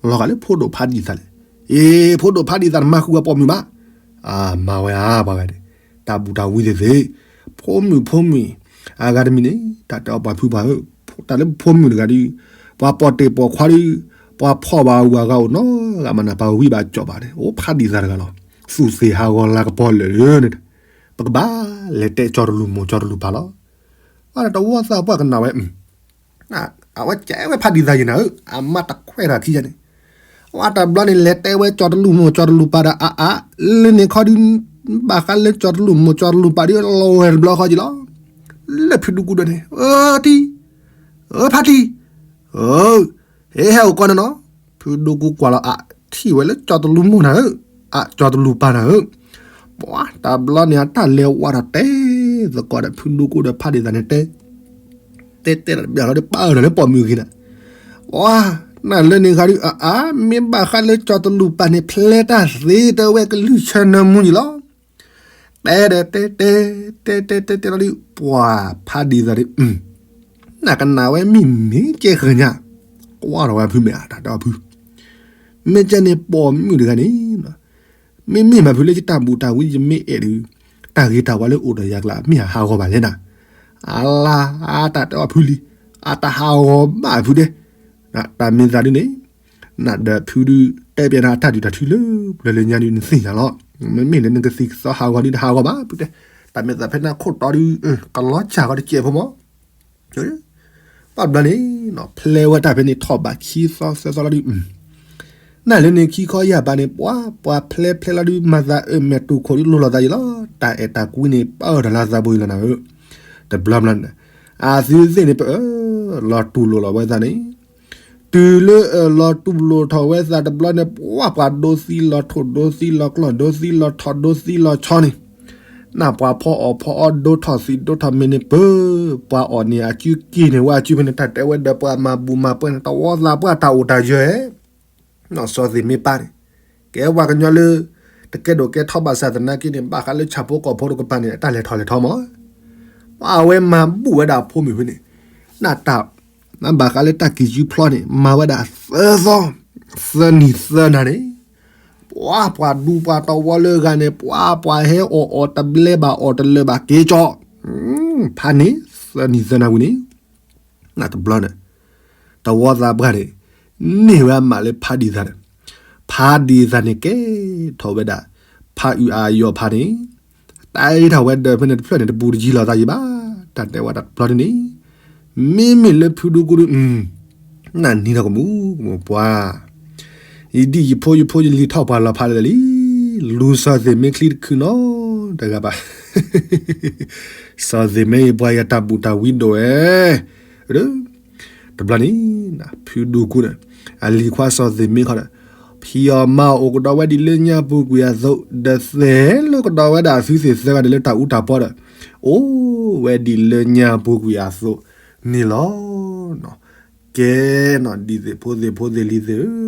လီၤဂာ်လၢဖိဒိၣ်ဖးဒံးသးလဲၣ်, အ့ ဖိဒိၣ်ဖးဒံးသးတမၤဃုာ်ဝဲပိာ်မုၣ်ဘၣ်, မၤဝဲဧါပှၤဂၤန့ၣ်, တၢ်ဘူၣ်တၢ်ဝံသ့ၣ်သ့ၣ်, ဖိမုၣ်ဖိမုၣ်, အဂၤတမံၤန့ၣ် တၢ်တဲအီၤပှၤဖုပှၢ်ဧၢ, တၢ်လၢဖိမုၣ်တဂၤဒုး, ပှၤပိာ်တ့ၢ်ပိာ်ခွါဒုး, ပှၤဖီၣ်ဘၣ်အဂၤဂၤအိၣ်နီတဂၤမးနၤ ပှၤဝံဘၣ်ကၠီၣ်ဘၣ်န့ၣ် အိၣ်ဖးဒံးသးတဂၤလီၤ, သူၣ်သ့ၣ်ဟးဂီၤလၤကပီၤလၢာ်လၢာ်န့ၣ်, ပကဘၣ်လဲၤတဲကၠီတလူၢ်မိၢ်ကၠီတလူၢ်ပၢ်လီၤ, အတဝီသးပှၢ်ကနၣ်ဝဲ အဝဲကဲဝဲဖးဒံးသးယံၤနၤဧၢ, အမါတခွဲးတၢ်ခံယၤန့ၣ်, အဝဲတဘျီန့ၣ် လဲၤတဲဝဲကၠီတလူၢ်မိၢ်ကၠီတလူၢ်ပၢ်ဒီးအါအါ, လၢန့ၣ်ခီဒုး, ဘၣ်ဃးလၢကၠီတလူၢ်မိၢ်ကၠီတလူၢ်ပၢ်ဒုး လီၤဝဲတဘျီဃီက့ၤလီၤ, လၢဖုဒိၣ်ကိဒီးန့ၣ်, အၢ ထံ, အၢ ဖးထံ, အၢ ဟဲဟဲအိၣ်ကီနနီၤ, ဖုဒိၣ်ကိကွၢ်လီၤအါ, ထံၣ်ဝဲလၢကၠီတလူၢ်မိၢ်နၤဧၢ, အကၠီတလူၢ်ပၢ်နၤဧၢ, ပှၤတဘျီန့ၣ် အတၢ်လဲၤဝါဒီးတဲသကိးဒီးဖုဒိၣ်ကိဒီးဖးဒံးသးန့ၣ်တဲ တဲတဲတဘျီလီၤဒီး ပာ်အၢၣ်လီၤလၢပိာ်မုၣ်ဂ့ၤနၤ, ပှၤ, နလၢန့ၣ်ဂၤဒုး အါအါ, မ့ၢ်ဘၣ်ဃးလၢကၠီတလူၢ်ပၢ်န့ၣ် ဖျဲတၢ်သ့တဝဲကလုၢ်ဆၢနၢမူယံၤလီၤ, တဲဒီးတဲတဲ, တဲတဲတဲတဲလီၤဒုး ပှၤဖးဒံးသးဒုး နကနၣ်ဝဲမ့ၢ်မ့ၢ်ကဲဃၢၤညါ, ကွၢ်ထီၣ်ဝဲဖုမဲာ်အတၢ်တဲအီၤဖု, မ့ၢ်ကဲန့ၣ်ပိာ်မုၣ်တဂၤန့ၣ် မ့မ့ၢ်မၤဖုလၢယတၢ်ဘူၣ်တၢ်ဝံယမ့ၢ်အဲၣ်ဒုး, တၢ်ဂ့ၤတၢ်ဝါလၢအိၣ်ဒီးယၤကျါ မ့ၢ်အဟးဂီၤဘၣ်လဲၣ်နၤ, အလါအတၢ်တဲအီၤဖုလံ, အတၢ်ဟးဂီၤဘၣ်ဖုဒဲး, တၢ်မ့ၢ်သးဒုးန့ၣ်, နဒီးဖုဒုး တဲပျဲနၤအတၢ်ဒုးတၢ်ထုလၢ ပျၢၤလၢညါဒုးနသ့ၣ်ညါလီၤ, မ့မ့ၢ်လၢနကသံၣ်ကသီဟးဂီၤဒုး တဟးဂီၤဘၣ်ဖုတဲ, တၢ်မ့ၢ်သးဖဲနခိၣ်တီဒုး ကလီၤစၢ်ဃီတစဲးဖိမး ဘၣ်ဘျီန့ၣ် ဖျဲဝဲတၢ်ဖဲန့ၣ်ထီၣ်ဘးခံသီသၢသီလီၤဒုး, နလၢန့ၣ်ခံခီယၢ်ဘးန့ၣ် ပှၤပှၤဖျဲဖျဲလီၤဒုး မၤသးအၢမဲာ်တူၢ်ခိၣ်ဒုးလိၤလိာ်သးယံၤလီၤ, တၢ်အဲၣ်တၢ်ကွံန့ၣ် ပၢၢ်ထီၣ်လၢသးဘိယံၤလီၤနၤဧၢ, တဘျီဘျီန့ၣ်, အသုသ့ၣ်န့ၣ် ပအၢ လီၤတူၢ်လိာ်လီၤဝဲသးန့ၣ်, တုၤလၢအလီၤတူၢ်လိာ်ထီၣ်ဝဲသးတဘျီန့ၣ် ပှၤပှၤဒိသံလီၤထိၣ်ဒိသံလီၤကျီၢ်ဒိသံလီၤထီၣ်ဒိသံလီၤဆီန့ၣ်, နၢ်ပှၤဖီအီၣ်ဖီအီဒိထီၣ်သံးဒိထီၣ်မ့ၤန့ၣ်ပၢ, ပှၤအီၣ်န့ၢ်အစုက့ၤန့ၢ်ဝဲအစုဖဲန့ၣ် တၢ်တဲဝဲဒီးပှၤမၤဘူၣ်မၤပှဲၤန့ၣ် တဝီသးပှၢ်တၢ်အိၣ်တၢ်ယၢၤ စီၤသ့ၣ်မ့ၢ်ပၢ်န့ၣ်, ကဲပှၤကညီလၢ တကဲဒိၣ်ကဲထီဘၣ်ဆၣ်သနာ်က့န့ၣ် ဘၣ်ဃးလၢဆၣ်ဖိကီၢ်ဖိတကပၤန့ၣ် အတၢ်လဲၤထီၣ်လဲၤထီမး, ပှၤအဝဲမၤဘူၣ်ဝဲဒၣ်အဖိမုၣ်ဖဲန့ၣ်, နၢ်တၢ်, နဘၣ်ဃးလၢတၢ်ကံၢ်စုဖျီန့ၣ် မၤဝဲဒၣ်သၢသီ, သၢနံၤသၢနၤန့ၣ်, ပှၤပှၤဒူပှၤတဝီလၢဂၤန့ၣ် ပှၤပှၤဟဲအီၣ်အီၣ်တဘျဲဘၣ်အီၣ်တလၢာ်ဘၣ်က့ၤကၠီ, ဖးန့ၣ် သၢနံၤသၢနၤဝံၤန့ၣ် နတဘျီန့ၣ်, တဝီသးပှၢ်န့ၣ် န့ၢ်ဝဲအမးလၢဖးဒံးသးန့ၣ်, ဖးဒံးသးန့ၣ်ကဲထီၣ်ဝဲဒၣ် ဖးအုၣ်အါယီၤဖးန့ၣ်, တၢ်အံၤထီၣ်ဝဲဒီးဖဲန့ၣ်တဖျၢၣ်န့ၣ် တပူၤတယံၤလီၤသးယံၤဘၣ်, တၢ်တဲဝဲဒၣ်တဘျီန့ၣ်န့ၣ်, မ့မ့ၢ်လၢဖုဒူကူဒီး နၢ်နံၤထီၣ်ကမူၤကမူၤပှၤ ယဒံၣ်ယဖိယဖိယလံၤထီၣ်ပှၤလီၤဖးလၢာ်လံ, လူၤစီၤသ့ၣ်မ့ၢ်ချံတခုနီတဂၤဘၣ်, စီၤသ့ၣ်မ့ၢ်အံၤပှၤယတၢ်ဘူၣ်တၢ်ဝံဒိၣ်ဝဲ, တဘျီန့ၣ်, ဖုဒူကူန့ၣ်, အလံၤခွါစီၤသ့ၣ်မ့ၢ်ခီဒီး, ဖံးအီၣ်မၤအီၣ်အိၣ်ကဒီးဝဲဒ်လၢညါပူၤကွံာ်အသိး, ဒီးသဲးလၢကဒီးဝဲဒၣ်အသုသ့ၣ်သၢဂၤဒီးလၢတၢ်အူတၢ်ပီဒီး, အိၣ်ဝဲဒ်လၢညါပူၤကွံာ်အသိးန့ၣ်လီၤ. ကဲနီၤ ဒ်သ့ၣ်ဖိသ့ၣ်ဖိသ့ၣ်လံၤသ့ၣ်ဧၢ,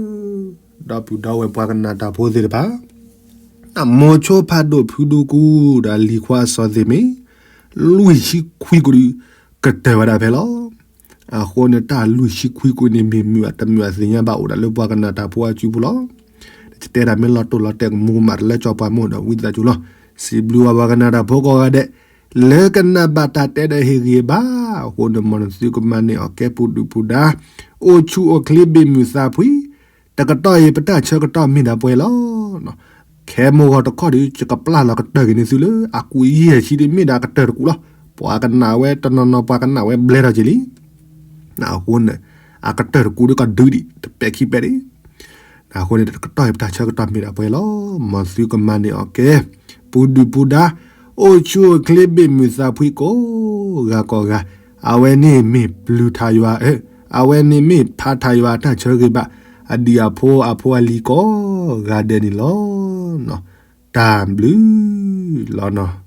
ဒီပုၢ်ဒီဝဲၢ်ပှၤကနၣ်တၢ်ဖိသ့ၣ်တဖၣ်, မိၤဆိဖးဒိၣ်ဖုဒူကူဒီးလံၤခွါစီၤသ့ၣ်မ့ၢ်, လွံၢ်ဆံခွံကွံာ်ဒီး ကတၢၢ်ဝဲဒၣ်ဖဲလီၤ. အဃိန့ၣ်တၢ်လွံၢ်ဆံခွံကွံာ်န့ၣ် မ့ၢ်မုာ်အတမုာ်အသ့ၣ်ညါဘၣ် အိၣ်ဒၣ်လၢပှၤကနၣ်တၢ်ဖိအစုပူၤလီၤ. တတဲဒၣ်မ့ၢ်လီၤတိၢ်လီၤတဲာ်ကမူၤကမၣ်တလၢကၠီပှၤမ့ၢ်ဒီး ဝံသးစူၤလီၤ. စံးဘျုးဘၣ်ပှၤကနၣ်တၢ်ဖိကိးဂၤဒဲး, လၢကနၣ်ဘၣ်တၢ်တဲဒီးဟ့ၣ်ဂံၢ်ဘါ, အဃိန့ၣ် မ်နသုကမၤန့ၢ်အီၤကဲပူၤဒုၣ်ပူၤဒါ, အိၣ်ဆူၣ်အိၣ်ချ့ဘ့ၣ်မုာ်သးဖှံ, တကတီၢ်အံၤ ပတၢ်ဆၢကတီၢ်မ့ၢ်ဒၣ်ပှဲၤလီၤ. ခဲမုၢ်ဂီၤတခီဒီး ယကပျၢ်လီၤကတၢၢ်က့ၤန့ၢ်သုလၢ အကူးယဲၢ်ဆံဒီး မ့ၢ်ဒၣ်ကတၢၢ်တကူးလီၤ. ပှၤကနၣ်ဝဲတနီၤနီၤ ပှၤကနၣ်ဝဲဘျဲထီၣ်က့ၤလံ. အဃိန့ၣ် အကတၢၢ်တကူးဒီးကဒုးဒံး တပဲာ်ခံပဲာ်ဒံး. အဃိန့ၣ် တကတီၢ်အံၤ ပတၢ်ဆၢကတီၢ်မ့ၢ်ဒၣ်ပှဲၤလီၤ. မ်သုကမၤန့ၢ်အီၤကဲ ပူၤဒုၣ်ပူၤဒါ, အိၣ်ဆူၣ်အိၣ်ချ့ဘ့ၣ်မုာ်သးဖှံကိးဂၤကိးဂၤ, အဝဲန့ၣ်မ့ၢ်ပျုၤထါယွၤ, အဝဲန့ၣ်မ့ၢ်ဖးထါယွၤအတၢ်ဆၢဂ့ၤဘၣ်, အဒံၣ်အဖိအဖိအလံၤကိးဂၤဒဲးန့ၣ်လီၤ. တၢ်ဘျုးလီၤနီၤ.